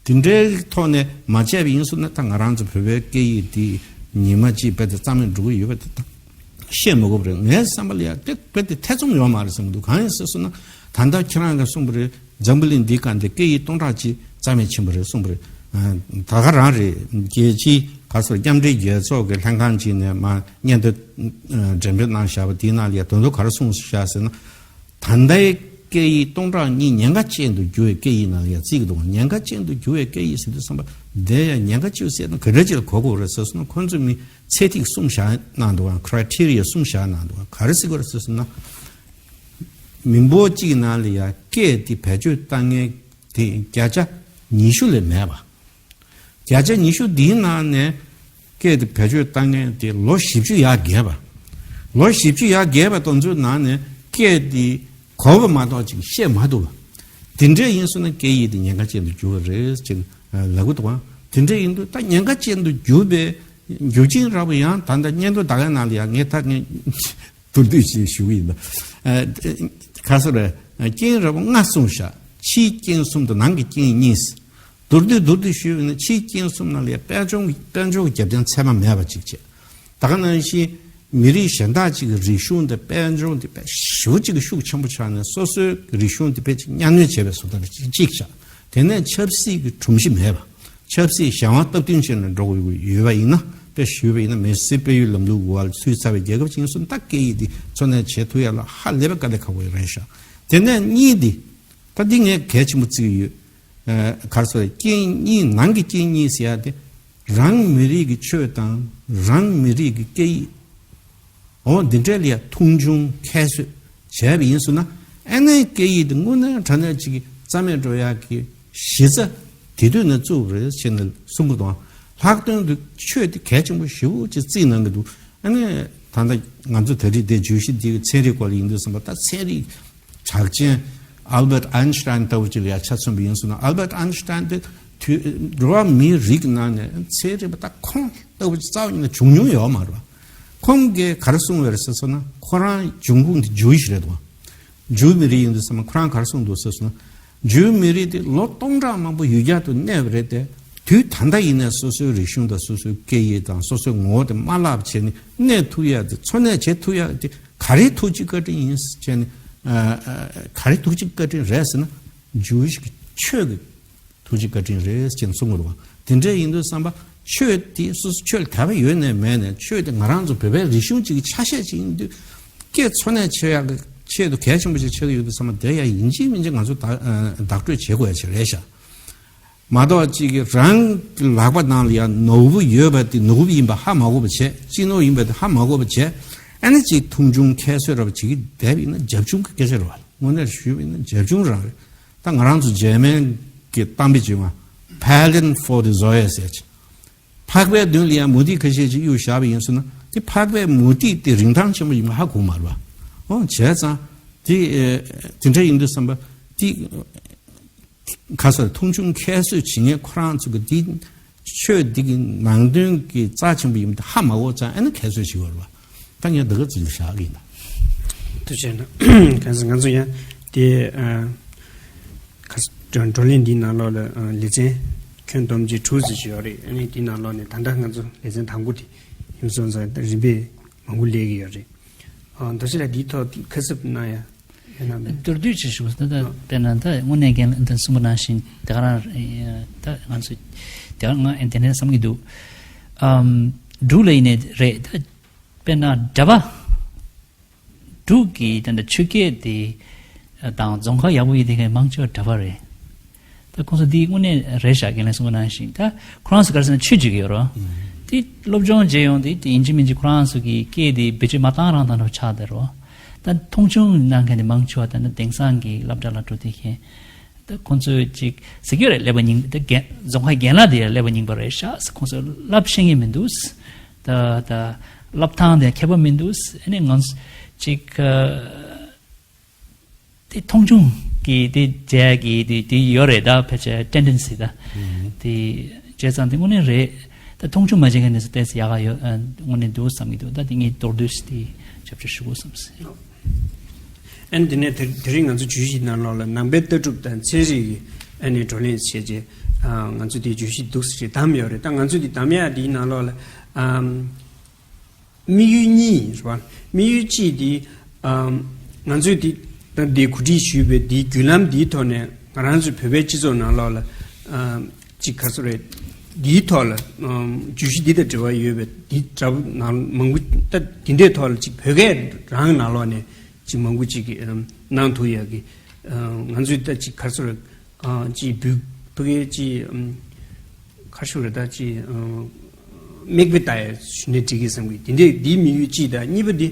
པ། དེ་འདྲའི་ཐོག་ནས་མ་བྱས་པ་ཡིན་སོང་ན་ད་ང་རང་ཚོ་བོད་པའི་སྐད་ཡིག་འདི་ཉི་མ་གཅིག་རྦད་དེ་རྩ་མེད་འགྲོ་གི་ཡོད་པ་དེ་ད་བཤད་མི་དགོས་པ་རེད། ངའི་བསམ་པ་ལ་ཡ་དེ་རྦད་དེ་ཐེ་ཚོམ་ཡོད་མ་རེད་བསམ་གྱི་འདུག་གང་ཡིན་ཟེར་སོང་ན་ད་ལྟ་ཁྱེད་རང་གིས་གསུངས་པ་རེད། འཛམ་བུ་གླིང་འདིའི་སྒང་དེ་སྐད་ཡིག་སྟོང་ཕྲག་གཅིག་རྩ་མེད་ཕྱིན་པ་རེད་གསུངས་པ་རེད། ད་ག་རང་རེད། རྒྱལ་སྤྱིའི་ག་རེ་ཟེར་མཉམ་འབྲེལ་རྒྱལ་ཚོགས་ཀྱི་ལྷན་ཁང་ཅིག་ནས་མར་སྙན་ཐོ་འགྲེམས་སྤེལ་གནང་བཞག་པ་དེའི་ནང་ལ་ཡ་དོན་དུ་ག་རེ་གསུངས་བཞག་ཟེར་ན། ད་ལྟའི་སྐད་ཡིག་སྟོང་ཕྲག་གཉིས་ཉེན་ཁ་ཅན་དུ་གྱུར་བའི་སྐད་ཡིག་ནང་ལ་ཡ་བརྩི་གི་འདུག་ཉེན་ཁ་ཅན་དུ་གྱུར་བའི་སྐད་ཡིག་ཟེར་དུས་ཙམ་པ་དེ་ཡ་ཉེན་ཁ་ཅིག་ཟེར་ན་ག་འདྲ་ཅིག་ལ་གོ་དགོས་རེད་ཟེར་སོང་ན། ཁོང་ཚོས་མི་ཚད་ཐིག་གསུམ་བཞག་གནང་འདུག་ག criteria་གསུམ་བཞག་གནང་འདུག་ག་ག་རེ་ཟེར་དགོས་རེད་ཟེར་སོང་ན། མི་འབོར་གཅིག་ནང་ལ་ཡ་སྐད་དེ་བེད་སྤྱོད་བཏང་མཁན་དེ་བརྒྱ་ཆ་ཉི་ཤུ་ལས་མེད་པ། བརྒྱ་ཆ་ཉི་ཤུ་འདིའི་ནང་ནས་སྐད་དེ་བེད་སྤྱོད་བཏང་མཁན་དེ་ལོ་བཞི་བཅུ་ཡར་རྒས་པ། ལོ་བཞི་བཅུ་ཡར་རྒས་པ་དེ་ཚོའི་ནང་ནས་སྐད་དེ་གོ་བ་མ་གཏོགས་ཅིག་བཤད་མ་ཐུབ་པ། དེ་འདྲ་ཡིན་སོང་ན་སྐད་ཡིག་དེ་ཉེན་ཁ་ཅན་དུ་གྱུར་བ་རེད་ཅེས་ལབ་ཀྱི་འདུག་ག་དེ་འདྲ་ཡིན་དུས་ད་ཉེན་ཁ་ཅན་དུ་གྱུར་པའི་རྒྱུ་རྐྱེན་ར་བ་ཡང་ད་ལྟ་སྙན་ཐོ་ད་གའི་ནང་ལ་ཡང་ངས་ད་ངས་མདོར་བསྡུས་ཤིག་ཞུ་གི་ཡིན་ད། ཨ་ག་རེ་ཟེར་རེད། རྐྱེན་ར་བ་ལྔ་གསུངས་བཞག་ཕྱིའི་རྐྱེན་གསུམ་དང་ནང་གི་རྐྱེན་གཉིས། མདོར་བསྡུས་མདོར་བསྡུས་ཞུས་པ་ཡིན་ན་ཕྱིའི་རྐྱེན་གསུམ་ནང་ལ་ཡང་དཔལ་འབྱོར་དཔལ་འབྱོར་གྱི་རྒྱབ་རྟེན་ཚད་མ་མེད་པ་ཅིག་བྱས། ད་ག་ནང་བཞིན་མི་རིགས་གཞན་དག་ཅིག་གི་རིག་གཞུང་དང་དཔལ་འབྱོར་འདི་དཔེ་ཞེ་པོ་ཅིག་གི་ཤུགས་ཆེན་པོ་ཆགས་ནས་སོ་སོའི་རིག་གཞུང་འདི་དཔེ་ཅིག་གཉའ་གནོན་བྱས་པའི་བཟོ་ལྟ་ཅིག་བྱས། དེ་ནས་ཆབ་སྲིད་ཀྱི་སྒྲོམ་གཞི་མེད་པ། ཆབ་སྲིད་གཞན་དབང་སྟབས་བསྟུན་བྱས་ནས་འགྲོ་དགོས་ཡོད་པ་ཡིན་ན། དཔེ་ཞུས་པ་ཡིན་ན་མི་སེར་སྤེལ་ཡུལ་ལམ་ལུགས་འོག་ལ་ཚུད་ཚར་བའི་རྒྱལ་ཁབ་ཅིག་ཡིན་སོང་ན་ད་སྐད་ཡིག་འདི་འཚོ་གནས་བྱེད་ཐུབ་ཡ་ལ་ཧ་ལས་པའི་དཀའ་ལས་ཁག་པོ་རེད་ཤག་དེ་ནས་གཉིས་འདི་ད་འདི་ངས་གལ་ཆེན་པོ་བརྩི་གི་ཡོད། ཨ་ག་རེ་ཟེར་རྐྱེན་གཉིས་ནང་གི་རྐྱེན་གཉིས་ཟེར་ཡ་དེ་རང་མི་རིགས་ཀྱི་ཆོས་དང་རང་མི་རིགས་ཀྱི་སྐད་ཡིག་འོ་འདི་འདྲ་ལ་ཡ་མཐོང་ཆུང་ཁྱད་གསོད་བྱས་པ་ཡིན་སོང་ན་ཨ་ནི་སྐད་ཡིག་འདི་དངོས་གནས་དྲང་གནས་ཅིག་རྩ་མེད་འགྲོ་ཡག་གི་གཞི་རྩ་དེ་དུས་ནས་བཙུགས་པ་རེད་ཅེས་ནས་གསུང་གི་འདུག་ལྷག་དོན་དུ་ཆོས་དེ་གལ་ཆེན་པོ་ཞེ་པོ་ཅིག་བརྩིས་གནང་གི་འདུག་ཨ་ནི་ད་ལྟ་ང་ཚོ་ད་རེས་དེ་བརྗོད་གཞི་འདི་གི་ཚན་རིག་སྐོར་ལ་ཡིན་དུས་ཙམ་པ་ད་ཚན་རིག་གྲགས་ཅན་ཨལ་བྷར་ཨན་ཤི་ཏན་ལྟ་བུ་ཅིག་ལ་ཡ་ཆ་མཚོན་པ་ཡིན་སོང་ན། ཨལ་བྷར་ཨན་ཤི་ཏན་དེ་དུས་འགྲོ་བ་མིའི་རིགས་ནང་ནས་ཚན་རིག་པ་ད་ཁོང་ལྟ་བུ་ཅིག་རྩ་བ་ཉིད་ནས་བྱུང་མྱོང་ཡོད་མ་རེད་པ། ཁོང་གིས་ག་རེ་གསུངས་པ་རེད་ཟེར་སོང་ན་ཁོ་རང་འབྱུང་ཁུངས་དེ་ཇུ་ཝི་ཤི་རེད་འདུག་འཇུ་མི་རིགས་ཡིན་དུས་ཙམ་པ་ཁོ་རང་ག་རེ་གསུངས་འདུག་ཟེར་སོང་ན། འཇུ་མི་རིགས་དེ་ལོ་སྟོང་ཕྲག་མང་པོ་ཡུལ་གྱར་དུ་གནས་པ་རེད་དེ། དུས་ད་ལྟ་ཡིན་ནའི་སོ་སོའི་རིག་གཞུང་དང་སོ་སོའི་སྐད་ཡིག་དང་སོ་སོའི་ངོ་བོ་དེ་མ་བརླག་བྱས་ནས་གནས་ཐུབ་ཡ་དེ། འཚོ་གནས་བྱེད་ཐུབ་ཡ་དེ་ག་རེའི་ཐུགས་རྗེ་བཀའ་དྲིན་ཡིན་ཟེར་བྱས་ནས། ཨ་ཨ་ག་རེའི་ཐུགས་རྗེ་བཀའ་དྲིན་རེད་ཟེར་ན། འཇུ་ཞིག་གི་ཆོས་ཀྱི་ཐུགས་རྗེ་བཀའ་དྲིན་རེད་ཅེས་གསུང་གི་འདུག་བ། དེ་འདྲ་ཡིན་དུས་ཙམ་པ་ཆོས་དེ་སོ་སོ་ཆོས་ལ་དད་པ་ཡོད་ནའི་མེད་ནའི་ཆོས་དེ་ང་རང་ཚོ་བོད་པའི་རིག་གཞུང་གཅིག་གི་ཆ་ཤས་ཅིག་ཡིན་དུས། སྐད་འཚོ་གནས་བྱེད་ཡག་གི་ཆེད་དུ་གལ་ཆེན་པོ་ཅིག་ཆགས་ཀྱི་ཡོད་དུས་ཙམ་པ་དེ་ཡང་ཡིན་གཅིག་མིན་གཅིག་ང་ཚོ་བདག་ཨ་བདག་སྤྲོད་བྱེད་དགོས་ཡ་ཅིག་རེད་ཤག་མ་གཏོགས་གཅིག་གིས་རང་གི་ལག་པ་ནང་ལ་ཡང་ནོར་བུ་ཡོད་པ་དེ་ནོར་བུ་ཡིན་པ་ཧ་མ་གོ་བ་བྱས། སྤྱི་ནོར་ཡིན་པ་དེ་ཧ་མ་གོ་བ་བྱས། ཨ་ནི་གཅིག་མཐོང་ཆུང་ཁྱད་གསོད་ར་བ་བྱེད་ཀྱི་བསྡད་པ་ཡིན་ན་རྒྱབ་ཆུང་གི་སྐད་ཆ་རེད་བ། དངོས་གནས་ཞུས་པ་ཡིན་ན་རྒྱབ་ཆུང་རང་རེད། ད་ང་རང་ཚོ་འཇར་མན་གྱི་གཏམ་དཔེ་བྱེད་ན། Paddling for the Joy ཟེར་ཅིག་ཕག་པའི་མདུན་ལ་ཡང་མུ་ཏིག་ཁ་ཤས་ཅིག་གཡུགས་བཞག་པ་ཡིན་ཟེར་ན། དེ་ཕག་པའི་མུ་ཏིག་དེ་རིན་ཐང་ཆེན་པོ་ཡིན་པ་ཧ་གོ་མ་རེད་བ། འོ་བྱས་ཙང་དེ་ཨེ་དེ་འདྲ་ཡིན་དུས་ཙམ་པ་དེ། ཁ་སང་མཐོང་ཆུང་ཁྱད་གསོད་བྱེད་མཁན་ཁོ་རང་ཚོ་གི་འདི་ཆོས་འདི་གི་ནང་དོན་གྱི་རྩ་ཆེན་པོ་ཡིན་པ་ཧ་མ་གོ་ཙང་ཨ་ནི་ཁྱད་གསོད་བྱེད་དགོས་རེད་བ། ད་ངས་འདི་ག་ཚོད་བཞག་གི་ཡིན་ད། ཐུགས་རྗེ་གནང་། གང་ཟེར་ང་ཚོ་ཡང་དེ་ཨ་ཁ་ས་བགྲོ་བགྲོ་གླེང་འདིའི་ནང་ལོགས་ལ་ཨ་ལེ་ཚན་ཁྱོན་བསྡོམས་ཀྱི་དྲུག་ཙམ་ཞིག་ཡོད་རེད། ཨ་ནི་དེའི་ནང་ལོགས་ནས་ད་ལྟ་ང་ཚོ་ལེ་ཚན་དང་པོ་དེ་ཡིན་སོང་ཙང་ད་རིམ་པས་མང་པོ་སླེབས་ཀྱི་ཡོད་རེད། ཨ་མདོ་ཆེ་ལགས་འདིའི་ཐོག་ཁ་གསབ་གནང་ཡ། ཡོད་ན་མེད། མདོར་བསྡུས་ཅིག་ཞུ། ད་ལྟ་ཨ་དཔེར་ན་ད་དངོས་གནས་རྒན་ལགས་འདི་གསུངས་པ་ནང་བཞིན་དེ་ག་རང་ད་ང་ཚོ་དེ་ག་ང་དེ་འདྲ་བསམ་གྱི་འདུག་ཨམ་འབྲུག་ལ་ཡིན་ནའི་རེད། ད་དཔེར་ན་གྲྭ་པ་འབྲུག་གི་ད་ལྟ་ཆོས་སྐད་དེ་དང་རྫོང་ཁ་ཡག་པོ་ཡིན་དེ་གའི་མང་ཆེ་བ་གྲྭ་པ་རེད། ད་ཁོང་ཚོ་འདི་དངོས་གནས་རེད་ཤག་རྒན་ལགས་གསུངས་པ་ནང་བཞིན་ད་ཁོ་རང་ཚོ་ག་རེ་ཟེར་ན་ཆོས་བརྒྱུད་ཀྱི་ཡོད་རོ། དེ་སློབ་སྦྱོང་བྱས་ཡོང་དེ་དེ་ཡིན་གཅིག་མིན་གཅིག་ཁོ་རང་ཚོ་གི་སྐད་དེ་བེད་སྤྱོད་མ་བཏང་རང་བཏང་འགྲོ་ཆགས་བསྡད་རོ། ད་མཐོང་ཆུང་གནང་མཁན་དེ་མང་ཆེ་བ་ད་ནི་དེང་སང་གི་སློབ་གྲྭ་ལ་འགྲོ་དེ་མཁན་ད་ཁོང་ཚོས་ཅིག་ཟེར་གྱི་རེད། ཀླད་པ་རྙིང་ད་རྒན་རྫོང་ཁ་རྒན་ལགས་དེ་ཡང་ཀླད་པ་རྙིང་པ་རེད་ཤག་ཁོང་ཚོས་བསླབ་ཤེས་ཀྱི་མི་འདུག་ད་ད་བསླབ་སྟངས་དེ་མཁས་པ་མི་འདུག་ཨ་ནི་ང་ཚོ་ཅིག་དེ་མཐོང་ཆུང་གི་དེ་བྱས་ཀྱི་དེ་དེ་ཡོད་རེད། ད་ཕལ་ཆེར་ཊེན་ཌེན་སི་ད་དེ་བྱས་ཙང་དེ་དངོས་གནས་རེད། ད་མཐོང་ཆུང་མ་བྱེད་མཁན་དེ་ཚོ་ཏོག་ཙམ་ཡག་ག་ཡོད་དངོས་གནས་འདུག་བསམ་གྱི་འདུག་ད་དེ་ངས་མདོར་བསྡུས་ཤིག་དེ་ཞབས་ཕྱི་ཞུ་དགོས་བསམ་སོང་། ཨ་ནི་དེ་ནས་དེ་དེ་རིང་ང་ཚོ་བརྗོད་གཞི་ནང་ལོགས་ལ་ནང་པའི་ལྟ་གྲུབ་དང་ཚན་རིག་གི་ཨ་ནི་བགྲོ་གླེང་བྱས་རྗེས་ང་ཚོ་དེ་བརྗོད་གཞི་འདུག་སེ་བདམས་ཡོད་རེད། ད་ང་ཚོ་དེ་བདམས་ཡག་དེའི་ནང་ལོགས་ལ་ཨམ། དམིགས་ཡུལ་གཉིས་རེད་བ། དམིགས་ཡུལ་གཅིག་དེ་ཨམ། ང་ཚོས་དེ་ད་འདི་གོ་སྒྲིག་ཞུས་པའི་དེའི་བརྒྱུད་ལམ་འདིའི་ཐོག་ནས་ང་རང་ཚོའི་བོད་པའི་སྤྱི་ཚོགས་ནང་ལོགས་ལ་ཨམ། ཅིག་ག་ཚོད་རེད། འདིའི་ཐོག་ལ་ཨམ། བརྗོད་གཞི་འདི་དང་འབྲེལ་བ་ཡོད་པའི་འདི་འདྲ་པོ་ནང་མང་པོ་ད་དེ་འདྲའི་ཐོག་ལ་ཅིག་བོད་སྐད་རང་ནང་ལོགས་ནས་ཅིག་མང་པོ་ཅིག་གིས་ཨམ། གནང་ཐུབ་ཡག་གི་ཨམ། ང་ཚོས་ད་ཅིག་ག་ཚོད་རེད། ཨ་ཅིག་འབུལ་ཕ་གིའི་ཅིག་ཨམ། ག་ཞུ་རེད། ད་ཅིག་ཨམ། མིག་དཔེ་ལྟ་ཡ་ཞུ་ནས་འགྲིག་གི་བསམ་གི། དེ་འདྲས་འདིའི་དམིགས་ཡུལ་གཅིག་དང་གཉིས་པ་འདི་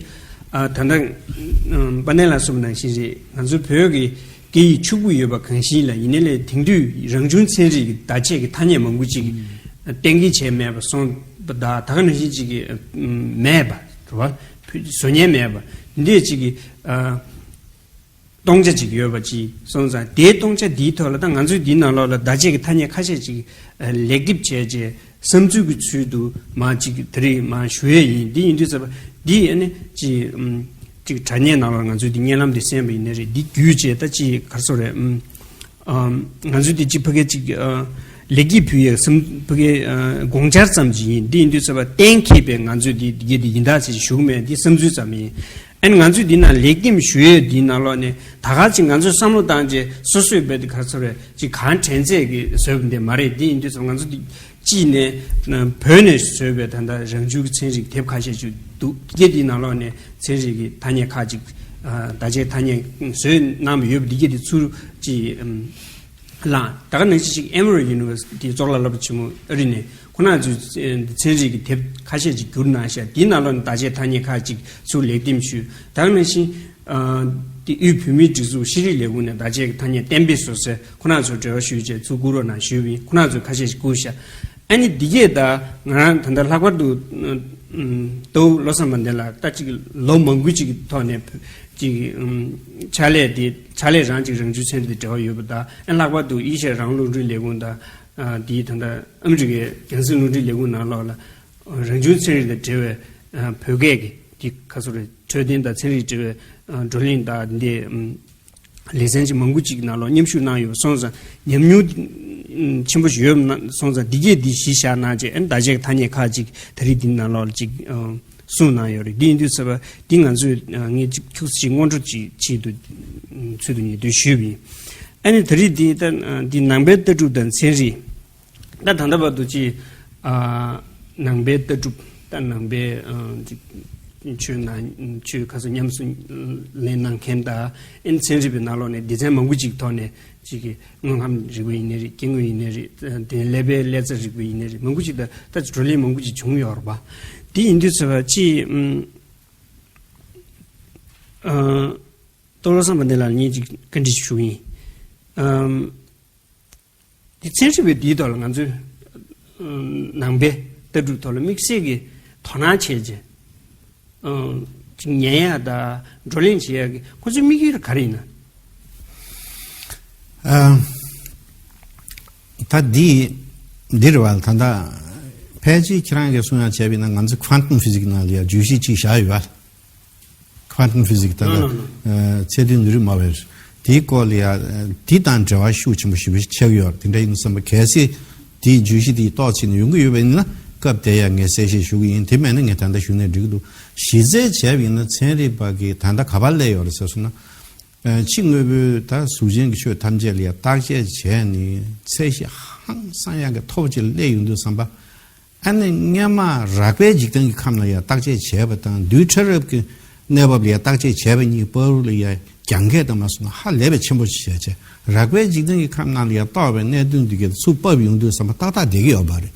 ཨ་ད་ལྟ་ཨམ། པ་ནེ་ལ་གསུངས་པ་ནང་བཞིན་རེད། ང་ཚོ་བོད་ཀྱི་སྐད་ཡིག་ཕྱུག་པོ་ཡོད་པ་གང་ཞིག་ལ་ཡིན་ནའི་ལས་དེང་དུས་རང་བྱུང་ཚན་རིག་གི་བརྡ་ཆད་ཀྱི་ཐ་སྙད་མང་པོ་ཅིག་གཏན་འཁེལ་བྱས་མེད་པ་སོང་པ་དང་ད་ག་ནང་བཞིན་ཅིག་གི་ཨམ། མེད་པ་རེད་བ། བཟོ་མཁན་མེད་པ་འདི་འདྲས་ཅིག་གི་ཨ། སྟོང་ཆ་ཅིག་ཡོད་པ་ཅིག་སོང་ཙང་དེའི་སྟོང་ཆ་འདིའི་ཐོག་ལ་ད་ང་ཚོས་འདིའི་ནང་ལོགས་ལ་བརྡ་ཆད་ཀྱི་ཐ་སྙད་ཁ་ཤས་ཅིག་ལེགས་འདེབས་བྱས་རྗེས་བསམ་ཚུལ་གྱི་ཚུལ་དུ་མར་ཅིག་དེ་རིང་མར་ཞུ་ཡས་ཡིན། འདི་ཡིན་དུས་ཙམ་པ་འདི་ཨ་ནི་ཅིག་ཨམ། ཅིག་དྲ་བརྙན་ནང་ལ་ང་ཚོས་འདི་བརྙན་ལམ་འདི་གསན་པ་ཡིན་ནའི་རེད། འདི་བརྒྱུད་བྱས་ད་ཅིག་ག་རེ་ཟེར་རེད། ཨམ། ཨམ། ང་ཚོས་འདི་ཅིག་ཕ་གི་ཅིག་ཨ། ལེགས་སྐྱེས་ཕུལ་ཡས་བསམ་ཕ་གི་ཨ། དགོངས་འཆར་ཙམ་ཅིག་ཡིན། འདི་ཡིན་དུས་ཙམ་པ་གཏན་འཁེལ་བའི་ང་ཚོས་འདི་འདི་གི་འདི་ཡིན་ད་ཟེར་ཞུ་གི་མེད། འདི་བསམ་ཚུལ་ཙམ་ཡིན། ཨ་ནི་ང་ཚོས་འདི་ན་ལེགས་འདེམས་ཞུ་ཡས་འདི་ནང་ལོགས་ནས་ད་ག་ཅིག་ང་ཚོས་བསམ་བློ་བཏང་རྗེས་སོ་སོས་བས་དེ་ག་ཚོད་རེད་ཅིག་གང་དྲན་ཚད་ཀྱི་བཟོས་པ་འདི་མ་རེད། འདི་ཡིན་དུས་ཙམ་ང་ཚོ་འདི་གཅིག་ནས་བོད་ནས་བཟོས་པའི་ད་ལྟ་རང་བྱུང་གི་ཚན་རིག་དེབ་ཁ་ཤས་ཅིག་འདུག་འདི་ག་འདི་ནང་ལོགས་ནས་ཚན་རིག་གི་ཐ་སྙད་ཁག་ཅིག་བརྡ་ཆད་ཐ་སྙད་བཟོས་གནང་བ་ཡོད་པ་འདི་ག་འདི་ཚུར་ཅིག་ལངས། ད་ག་ནང་བཞིན་ཅིག་Emory University་གཙུག་ལག་སློབ་གྲྭ་ཆེན་མོ་ཨ་རི་ནས་ཁོ་ན་ཚོས་ཚན་རིག་གི་དེབ་ཁ་ཤས་ཅིག་བསྒྱུར་གནང་ཤག་འདིའི་ནང་ལོགས་ནས་བརྡ་ཆད་ཐ་སྙད་ཁག་ཅིག་ཚུར་ལེགས་འདེམས་ཞུས། ད་ག་ནང་བཞིན་ཨ། དེ་དབུས་བོད་མིའི་སྒྲིག་འཛུགས་ཤེས་རིག་ལས་ཁུངས་ནས་བརྡ་ཆད་ཀྱི་ཐ་སྙད་གཏན་འབེབས་བཟོ་སའི་ཁོ་ན་ཚོར་འབྲེལ་བ་ཞུས་རྗེས་ཚུར་བསྐུར་རོགས་གནང་ཞུས་པ་ཡིན། ཁོ་ན་ཚོས་ཁ་ཤས་ཤིག་བསྐུར་ཤག་ཨ་ནི་འདི་གས་ད་ང་རང་ད་ལྟ་ལྷག་པར་དུ་ཨམ། ཟླ་བོ་བློ་བཟང་དཔལ་ལྡན་ལགས་ད་ཅིག་ལོ་མང་པོ་ཅིག་གི་ཐོག་ནས་ཅིག་ཨམ། ཕྱག་ལས་དེ་ཕྱག་ལས་རང་ཅིག་རང་བྱུང་ཚན་རིག་དང་འབྲེལ་བ་ཡོད་པ་དང་ཨ་ལྷག་པར་དུ་དབྱེ་ཞིབ་རང་དབང་རླུང་འཕྲིན་ལས་ཁུངས་དང་ཨ། དེའི་ད་ལྟ་ཨ་མི་རི་ཀའི་རྒྱང་སྲིང་རླུང་འཕྲིན་ལས་ཁུངས་ནང་ལོགས་ལ་རང་བྱུང་ཚན་རིག་དང་འབྲེལ་བའི་ཨ། བོད་སྐད་ཀྱི་དེ་ག་ཚོད་རེད། འཕྲོད་བསྟེན་དང་ཚན་རིག་འབྲེལ་བའི་ཨ། བགྲོ་གླེང་དང་འདི་ཨམ། ལེ་ཚན་ཅིག་མང་པོ་ཅིག་ནང་ལོགས་མཉམ་ཞུགས་གནང་ཡོད་སོང་ཙང་ཉམས་མྱོང་ཆེན་པོ་ཞིག་ཡོད་སོང་ཙང་འདི་གས་འདི་གཞི་བཞག་གནང་བྱས་ཨ་ནི་བརྡ་ཆད་ཐ་སྙད་ཁག་ཅིག་ད་རེས་འདི་ནང་ལོགས་ཅིག་གསུངས་གནང་ཡོད་རེད། འདི་ཡིན་དུས་ཙམ་པ་འདི་ང་ཚོས་ངས་ཅིག་ཁྱུག་ཙམ་ཅིག་སྔོན་འགྲོ་ཅིག་ཆེད་དུ་ཚུལ་དུ་ངེས་དོན་ཞུས་པ་ཡིན། ཨ་ནི་ད་རེས་འདི་ད་འདི་ནང་པའི་ལྟ་གྲུབ་དང་ཚན་རིག་ད་ད་ལྟ་བར་དུ་ཅི། ཨ། ནང་པའི་ལྟ་གྲུབ་ད་ནང་པའི་ཨ། ཅི། ཆོས་ནང་ཆོས་ཁ་སང་ཉམས་སུ་ལེན་གནང་མཁན་དང་ཨེ་ཚན་རིག་པའི་ནང་ལོགས་ནས་སྡེ་ཚན་མང་པོ་ཅིག་ཐོག་ནས་ཅིག་གི་དངོས་ཁམས་རིག་པ་ཡིན་ནའི་རེད། སྐྱེ་དངོས་ཡིན་ནའི་རེད། དེ་ཀླད་པའི་ཀླད་རྩ་རིག་པ་ཡིན་ནའི་རེད། མང་པོ་ཅིག་ད་ད་བགྲོ་གླེང་མང་པོ་ཅིག་བྱུང་ཡོད་རེད་པ། དེ་ཡིན་དུས་ཚོད་ཅི། ཨ། ཏོག་བློ་བཟང་དཔལ་ལྡན་ལགས་ལ་ངས་ཅིག་བཀའ་འདྲི་ཞུ་གི་ཡིན། ཨམ། དེ་ཚན་རིག་པའི་འདིའི་ཐོག་ལ་ང་ཚོས་ཨམ། ནང་པའི་ལྟ་གྲུབ་ཐོག་ལ་དམིགས་བསལ་གྱི་དོ་སྣང་བྱས་རྗེས་ཨམ། ཅིག་ཉན་ཡག་དང་བགྲོ་གླེང་བྱེད་ཡག་གི་ཁོ་ཚོའི་དམིགས་ཡུལ་ག་རེ་ཡིན་ན། ཨ། ད་འདི་འདི་རེད་བ། ད་ལྟ་ཕལ་ཆེར་ཁྱེད་རང་གིས་གསུང་ཡག་བྱས་པ་ཡིན་ན་ང་ཚོ་ཁོན་ཊམ་ཕི་ཟིག་ནང་ལ་ཡང་བརྗོད་གཞི་གཅིག་བཞག་ཡོད་པ། ཁོན་ཊམ་ཕི་ཟིག་ད་ལྟ་ནོ་ནོ་ནོ། ཨ། ཚད་ལྡན་ནུས་རིག་སྨྲ་བའི་དེའི་སྐོར་ལ་ཡ་དེ་དང་འབྲེལ་བ་ཤུགས་ཆེན་པོ་ཞེ་པོ་ཆགས་ཡོད་རེད། དེ་འདྲ་ཡིན་བསམ་པ་གལ་སྲིད་དེའི་བརྗོད་གཞི་དེ་ཏོག་ཙམ་ཡོང་གི་ཡོད་པ་ཡིན་ན་སྐབས་དེ་ཡ་ངས་གསལ་བཤད་ཞུ་གི་ཡིན། དེ་མེད་ན་ངས་ད་ལྟ་ཞུས་ནས་འགྲིག་གི་འདུག་གཞི་རྩའི་བྱས་པ་ཡིན་ན་ཚན་རིག་པ་གིས་ད་ལྟ་ག་པར་སླེབས་ཡོད་རེད་ཟེར་སོང་ན། ཨ། ཕྱི་དངོས་པོའི་ད་གཟུགས་ཅན་གྱི་ཆོས་ཐམས་ཅད་ལ་ཡ་བརྟག་དཔྱད་བྱས་ནས་ཚད་གཞི་ཧང་སང་ཡག་གི་མཐོ་པོ་ཅིག་སླེབས་ཡོང་དུས་བསམ་པ། ཨ་ནི་སྔོན་མ་རགས་པའི་འཇིག་རྟེན་གྱི་ཁམས་ལ་ཡང་བརྟག་དཔྱད་བྱས་པ་དང་རྡུལ་ཕྲ་རབ་ཀྱི་གནས་བབ་ལ་ཡང་བརྟག་དཔྱད་བྱས་པ་གཉིས་བར་ལ་ཡང་རྒྱང་ཁྱོན་དུ་མ་སོང་ན་ཧ་ལས་པའི་ཆེན་པོ་ཞིག་བྱས་བྱས། རགས་པའི་འཇིག་རྟེན་གྱི་ཁམས་ནང་ལ་ཡང་རྟོགས་པའི་གནད་དོན་འདི་གའི་ཚུར་ཕབ་ཡོང་དུས་བསམ་པ་ཏག་ཏག་བསྡད་ཀྱི་ཡོད་པ་རེད།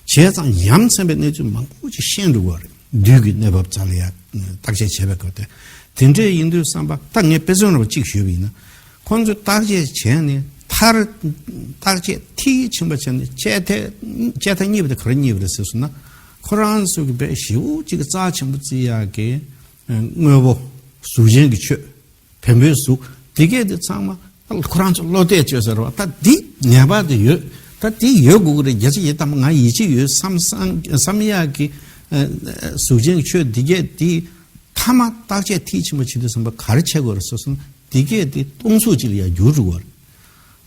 བྱས་ཙང་ཡ་མཚན་པའི་གནས་ཚུལ་མང་པོ་ཅིག་ཤེས་འགྲོ་གི་ཡོད་རེད། རྡུལ་གྱི་གནས་བབ་རྩ་ལ་ཡང་བརྟག་དཔྱད་བྱས་པའི་སྐབས་དེ། དེ་འདྲ་ཡིན་དུས་བསམ་པ་ད་ངས་དཔེ་མཚོན་རེ་བ་གཅིག་ཞུས་པ་ཡིན་ན། ཁོང་ཚོས་བརྟག་དཔྱད་བྱས་ནས་མཐར་བརྟག་དཔྱད་མཐིལ་ཕྱིན་པ་བྱས་ནས་དཔྱད་ཐལ་དཔྱད་ཐལ་རྙེད་པ་དེ་ག་རེ་རྙེད་པ་རེད་ཟེར་སོང་ན། ཁོ་རང་ཚོ་གི་དཔེ་ཞེ་པོ་ཅིག་གི་རྩ་ཆེན་པོ་བརྩི་ཡག་གི་དངོས་པོ་གཟུགས་ཅན་གྱི་ཆོས་བེམ་པོའི་གཟུགས་དེ་གས་དེ་ཚང་མ་ཁོ་རང་ཚོ་བློ་གཏད་བཅོལ་ཟེར་བ་ད་འདི་ངེས་པར་དུ་ཡོད། ད་འདི་ཡོད་དགོས་ཀྱི་རེད། རྒྱལ་སྤྱི་ཡི་དམ་ང་ཡིད་ཆེས་ཡོད་བསམ་བསམ་བསམ་ཡག་གི་གཟུགས་ཅན་གྱི་ཆོས་འདི་གས་དེ། མཐའ་མ་བརྟག་དཔྱད་མཐིལ་ཕྱིན་པ་བྱེད་དུས་ཙམ་པ་ག་རེ་བྱེད་དགོས་རེད་ཟེར་སོང་ན་འདི་གས་དེ་སྟོང་གཟུགས་གཅིག་ལ་ཡང་འགྱུར་འགྲོ་གི་རེད།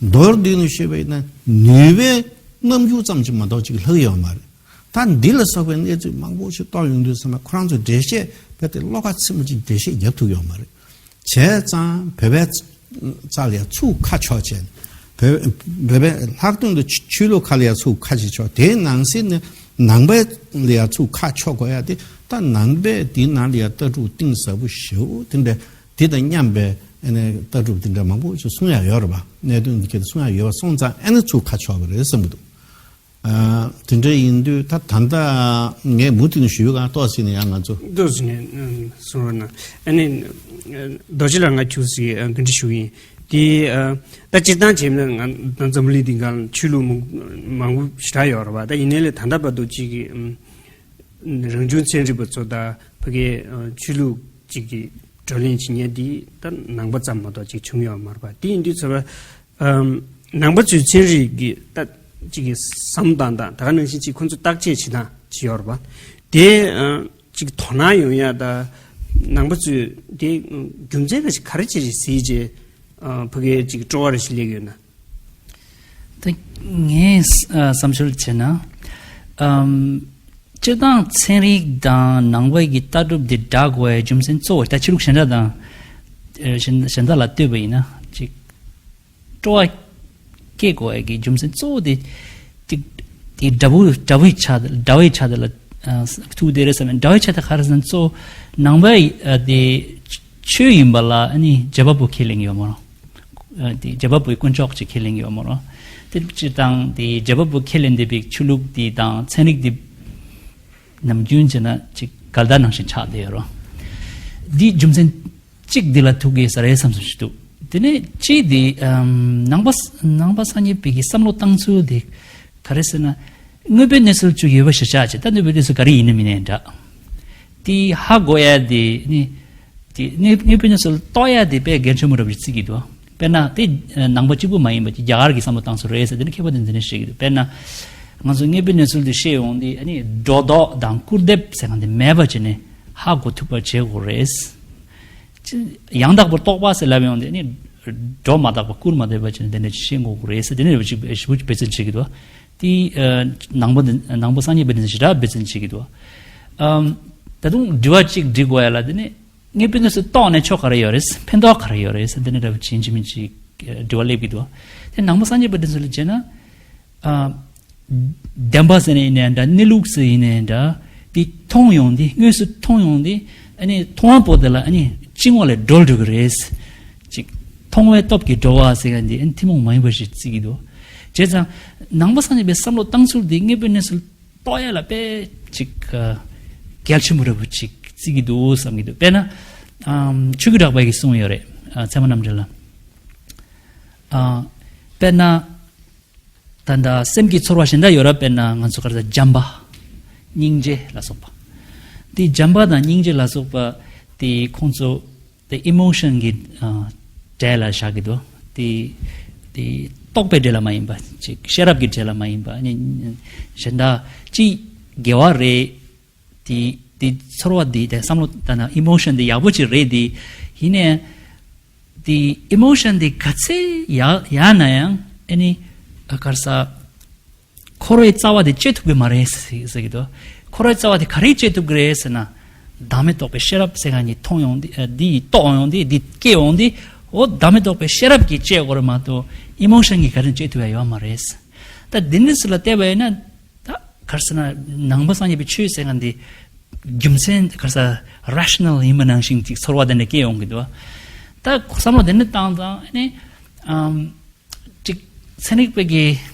མདོར་བསྡུས་ནས་བཤད་པ་ཡིན་ན་ནུས་པའི་རྣམ་འགྱུར་ཙམ་གྱིས་མ་གཏོགས་ཅིག་ལྷག་ཡོད་མ་རེད། ད་འདི་ལ་སོགས་པའི་གནས་ཚུལ་མང་པོ་ཞིག་རྟོགས་ཡོང་དུས་ཙམ་པ་ཁོ་རང་ཚོ་འགྲེལ་བཤད་རྦད་དེ་བློ་ཁ་ཚིམ་པོ་ཅིག་འགྲེལ་བཤད་རྒྱབ་ཐུབ་ཡོད་མ་རེད། བྱས་ཙང་བོད་པའི་རྩ་ལ་ཡང་ཚུར་ཁ་ཕྱོགས་བྱས་ནས། བོད་བོད་པའི་ལྷག་དོན་དུ་ཆོས་ཆོས་ལུགས་ཁག་ལ་ཡང་ཚུར་ཁ་ཅིག་ཕྱོགས། དེའི་ནང་གསེས་ནས་ནང་པའི་ལ་ཡང་ཚུར་ཁ་ཕྱོགས་དགོས་ཡ་དེ་ད་ནང་པའི་དེའི་ནང་ལ་ཡང་ལྟ་གྲུབ་གཏིང་ཟབ་པོ་ཞེ་པོ་དེ་འདྲ་དེ་དང་མཉམ་པའི་ཨ་ནི་ལྟ་གྲུབ་དེ་འདྲ་མང་པོ་ཞིག་གསུང་ཡ་ཡོད་རེད་པ། གནད་དོན་འདི་ག་དེ་གསུང་ཡ་ཡོད་པ་སོང་ཙང་ཨ་ནི་ཚུར་ཁ་ཕྱོགས་པ་རེད་བསམ་གྱི་འདུག་ཨ། དེ་འདྲ་ཡིན་དུས་ད་ད་ལྟ་ངས་མུ་མཐུད་ནས་ཞུས་པའི་སྒང་ཏོག་ཙམ་ནས་ཡང་ང་ཚོ། ཏོག་ཙམ་ནས་གསུང་རོགས་གནང་། ཨ་ནི་རྡོ་རྗེ་ལགས་ང་ཁྱུག་ཙམ་བཀའ་འདྲི་ཞུ་གི་ཡིན། དེ་ད་སྤྱིར་བཏང་བྱས་ན་ང་ད་འཛམ་བུ་གླིང་འདི་སྒང་ཆོས་ལུགས་མང་མང་པོ་ཞེ་དྲག་ཡོད་རེད་པ། ད་ཡིན་ནའི་ལས་ད་ལྟ་བར་དུ་གཅིག་གི་རང་བྱུང་ཚན་རིག་པ་ཚོ་དང་ཕ་གིའི་ཆོས་ལུགས་གཅིག་གི་བགྲོ་གླེང་བྱེད་མཁན་འདི་ད་ནང་པ་ཙམ་མ་གཏོགས་ཅིག་བྱུང་ཡོད་མ་རེད་པ། དེ་ཡིན་དུས་ཚོད་པ། ཨམ། ནང་པ་ཚོའི་ཚན་རིག་གི་ད་ཅིག་གི་བསམ་སྟངས་དང་ད་ག་ནང་བཞིན་ཅིག་ཁོང་ཚོ་བརྟག་དཔྱད་བྱེད་སྟངས་ཅིག་ཡོད་རེད་པ། དེ་ཨ་ཅིག་དོ་སྣང་ཡོང་ཡ་ད་ནང་པ་ཚོས་དེ་རྒྱུ་མཚན་ག་ཞིག་ག་རེ་ཅིག་རེད་གཟིགས་རྗེས་ཨ་ཕ་གིའི་ཅིག་སྤྲོ་བ་རེ་ཞིག་སླེབས་ཡོད་ན། ད་ངས་ཨ་བསམ་ཚུལ་བྱས་ན། ཨམ། སྤྱིར་བཏང་ཚན་རིག་དང་ནང་པ་གི་ལྟ་གྲུབ་དེ་འདྲ་དགོས་པའི་རྒྱུ་མཚན་གཙོ་བོ་ད་ཆོས་ལུགས་གཞན་དག་དང་། ཨ་གཞན་གཞན་དག་ལ་ལྟོས་པ་ཡིན་ན་ཅིག་སྤྲོ་བ་སྐྱེ་དགོས་ཡ་གི་རྒྱུ་མཚན་གཙོ་བོ་དེ་ཅིག་དེ་དགྲ་བོ་དགྲ་བོའི་ཆ་དེ་དགྲ་བོའི་ཆ་དེ་ལ་ཨ་ཐུག་བསྡད་རེད་བསམ་ནས། དགྲ་བོའི་ཆ་དེ་ག་རེ་ཟེར་ན་གཙོ་བོ་ནང་པ་ཡི་ཨ་དེ་ཆོས་ཡིན་པ་ལ་ཨ་ནི་རྗེ་འབངས་པོ་ཁས་ལེན་གྱི་ཡོད་མ་རེད། ཨ་དེ་རྗེ་འབངས་པོའི་དཀོན་མཆོག་ཅིག་ཁས་ལེན་གྱི་ཡོད་མ་རེད། དེ་སྤྱིར་བཏང་དེ་རྗེ་འབངས་པོ་ཁས་ལེན་བསྡད་པའི་ཆོས་ལུགས་དེ་དང་ཚན་རིག་དེ་ནམ་རྒྱུན་བྱས་ན་ཅིག་འགལ་ཟླ་ནང་བཞིན་ཆགས་བསྡད་ཡོད་རེད། འདིའི་རྒྱུ་མཚན་གཅིག་འདི་ལ་ཐུག་གི་ས་རེད་བསམ་བསམ་ཞིག་འདུག་དེ་ནས་གཅིག་འདི་ཨམ་ནང་པ་ནང་པ་སངས་རྒྱས་པའི་གི་བསམ་བློ་བཏང་ཚུལ་འདི་ག་རེ་ཟེར་ན། དངོས་པོའི་གནས་ཚུལ་བཅུ་ཡོད་པ་གཞིར་བཞག་བྱས། ད་དངོས་པོའི་གནས་ཚུལ་ག་རེ་ཡིན་ནམ་མིན་ནའི་འདྲ། དེ་ཧ་གོ་ཡ་དེ་ནི། དེ་དངོས་དངོས་པོའི་གནས་ཚུལ་རྟོགས་ཡ་དེ་དཔེ་གལ་ཆེན་པོ་འདྲ་པོ་ཞིག་བརྩི་གི་འདུག་དཔེར་ན་དེ་ནང་པ་གཅིག་པུ་མ་ཡིན་པ་ཅིག་རྒྱ་གར་གྱི་བསམ་བློ་བཏང་ཚུལ་རེད་ཟེར་དེ་ནི་མཁས་པ་དེ་འདི་ནས་བཤད་ཀྱི་འདུག་དཔེར་ན། ང་ཚོ་དངོས་པོའི་གནས་ཚུལ་དེ་ཤེས་ཡོང་དུས་ཨ་ནི་སྒྲོ་འདོགས་དང་སྐུར་འདེབས་ཟེར་མཁན་དེ་མེད་པ་བྱས་ནས་ཧ་གོ་ཐུབ་པ་བྱེད་དགོས་རེད། ཅི། ཡང་དག་པར་རྟོག་པ་ཟེར་ལབ་ཡོང་དུས་ཨ་ནི། སྒྲོ་མ་བཏགས་པ་སྐུར་མ་བཏུབ་པ་བྱས་ནས་དེ་འདྲ་ཅིག་བཤད་དགོས་ཀྱི་རེད་ཟེར། དེ་འདྲ་ཅིག་ཞེ་པོ་ཅིག་འབད་བརྩོན་བྱེད་ཀྱི་འདུག་དེ་ནང་པ་འདི་ནང་པ་སངས་རྒྱས་པ་འདི་ཚོ་ཞེ་དྲག་འབད་བརྩོན་བྱེད་ཀྱི་འདུག་ཨམ། ད་དུང་དྲི་བ་གཅིག་འདྲི་དགོས་ཡ་ལ། དེ་ནི་དངོས་པོའི་གནས་ཚུལ་རྟོགས་ནས་ཆོ་ག་རེ་ཡོད་རེད། ཕན་ཐོགས་ག་རེ་ཡོད་རེད་ཟེར། འདི་ནི་འདྲ་བོ་ཅིག་ཡིན་གཅིག་མིན་གཅིག་དྲི་བ་སླེབས་ཀྱི་འདུག་དེ་ནང་པ་སངས་རྒྱས་པ་འདི་ཚོ་ལ་བྱས་ན། ཨ། བདེན་པ་ཟེར་ནས་ཡིན་ནའི་འདྲ། གནས་ལུགས་ཟེར་ཡིན་ནའི་འདྲ། དེ་མཐོང་ཡོང་དུས། དངོས་སུ་མཐོང་ཡོང་དུས། ཨ་ནི་མཐོང་བ་པོ་དེ་ལ་ཨ་ནི་སྤྱི་ངོ་ལས་སྒྲོལ་འགྲོ་གི་རེད། ཅིག་མཐོང་བའི་སྟོབས་ཀྱིས་སྒྲོལ་བ་ཟེར་མཁན་དེ་ཨ་ནི་ཐུན་མོང་མ་ཡིན་པ་ཞིག་བརྩི་གི་འདུག་བྱས་ཙང་ནང་པ་སངས་རྒྱས་པའི་བསམ་བློ་བཏང་ཚུལ་དེ་དངོས་པོའི་གནས་ཚུལ་རྟོགས་ཡ་ལ་དཔེ་ཅིག་ཨ། གལ་ཆེན་པོ་འདྲ་བོ་ཅིག་བརྩི་གི་འདུག་བསམ་གྱི་འདུག་དཔེར་ན། ཨམ། ཆོས་ཀྱི་གྲགས་པ་གིས་གསུངས་ཡོད་རེད། ཨ། ཚད་མ་རྣམ་འགྲེལ་ལ། ཨ། དཔེར་ན། ད་ལྟ་སེམས་ཀྱི་ཚོར་བ་གཞན་དག་ཡོད་ར། དཔེར་ན་ང་ཚོ་ག་རེ་ཟེར། བྱམས་པ། སྙིང་རྗེ་ལ་སོགས་པ། དེ་བྱམས་པ་དང་སྙིང་རྗེ་ལ་སོགས་པ་དེ་ཁོང་ཚོ་དེ་ཨི་མོ་ཤན་གྱི་ཨ་གྲས་ལ་བཞག་གི་འདུག་དེ་དེ་རྟོག་པའི་གྲས་ལ་མ་ཡིན་པ། ཅིག་ཤེས་རབ་ཀྱི་གྲས་ལ་མ་ཡིན་པ། ཨ་ནི་གཞན་དག་ཅིག་དགེ་བ་རེད། དེ་དེ་ཚོར་བ་དེ་དེ་བསམ་བློ་ད་ན་ཨི་མོ་ཤན་དེ་ཡག་པོ་ཅིག་རེད་དེ། ཡིན་ནའི་དེ་ཨི་མོ་ཤན་དེ་ག་ཚད་ཡག་ཡག་ན་ཡང་། ཨ་ནི་ཨ་ག་རེ་ཟེར། འཁོར་བའི་རྩ་བ་དེ་གཅོད་ཐུབ་ཀྱི་མ་རེད་ཟེར་ཟེར་གྱི་འདུག་འཁོར་བའི་རྩ་བ་དེ་ག་རེས་གཅོད་ཐུབ་ཀྱི་རེད་ཟེར་ན། བདག་མེད་རྟོགས་པའི་ཤེས་རབ་ཟེར་མཁན་གྱིས་མཐོང་ཡོང་དུས། ཨ། འདི་ཡིས་རྟོགས་ཡོང་དུས། འདི་སྐྱེ་ཡོང་དུས། འོ། བདག་མེད་རྟོགས་པའི་ཤེས་རབ་ཀྱིས་གཅོད་དགོས་རེད་མ་གཏོགས། ཨི་མོ་ཤན་གྱིས་ག་རེ་གཅོད་ཐུབ་ཡ་ཡོད་མ་རེད། ད་འདི་འདྲ་ཚོ་ལ་བལྟས་པ་ཡིན་ན། ད་ག་རེ་ཟེར་ན། ནང་པ་སངས་རྒྱས་པའི་ཆོས་ཟེར་མཁན་འདི་རྒྱུ་མཚན་ག་རེ་ཟེར། རེ་ཤ་ནལ་ཡིན་པ་ནང་བཞིན་ཅིག་ཚོར་བ་དེ་འདྲ་སྐྱེ་ཡོང་གི་འདུག་ད་བསམ་བློ་དེ་འདྲ་བཏང་ཙང་། ཨ་ནི་ཨམ། ཅིག་ཚན་རིག་པ་གི་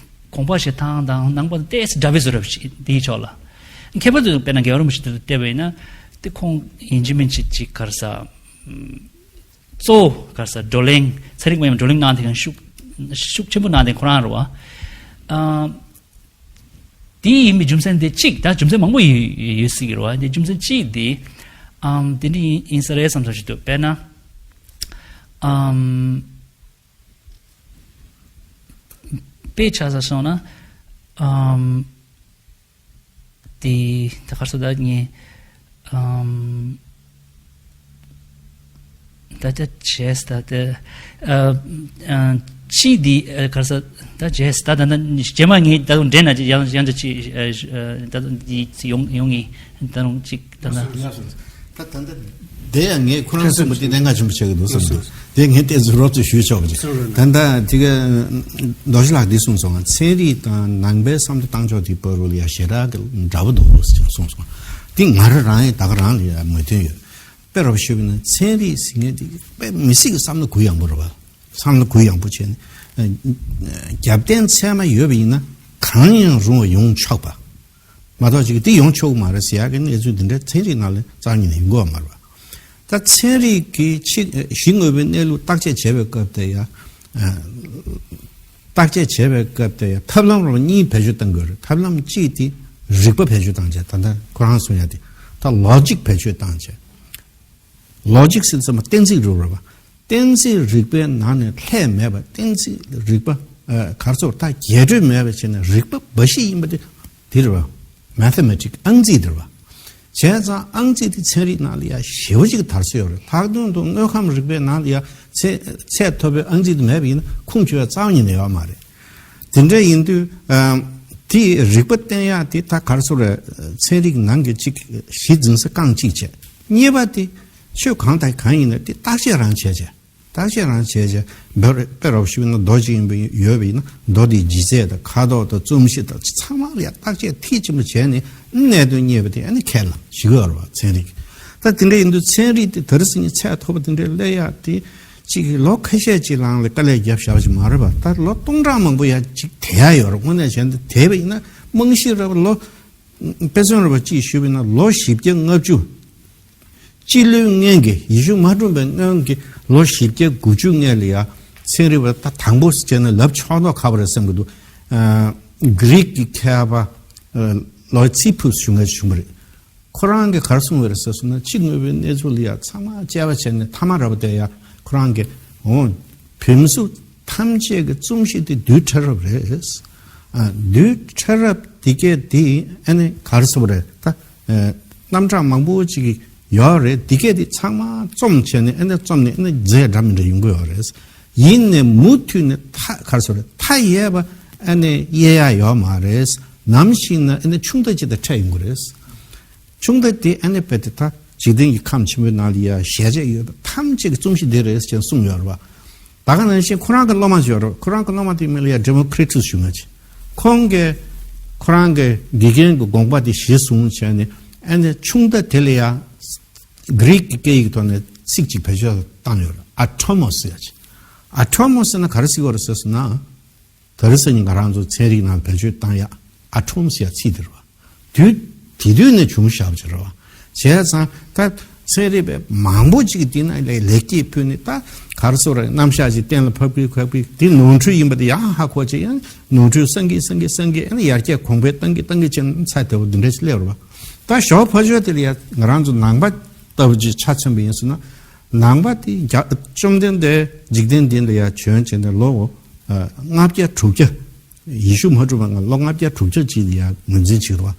དགོངས་པ་བཞེས་སྟངས་དང་ནང་པ་དང་ཏོག་ཙམ་འདྲ་བའི་བཟོ་འདྲ་ཞིག་དེའི་ཕྱོགས་ལ། ཁྱད་པར་དུ་དཔེར་ན་རྒྱལ་བ་རིན་པོ་ཆེ་དེ་ལ་བལྟས་པ་ཡིན་ན། དེ་ཁོང་ཡིན་གཅིག་མིན་གཅིག་ཅིག་ག་རེ་ཟེར། གཙོ་བོ་ག་རེ་ཟེར། བགྲོ་གླེང་། ཚན་རིག་པ་ཡིན་ན་བགྲོ་གླེང་གནང་དེ་གང་ཤུགས་ཤུགས་ཆེན་པོ་གནང་དེ་ཁོ་རང་རེད་བ། ཨ། དེ་ཡིན་པའི་རྒྱུ་མཚན་དེ་གཅིག་ད་རྒྱུ་མཚན་མང་པོ་ཡོད་ཡོད་སྲིད་ཀྱི་རེད་བ། དེ་རྒྱུ་མཚན་གཅིག་དེ། ཨམ། དེ་འདྲ་ཡིན་ཡིན་ས་རེད་བསམ་ས་ཞིག་འདུག་དཔེར་ན། ཨམ། དཔེ་ཆ་བཞག་སོང་ན། ཨམ། དེ་ད་ག་རེ་ཟེར། ད་ངས་ཨམ། ད་ད་བྱས་ད་ད། ཨ། ཨ། ཅི་དེ། ཨ། ག་རེ་ཟེར། ད་བྱས་ད་ད་ད་རྗེས་མ་ངས་ད་དུང་འདྲེན་ན་ཅི་ཡང་ཡང་ཅི་ཅི། ཨ། ཨ། ད་དུང་དེ་ཡོང་ཡོང་ངེས། ད་དུང་ཅིག་ད་ད། ད་ད་ད། དེ་ཡང་ངས་ཁོ་རང་གསུངས་པ་དེ་གནད་འགག་ཆེན་པོ་ཆགས་ཀྱི་འདུག་བསམ་འདུག་དེ་ངས་ཏོག་ཙམ་རོབ་ཙམ་ཞུས་ཆོག་གི་རེད། ད་ལྟ་དེ་ག་རྡོ་རྗེ་ལགས་འདི་གསུངས་སོང་། ཚན་རིག་དང་ནང་པའི་བསམ་བློ་བཏང་ཕྱོགས་དེ་བར་ལ་ཡ་ཞེ་དྲག་གི་འདྲ་པོ་འདུག་ཅེས་གསུངས་སོང་། དེ་ང་རང་རང་ཡང་ད་ག་རང་ལ་ཡ་མོས་མཐུན་ཡོད། དཔེ་རོབ་ཞུས་པ་ཡིན་ན། ཚན་རིག་ཟེར་མཁན་དེ་དཔེ་མི་སྲིད་ཀྱི་བསམ་བློ་གུ་ཡངས་པོ་རེད་པ། བསམ་བློ་གུ་ཡངས་པོ་བྱས་ནས། ཨ། རྒྱབ་རྟེན་ཚད་མ་ཡོད་པ་ཡིན་ན་གང་ཡང་རུང་བ་ཡོང་ཆོག་པ། མ་གཏོགས་ཅིག་དེ་ཡོང་ཆོག་གི་མ་རེད་ཟེར་ཡག་གི་གནས་ཚུལ་འདི་འདྲ་ཚན་རིག་ནང་ལ་རྩ་བ་ཉིད་ནས་ཡོང་གི་ཡོད་མ་རེད་པ། ད་ཚན་རིག་གི་ཕྱི་གཞི་དངོས་པོའི་གནས་ལུགས་བརྟག་དཔྱད་བྱེད་པའི་སྐབས་དེ་ཡ། ཨ། བརྟག་དཔྱད་བྱེད་པའི་སྐབས་དེ་ཡ་ཐབས་ལམ་རོ་གཉིས་བེད་སྤྱོད་གཏང་དགོས་རེད། ཐབས་ལམ་གཅིག་དེ་རིག་པ་བེད་སྤྱོད་བཏང་བྱས། ད་ལྟ་ཁོ་རང་གསུང་ཡ་དེ་ད་ལོ་ཇིག་བེད་སྤྱོད་བཏང་བྱས། ལོ་ཇིག་ཟེར་ཙམ་པ་གཏན་ཚིགས་རིག་པ་རེད་པ། གཏན་ཚིགས་རིག་པའི་ནང་ནས་ལྷད་མེད་པ། གཏན་ཚིགས་རིག་པ། ཨ། ག་རེ་ཟེར། ད་རྒྱས་སྤྲོས་མེད་པ་བྱས་ནས་རིག་པ་འབའ་ཞིག་ཡིན་པ་དེ་དེ་རེད་པ། མེ་ཐ་མེ་ཊིག་ཨང་རྩིས་དེ་རེད་པ། བྱས་ཙང་ཨང་རྩིས་དེ་ཚན་རིག་ནང་ལ་ཡ་ཞེ་པོ་ཅིག་དར་སྲོལ་ཡོད་རེད། ལྷག་དོན་དུ་དངོས་ཁམས་རིག་པའི་ནང་ལ་ཡ་ཚད་ཚད་མཐོ་པོའི་ཨང་རྩིས་དེ་མེད་པ་ཡིན་ན་ཁུངས་འཁྱོལ་ཡ་རྩ་བ་ཉིད་ནས་ཡོད་མ་རེད། དེ་འདྲ་ཡིན་དུས། ཨ། དེ་རིག་པ་བསྟན་ཡག་དེ་ད་ག་རེ་ཟེར། ཚན་རིག་ནང་གི་གཅིག་གཞི་འཛིན་ས་རྐང་གཅིག་བྱས། གཉིས་པ་དེ་ཆོས་གང་དང་གང་ཡིན་ན་དེ་བརྟག་དཔྱད་རང་བྱས་བྱས། བརྟག་དཔྱད་རང་བྱས་བྱས། དཔེ་རོབ་ཞུས་ན་རྡོ་གཅིག་ཡིན་པ་ཡོད་པ་ཡིན་ན་རྡོ་དེའི་ལྗིད་ཚད་དང་ཁ་དོག་དང་རྩོམ་གཞི་དང་ཚང་མ་ལ་ཡ་བརྟག་དཔྱད་མཐིལ་ཕྱིན་པ་བྱས་ནས་གནད་དོན་རྙེད་པ་དེ་ཨ་ནི་ཁས་བླངས་བྱེད་ཀྱི་ཡོད་རེད་པ། ཚན་རིག་ད་དེ་འདྲ་ཡིན་དུས་ཚན་རིག་དེ་དེ་རིང་སང་ཉིན་ཚད་མཐོ་པོ་དེ་འདྲ་སླེབས་ཡག་དེ། གཅིག་ལོ་ཁ་ཤས་ཅིག་ལའང་ལ་དཀའ་ལས་བརྒྱབ་བཞག་པ་ཅིག་མ་རེད་པ། ད་ལོ་སྟོང་ཕྲག་མང་པོ་ཡ་ཅིག་དེད་ཡ་ཡོད་རེད། དངོས་གནས་བྱས་ན་དེད་པ་ཡིན་ན་རྨང་གཞི་རེད་པ། ལོ་དཔེ་མཚོན་རེད་པ་ཅིག་ཞུས་པ་ཡིན་ན་ལོ་བཞི་བརྒྱ་ལྔ་བཅུ། སྤྱི་ལོའི་སྔོན་གྱི། ཡེ་ཤུ་མ་འཁྲུངས་པའི་སྔོན་གྱི་ལོ་བཞི་བརྒྱ་དགུ་བཅུ་སྔོན་ལ་ཡ་ཚན་རིག་པ་ད་དང་པོ་བྱས་ན་ལབ་ཆོག་མདོག་ཁ་པོ་རེད་བསམ་གྱི་འདུག་ཨ། གྷི་རིག་གི་མཁས་པ། ཨ། ལོ་ཚི་ཕུས་ཞུ་མཁན་ཞིག་བྱུང་བ་རེད། ཁོ་རང་གིས་ག་རེ་གསུངས་པ་རེད་ཟེར་སོང་ན། ཕྱི་དངོས་པོའི་གནས་ཚུལ་ལ་ཡ་ཚང་མ་དཔྱད་པ་བྱས་ནས་མཐའ་མ་ར་བ་དེ་ཡ་ཁོ་རང་གིས། འོ། བུམ་གཟུགས་ཐམས་ཅད་ཀྱི་རྩོམ་གཞི་དེ་རྡུལ་ཕྲ་རབ་རེད། ཨ། རྡུལ་ཕྲ་རབ་དེ་གས་དེ་ཨ་ནི་ག་རེ་ཟེར་བ་རེད། ད། ཨ། རྣམ་གྲངས་མང་པོ་ཅིག་ཡོད་རེད། དེ་གས་དེ་ཚང་མ་རྩོམ་བྱས་ནས་ཨ་ནི་རྩོམ་ནས་ཨ་ནི་རྫས་འདྲ་མི་འདྲ་ཡོང་གི་ཡོད་རེད། ཡིན་ནས་མུ་མཐུད་ནས་མཐའ་ག་རེ་ཟེར་རེད། མཐའ་ཡས་པ་ཨ་ནི་དབྱེ་ཡག་ཡོད་མ་རེད། ནམ་ཞིག་ན་ཨ་ནི་ཆུང་མཐའ་ཅིག་དང་འཕྲད་ཡོང་གི་རེད། ཆུང་མཐའ་དེ་ཨ་ནི་རྦད་དེ་ད་འཇིག་རྟེན་གྱི་ཁམས་ཆེན་པོའི་ནང་ལ་ཡ་ཞལ་ཆད་ཡོད་པ་ཐམས་ཅད་ཀྱི་རྩོམ་གཞི་འདི་རེད་ཅེས་གསུངས་ཡོད་རེད་བ། ད་ག་ནང་བཞིན་ཁོ་རང་གི་སློབ་མ་ཞིག་ཡོད་རེད། ཁོ་རང་གི་སློབ་མ་དེའི་མིང་ལ་ཡ་ཌེ་མོ་ཁི་རི་ཊུ་ཞུ་ང་ཅིག་ཁོང་གིས་ཁོ་རང་གི་དགེ་རྒན་གྱི་དགོངས་པ་དེ་གཞི་བཟུང་བྱས་ནས་ཨ་ནི་ཆུང་མཐའ་དེ་ལ་ཡ་གྷི་རིག་གི་སྐད་ཡིག་ཐོག་ནས་ཚིག་ཅིག་བེད་སྤྱོད་བཏང་ཡོད་རེད། ཨ་ཊོ་མོ་སི་ཟེར་ཡ་ཅིག་ཨ་ཊོ་མོ་སི་ཟེར་ན་ག་རེ་ཟེར་གྱི་ཡོད་རེད་ཟེར་སོང་ན། དེ་རིང་སང་ཉིན་ང་རང་ཚོ་ཚན་རིག་ནང་བེད་སྤྱོད་བཏང་ཡ་ཨ་ཊོམ་ཟེར་ཡ་ཚིག་དེ་རེད་བ། དུས་དེ་དུས་ནས་བྱུང་བཞག་པ་ཅིག་རེད་བ། བྱས་ཙང་ད་ཚན་རིག་པ་མང་པོ་ཅིག་གིས་དེ་ནང་ལ་ལེགས་སྐྱེས་ཕུལ་ནས་ད་ག་རེ་ཟེར་རེད། རྣམ་གཞག་ཅིག་གཏན་ལ་ཕབ་གི་ཕབ་གི་དེ་ནོར་འཁྲུལ་ཡིན་པ་དེ་ཡང་ཧ་གོ་བྱས། ཡང་ནོར་འཁྲུལ་སངས་གི་སངས་གི་སངས་གི་ཨ་ནི་ཡར་རྒྱས་གོང་འཕེལ་བཏང་གི་བཏང་གི་བྱས་ན་ཚ་དེ་བོ་འདི་འདྲ་ཞིག་སླེབས་རེད་བ། ད་ཞོགས་ཕ་ཆོས་དེ་ལ་ཡ་ང་རང་ཚོ་ནང་པ་ལྟ་བུ་ཅིག་ཆ་མཚོན་པ་ཡིན་ཟེར་ན། ནང་པ་དེ་རྒྱ་བཅོམ་ལྡན་འདས་འཇིག་རྟེན་འདི་ལ་ཡ་བྱོན་བྱས་ནས་ལོ་ལྔ་བརྒྱ་དྲུག་བརྒྱ། ཡེ་ཤུ་མ་གྲུབ་པ་སྔ་ལོ་ལྔ་བརྒྱ་དྲུག་བརྒྱ་ཅིག་ལ་ཡ་ངོས་འཛིན་བྱེད་རོགས།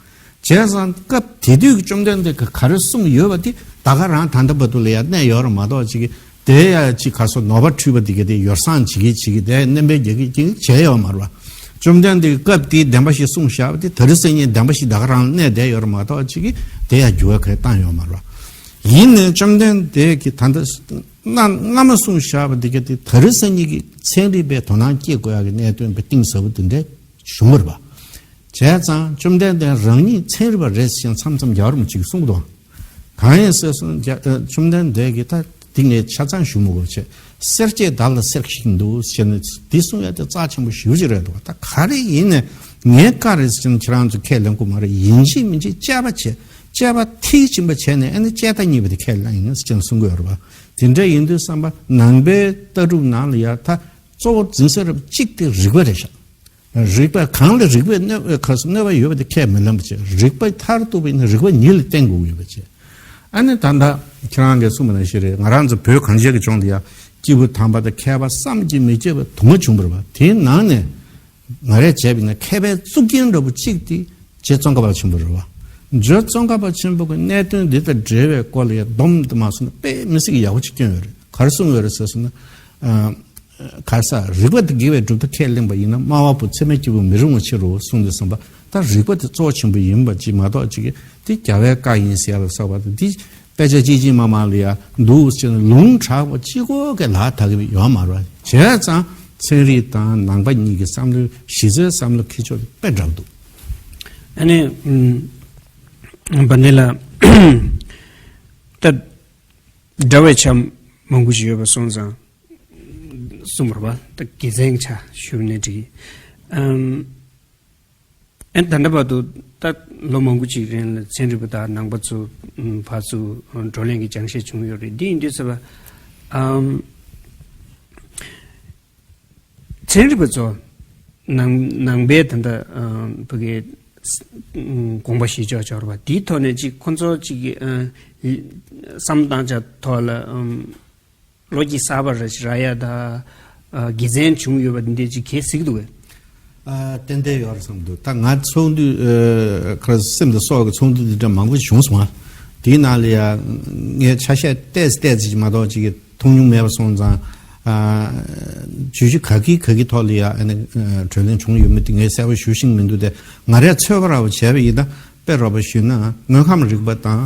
བྱས་ཙང་སྐབས་དེ་དུས་ཀྱི་བཅོམ་ལྡན་འདས་ཀྱིས་ག་རེ་གསུངས་ཡོད་པ་དེ་ད་ག་རང་ད་ལྟ་བར་དུ་ལ་ཡ་གནས་ཡོད་རེད་མ་གཏོགས་ཅིག་དེ་ཡ་ཅིག་ག་སོ་ནོར་བ་འཁྲུལ་པ་དེ་ག་དེ་ཡོ་བསྲང་བྱེད་ཀྱི་བྱེད་ཀྱི་དེ་བསྣན་པའི་རྒྱག་གི་ཅིག་བྱས་ཡོད་མ་རེད་བ། བཅོམ་ལྡན་འདས་ཀྱིས་སྐབས་དེའི་བདེན་པ་ཞིག་གསུངས་བཞག་པ་དེ་དེ་རིང་སང་ཉིན་བདེན་པ་ཞིག་ད་ག་རང་གནས་བསྡད་ཡོད་རེད་མ་གཏོགས་ཅིག་གིས་དེ་ཡ་འགྱུར་བ་ག་རེ་བཏང་ཡོད་མ་རེད་བ། ཡིན་ནའི་བཅོམ་ལྡན་འདས་ཀྱིས་ད་ལྟ་གནའ་སྔ་མ་གསུངས་བཞག་པ་འདི་ག་དེ་དེ་རིང་སང་ཉིན་གྱི་ཚན་རིག་པའི་དོ་སྣང་སྐྱེ་དགོས་ཡག་གི་གནད་དོན་དཔེ་གཏིང་ཟབ་པོ་དེ་འདྲ་བྱུང་བ་རེད་པ། བྱས་ཙང་བཅོམ་ལྡན་འདས་རང་ཉིད་ཚན་རིག་པ་རེད་ཟེར་མཚམས་མཚམས་རྒྱལ་བ་རིན་པོ་ཆེ་གིས་གསུང་གི་འདུག་གང་ཡིན་ཟེར་སོང་རྒྱ་ཨ་བཅོམ་ལྡན་འདས་ཀྱིས་ད་འདི་ངས་ཆ་ཚང་ཞུ་མི་དགོས་བྱས། སེར་སྐྱའི་བདག་ལ་གསེར་ཞིག་འདུག་ཟེར་ནས་འདི་གསུང་ཡ་དེ་རྩ་ཆེན་པོ་ཞེ་པོ་ཅིག་རེད་འདུག་ད་ག་རེ་ཡིན་ནའི་ངས་བཀའ་རེད་ཟེར་ནས་ཁྱེད་རང་ཚོ་ཁས་ལེན་དགོས་མ་རེད། ཡིན་གཅིག་མིན་གཅིག་དཔྱད་པ་བྱས། དཔྱད་པ་མཐིལ་ཕྱིན་པ་བྱས་ནས་ཨ་ནི་དཔྱད་ལྟ་གཉིས་པ་དེ་ཁས་ལེན་ཡིན་ཟེར་ནས་གསུང་གི་ཡོད་རེད་པ། དེ་འདྲ་ཡིན་དུས་ཙམ་པ་ནང་པའི་ལྟ་གྲུབ་ནང་ལ་ཡ་ད་གཙོ་བོ་འཛིན་ས་རབ་གཅིག་དེ་རིག་པ་རེད་ཤག་རིག་པ་གང་ལ་རིག་པའི་གནོད་ཁ་སོ་གནོད་པ་ཡོད་པ་དེ་ཁས་མི་ལེན་པ་བྱས། རིག་པ་མཐར་གཏུགས་པ་ཡིན་ན་རིག་པ་ཉིད་ལ་བརྟེན་དགོས་ཡོད་པ་བྱས། ཨ་ནི་ད་ལྟ་ཁྱེད་རང་གིས་གསུངས་པ་ནང་བཞིན་རེད། ང་རང་ཚོ་བོད་གངས་ཅན་གྱི་ལྗོངས་འདི་ཡ་སྐྱེས་བུ་དམ་པ་དང་མཁས་པ་བསམ་གྱིས་མི་ཁྱབ་པ་དུ་མ་བྱུང་བ་རེད་པ། དེའི་ནང་ནས་ང་རས་བྱས་པ་ཡིན་ན་མཁས་པའི་གཙུག་རྒྱན་འདྲ་པོ་གཅིག་དེ་རྗེ་ཙོང་ཁ་པ་ཆེན་པོ་རེད་པ། རྗེ་ཙོང་ཁ་པ་ཆེན་པོ་གི་གནད་དོན་འདི་དང་འབྲེལ་བའི་སྐོར་ལ་ཡ་སྡོམ་དུ་མ་སོང་ན་དཔེ་མི་སྲིད་ཀྱི་ཡག་པོ་ཅིག་བསྐྱོན་ཡོད་རེད། ག་རེ་གསུངས་ཡོད་རེད་ཟེར་སོང་ན། ཨ་ག་ས་རིག་པ་དེ་དགེ་བའི་གྲུབ་མཐའ་ཁས་ལེན་པ་ཡིན་ན་སྨྲ་བ་པོ་ཚད་མའི་སྐྱེས་བུ་མི་རུང་བའི་ཕྱིར་རོ་གསུངས་ཏེ་གསུངས་པ། ད་རིག་པ་དེ་གཙོ་ཆེན་པོ་ཡིན་པ་ཅིག་མ་གཏོགས་ཅིག་གིས་དེ་རྒྱལ་བའི་བཀའ་ཡིན་ཟེར་ཡ་ལ་སོགས་པ་དང་དེ་དཔེ་ཆ་ཅིག་ཅིག་མ་མ་ལ་ཡ་འདུག་ཟེར་ནས་ལུང་དྲག་པོ་གཅིག་པོ་གི་ལག་ཐག་གི་ཡོད་མ་རེད། བྱས་ཙང་ཚན་རིག་དང་ནང་པ་གཉིས་ཀྱི་བསམ་བློའི་གཞི་རྩའི་བསམ་བློ་འཁྱེར་ཕྱོགས་དེ་དཔེ་འདྲ་པོ་འདུག་ཨ་ནི་ཨམ་བ་ནི་ལ་ད་འདྲ་བའི་ཆ་མང་པོ་ཞིག་ཡོད་པ་སོང་ཙང་གསུངས་པ་རེད་པ། ད་དགེ་མཚན་ཆ་ཞུས་ནས་འགྲིག་གི་ཨམ། ཨན་ད་ལྟ་བར་དུ་ད་ལོ་མང་པོ་ཅིག་རིང་ལ་ཚན་རིག་པ་དང་ནང་པ་ཚོ་ཨམ་ཕར་ཚུར་བགྲོ་གླེང་གི་སྦྱང་བཤད་བྱུང་ཡོད་རེད། འདི་ཡིན་དུས་ཙམ་པ་ཨམ་ཚན་རིག་པ་ཚོ་ནང་ནང་པའི་ད་ལྟ་ཨམ་ཕ་གིའི་ཨམ་དགོངས་པ་བཞེས་ཕྱོགས་ཕྱོགས་རེད་པ། དེའི་ཐོག་ནས་ཅིག་ཁོང་ཚོ་ཅིག་གི་ཨམ་བསམ་སྟངས་ཆ་ཐོག་ལ་ཨམ། བློ་སྐྱེད་གསར་པ་རེ་ཞིག་རག་ཡ་ད། ཨ་དགེ་མཚན་བྱུང་ཡོད་པ་འདི་འདྲ་ཅིག་གལ་སྲིད་འདུག་གས། ཨ་ཏན་ཏན་ཡོད་རེད་བསམ་འདུག་ད་ང་ཚོགས་འདུ་ཨ་ཁ་སེམས་དང་སྲོག་གི་ཚོགས་འདུ་འདི་འདྲ་མང་པོ་བྱུང་སོང་ང་། དེའི་ནང་ལ་ཡ་ངས་ཆ་ཤས་ཏོག་ཙམ་ཏོག་ཙམ་ཅིག་མ་གཏོགས་ཅིག་གི་མཐོང་མྱོང་མེད་པ་སོང་ཙང་། ཨ་བརྗོད་གཞི་ག་གི་ག་གི་ཐོག་ལ་ཡ་ཨ་ནི་ཨ་གྲོས་གླེང་བྱུང་ཡོད་མེད་དེ་ངས་གསལ་པོ་ཞུ་ཤེས་མི་འདུག་སྟེ། ང་རས་ཚོད་དཔག་ར་བ་བྱས་པ་ཡིན་ན་དཔེ་རོགས་པ་ཞུས་ན་དངོས་ཁམས་རིག་པ་དང་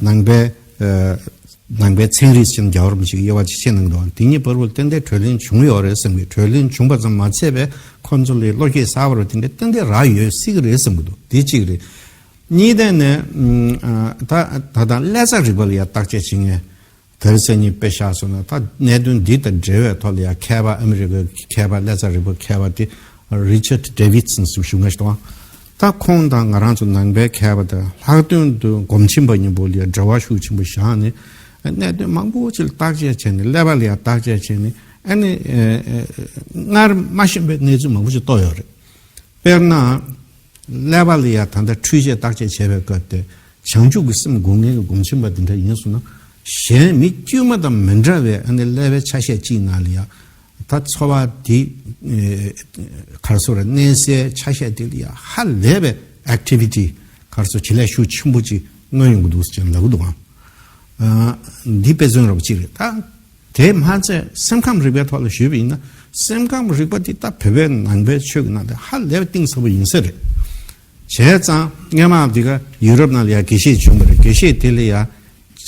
ནང་པའི་ཨ། ནང་པའི་ཚན་རིག་ཅན་རྒྱལ་བ་རིན་པོ་ཆེ་གི་དབྱེ་བ་ཅིག་ཕྱེ་གནང་འདུག་དེ་གཉིས་བར་དུ་ཏན་ཏན་གྲོས་གླེང་བྱུང་ཡོད་རེད་བསམ་གི། གྲོས་གླེང་བྱུང་བ་ཙམ་མ་ཚད་པའི་ཁོང་ཚོ་ལ་བློ་སྐྱེད་གསར་པ་རུ་དེ་འདྲ་ཏན་ཏན་རག་ཡོད་སྲིད་གི་རེད་བསམ་གི་འདུག་དེ་གཅིག་རེད། གཉིས་ལྡན་ནས་ཨ་ད་ད་ལྟ་ཀླད་རྩ་རིག་པ་ལ་ཡང་བརྟག་དཔྱད་བྱེད་མཁན་དེ་རིང་སང་ཉིན་དཔེ་བཞག་སོང་ན། ད་གནད་དོན་འདི་དང་འབྲེལ་བའི་ཐོག་ལ་ཡང་མཁས་པ་ཨ་མི་རི་ཀའི་མཁས་པ་ཀླད་རྩ་རིག་པ་མཁས་པ་དེ་Richard Davidson་ཟེར་ཞུ་མཁན་ཞིག་འདུག་ད་ཁོང་དང་ང་རང་ཚོ་ནང་པའི་མཁས་པ་དང་ལྷག་དོན་དུ་སྒོམ་ཆེན་པ་གཉིས་པོ་ལ་འབྲེལ་བ་ཤུགས་ཆེན་པོ་བཞག་ནས་གནད་དོན་མང་པོ་ཅིག་ལ་བརྟག་དཔྱད་བྱས་ནས། ཀླད་པ་ལ་ཡང་བརྟག་དཔྱད་བྱས་ནས། ཨ་ནི་ཨ་ཨ་སྔར་མ་ཤེས་པའི་གནས་ཚུལ་མང་པོ་ཞིག་རྟོགས་ཡོད་རེད། དཔེར་ན། ཀླད་པ་ལ་ཡང་ད་ལྟ་འཕྲུལ་ཆས་བརྟག་དཔྱད་བྱས་པའི་སྐབས་དེ། བྱང་ཆུབ་ཀྱི་སེམས་སྒོམ་མཁན་གྱི་སྒོམ་ཆེན་པ་དེ་འདྲ་ཡིན་སོང་ན། གཞན་མི་དཀྱུས་མ་དང་མི་འདྲ་བའི་ཨ་ནི་ཀླད་པའི་ཆ་ཤས་གཅིག་ནང་ལ་ཡང་། ད་ཚོར་བ་དེ་ཨེ་ག་རེ་ཟེར་དགོས་རེད། མནན་སའི་ཆ་ཤས་དེ་ལ་ཡང་ཧ་ལས་པའི་ཨེག་ཊི་བི་ཊི་ག་རེ་ཟེར་བྱེད་ལས་ཤུགས་ཆེན་པོ་ཅིག་མངོན་ཡོང་གི་འདུག་ཅེས་ལབ་ཀྱི་འདུག་ཨང་། ཨ་འདི་དཔེ་མཚོན་རོབ་ཅིག་རེད། ད་ དེ་མ་ཚད་སེམས་ཁམས་རིག་པའི་ཐོག་ལ་ཞུས་པ་ཡིན་ན། སེམས་ཁམས་རིག་པ་འདི་ད་བོད་པའི་ནང་པའི་ཆོས་ཀྱི་ནང་དུ་ཧ་ལས་པའི་གཏིང་ཟབ་པོ་ཡིན་ས་རེད། བྱས་ཙང་སྔོན་མ་འདི་ག་ཡུ་རོབ་ནང་ལ་ཡ་དགེ་བཤེས་བྱུང་བ་རེད། དགེ་བཤེས་དེ་ལ་ཡ་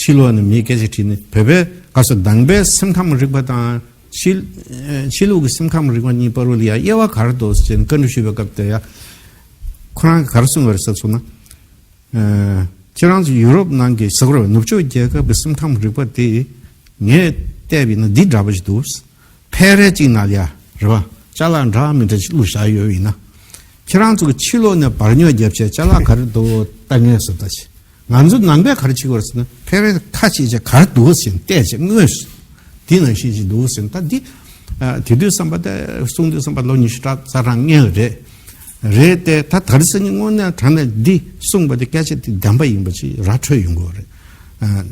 ཕྱི་ལོགས་ནས་མི་སྐད་ཆ་དྲིས་ནས། བོད་པའི་སྐབས་སུ་ནང་པའི་སེམས་ཁམས་རིག་པ་དང་ཕྱི་ཕྱི་ལུགས་ཀྱི་སེམས་ཁམས་རིག་པ་གཉིས་བར་ལ་ཡ་དབྱེ་བ་ག་རེ་འདུག་ཟེར་ནས་བཀའ་འདྲི་ཞུས་པའི་སྐབས་དེ་ཡ། ཁོ་རང་གིས་ག་རེ་གསུངས་པ་རེད་ཟེར་སོང་ན། ཨ། ཁྱེད་རང་ཚོ་ཡུ་རོབ་ནང་གི་ས་གོ་ར་ནུབ་ཕྱོགས་རྒྱལ་ཁབ་ཀྱི་སེམས་ཁམས་རིག་པ་དེ་ངས་བལྟས་པ་ཡིན་ན་འདི་འདྲ་པོ་ཞིག་འདུག། ཕལ་རེ་གཅིག་ནང་ལ་ཡ་རེད་པ། ཅ་ལག་འདྲ་མི་འདྲ་ཞིག་བླུགས་བཞག་ཡོད་པ་ཡིན་ན། ཁྱེད་རང་ཚོ་གི་ཕྱི་ལོགས་ནས་བར་ཉོ་རྒྱབ་བྱས་ཅ་ལག་ག་རེ་འདུག་ལྟ་ངེས་ཟེར་ད་ཅི། ང་ཚོ་ནང་པས་ག་རེ་བྱེད་དགོས་ཟེར་ན། ཕལ་རེ་ཁ་ཕྱེ་བྱས་ག་རེ་འདུག་ཟེར་བལྟས་བྱས་དངོས་སུ། དེ་ནང་བཞིན་ཞིག་འདུག་ཟེར་ན། ད་འདི། ཨ། དེ་དུས་བསམ་པ་དེ་གསུང་དུས་བསམ་པ་ལོ་ཉི་ཤུ་རྩ་རང་སྔོན་རེད། རེད་དེ། ད་དེ་རིང་སང་ཉིན་དངོས་གནས་དྲང་གནས་འདི་གསུངས་པ་དེ་སྐད་ཆ་དེ་བདེན་པ་ཡིན་པ་ཅིག་ར་འཕྲོད་ཡོང་གི་རེད། ཨ།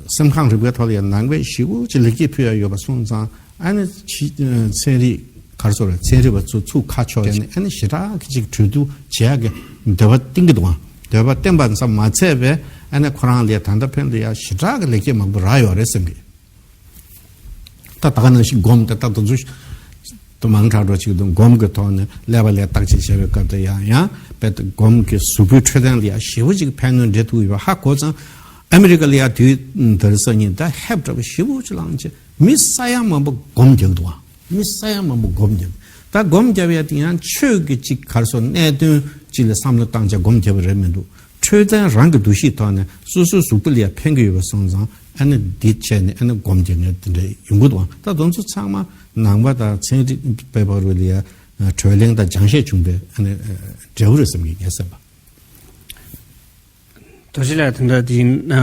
སེམས་ཁམས་རིག་པའི་ཐོག་ལ་ཡང་ནང་པས་ཞེ་པོ་ཅིག་ལེགས་སྐྱེས་ཕུལ་ཡ་ཡོད་པ་སོང་ཙང་། ཨ་ནི་ཕྱི་ཚན་རིག་ག་རེ་ཟེར་རེད། ཚན་རིག་པ་ཚོ་ཚུར་ཁ་ཕྱོགས་ནས། ཨ་ནི་ཞེ་དྲག་གི་ཅིག་གྲོས་བསྡུར་བྱེད་ཡ་གི་འདོད་པ་བསྟན་གྱི་འདུག། ཨང་། འདོད་པ་བསྟན་པ་ཙམ་མ་ཚད་པའི། ཨ་ནི་ཁོ་རང་ལ་ད་ལྟ་ཕན་ལ་ཡ་ཞེ་དྲག་གི་ལེགས་སྐྱེས་མང་པོ་རག་ཡོད་རེད་བསམ་གི། ད་ད་ག་ནང་བཞིན་སྒོམ་དེ་ད་དུང་ཚོ་དུ་མང་དྲགས་འགྲོ་ཅིག་འདུག། སྒོམ་གྱི་ཐོག་ནས་ཀླད་པ་ལ་བརྟག་དཔྱད་བྱས་པའི་སྐབས་དེ་ཡང་ཡང་དཔེ་སྒོམ་གྱི་གཟུགས་པོའི་འཕྲོད་བསྟེན་ལ་ཡང་ཞེ་པོ་ཅིག་ཕན་གནོད་འདྲེན་ཐུབ་ཡོད་པ་ཧ་གོ་ཙང་། ཨ་མི་རི་ཀ་ལ་ཡང་དུས་འདིར་སང་ཉིན་ད་ཧེབ་འདྲ་པོ་ཞེ་པོ་ཅིག་ལངས་བྱས། མི་ས་ཡ་མང་པོ་སྒོམ་རྒྱག་འདུག། ཨང་། མི་ས་ཡ་མང་པོ་སྒོམ་རྒྱག། ད་སྒོམ་རྒྱབ་ཡ་དེ་ཡང་ཆོས་ཀྱི་ཅིག་ག་རེ་ཟེར། གནད་དོན་ཅིག་ལ་བསམ་བློ་བཏང་བྱས་སྒོམ་རྒྱབ་པ་རེད་མི་འདུག། འཕྲོད་བསྟེན་རང་གི་འདུ་ཤེས་ཐོག་ནས་སོ་སོའི་གཟུགས་པོ་ལ་ཡང་ཕན་གྱི་ཡོད་པ་སོང་ཙང་། ཨ་ནི་འདི་བྱས་ནས་ཨ་ནི་སྒོམ་རྒྱག་མཁན་དེ་འདྲ་ཡོང་གི་འདུག། ད་དེ་ཚོ་ཚང་མ་ནང་པ་དང་ཚན་རིག་པའི་བར་ལ་ཡང་གྲོས་གླེང་དང་སྦྱང་བཤད་བྱུང་བའི་ཨ་ནི་འབྲས་བུ་རེད་བསམ་གྱི། ངས་བསམ་པ། རྡོ་རྗེ་ལགས། ད་ལྟ་འདི་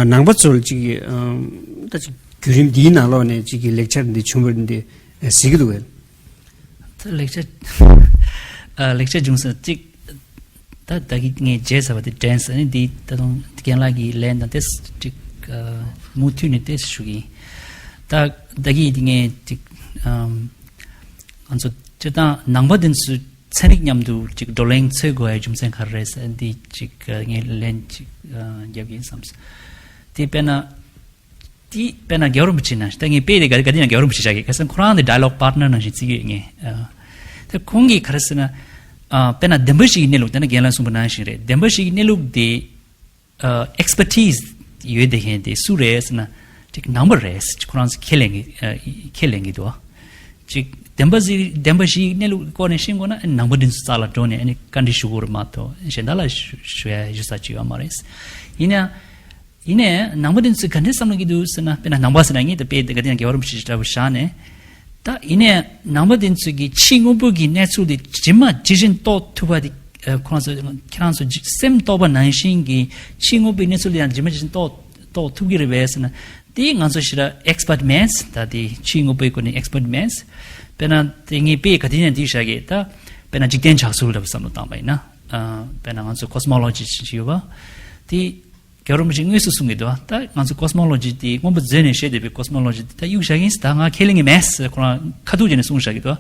ནང་པ་ཚོ་ལ་ཅིག་ཨམ། ད་ཅིག་བརྒྱུད་རིམ་འདིའི་ནང་ལོགས་ནས་ཅིག་གི་ལེགས་ཆ་འདི་བྱུང་བ་འདི་གཟིགས་ཀྱི་འདུག་གས། ད་ལེགས་ཆ། ཨ། ལེགས་ཆ་བྱུང་ཟེར་ཅིག། ད་ད་གིན་ངས་བརྗེད་ཚར་བ་དེ་དྲན་སོང་། ཨ་ནི་འདི་ད་དུང་རྒན་ལགས་ཀྱིས་ལན་དང་དེ་ཅིག། ཨ། མུ་མཐུད་ནས་དེ་ཞུ་གི་ཡིན། ད་ད་གིན་འདི་ངས་ཅིག། ཨམ། ང་ཚོ་སྤྱིར་བཏང་ནང་པ་འདི་ཚོས་ཚན་རིག་མཉམ་དུ་ཅིག་བགྲོ་གླེང་འཚོལ་དགོས་ཡའི་རྒྱུ་མཚན་ག་རེ་རེད་ཟེར། འདི་ཅིག་ངས་ལན་ཅིག་རྒྱབ་ཀྱི་ཡིན་བསམས། དེ་དཔེར་ན། དེ་དཔེར་ན་རྒྱལ་བ་རིན་པོ་ཆེ་ནང་བཞིན། ད་ངས་དཔེ་དེ་ག་ག་དེ་ཡང་རྒྱལ་བ་རིན་པོ་ཆེ་བཞག་གི། ག་ཟེར་ན་ཁོ་རང་དེ་ཌའི་ལོག་པར་ཊི་ནར་ནང་བཞིན་བརྩི་གི་ཡོད། ངས། ཨ། ད་ཁོང་གིས་ག་རེ་ཟེར་ན། ཨ། དཔེར་ན་བདེན་པ་བཞི་ཡི་གནས་ལུགས། དེ་ནི་རྒན་ལགས་གསུངས་པ་ནང་བཞིན་རེད། བདེན་པ་བཞི་ཡི་གནས་ལུགས་དེ། ཨ། ཨེག་སི་པར་ཊི་སི་ཡོད་བསྡད་མཁན་དེ་སུ་རེད་ཟེར་ན། ཅིག་ནང་པ་རེད། ཅིག་ཁོ་རང་ཚོ་ཁས་ལེན་གྱི། ཨ། ཁས་ལེན་གྱི་འདུག། ཅིག་བདེན་པ་བཞི། བདེན་པ་བཞིའི་གནས་ལུགས་སྐོར་ནས་ཤེས་དགོས་ན། ནང་པ་འདི་ཚོའི་རྩ་ལ་འགྲོ་ནས་ཨ་ནི་བཀའ་འདྲི་ཞུ་དགོས་རེད་མ་གཏོགས། གཞན་དག་ལ་ཞུ་ཞུ་ཡ་ཞུ་ས་ཅིག་ཡོད་མ་རེད། ཡིན་ན་ཡང་། ཡིན་ནའི་ནང་པ་འདི་ཚོས་ག་འདྲས་བསམ་བློ་བསྐྱེད་འདུག་ཟེར་ན། དཔེར་ན་ནང་པ་ཟེར་ན། ངས་ད་དཔེ་དེ་ག་དེ་ཡང་རྒྱལ་བ་རིན་པོ་ཆེ་ལྟ་བུ་བཞག་ནས། ད་ཡིན་ནའི་ནང་པ་འདི་ཚོས་ཀྱི་ཕྱི་དངོས་པོ་གི་གནས་ཚུལ་དེ་ཇི་མ་ཇི་བཞིན་རྟོགས་ཐུབ་པ་དེ། ཨ། ཁོ་རང་ཚོ་ཁྱེད་རང་ཚོ་སེམས་རྟོགས་པ་ནང་བཞིན་གྱི་ཕྱི་དངོས་པོའི་གནས་ཚུལ་དེ་ཡང་ཇི་མ་ཇི་བཞིན་རྟོགས་རྟོགས་ཐུབ་ཀྱི་རེད་པས་ཟེར་ན། དེ་ང་ཚོ་ཞེ་དྲག་ཨེག་སི་པར་ཊི་མེད། ད་དེ་ཕྱི་དངོས་པོའི་སྐོར་ནས་ཨེག་སི་པར་ཊི་མེད། དཔེར་ན་དེ་ངས་དཔེ་ག་དེ་ཡང་འདི་བཞག་གི། ད་དཔེར་ན་འཇིག་རྟེན་ཆགས་ཚུལ་ལྟ་བུ་བསམ་བློ་བཏང་པ་ཡིན་ན། ཨ། དཔེར་ན་ང་ཚོ་ཀོ་སི་མོ་ལོ་ཇི་ཅིག་ཡོད་པ། དེ་རྒྱལ་བ་རིན་པོ་ཆེས་དངོས་སུ་གསུང་གི་འདུག། ད་ང་ཚོ་ཀོ་སི་མོ་ལོ་ཇི་དེ། མངོན་པ་མཛོད་ནས་བཤད་བསྡད་པའི་ཀོ་སི་མོ་ལོ་ཇི་དེ་ད་གཡུག་བཞག་གི་ཡིན་ཟེར། ད་ང་ཁས་ལེན་གྱི་མེད་ཟེར་ཁོ་རང་ཁ་ཐུག་བྱས་ནས་གསུངས་བཞག་གི་འདུག།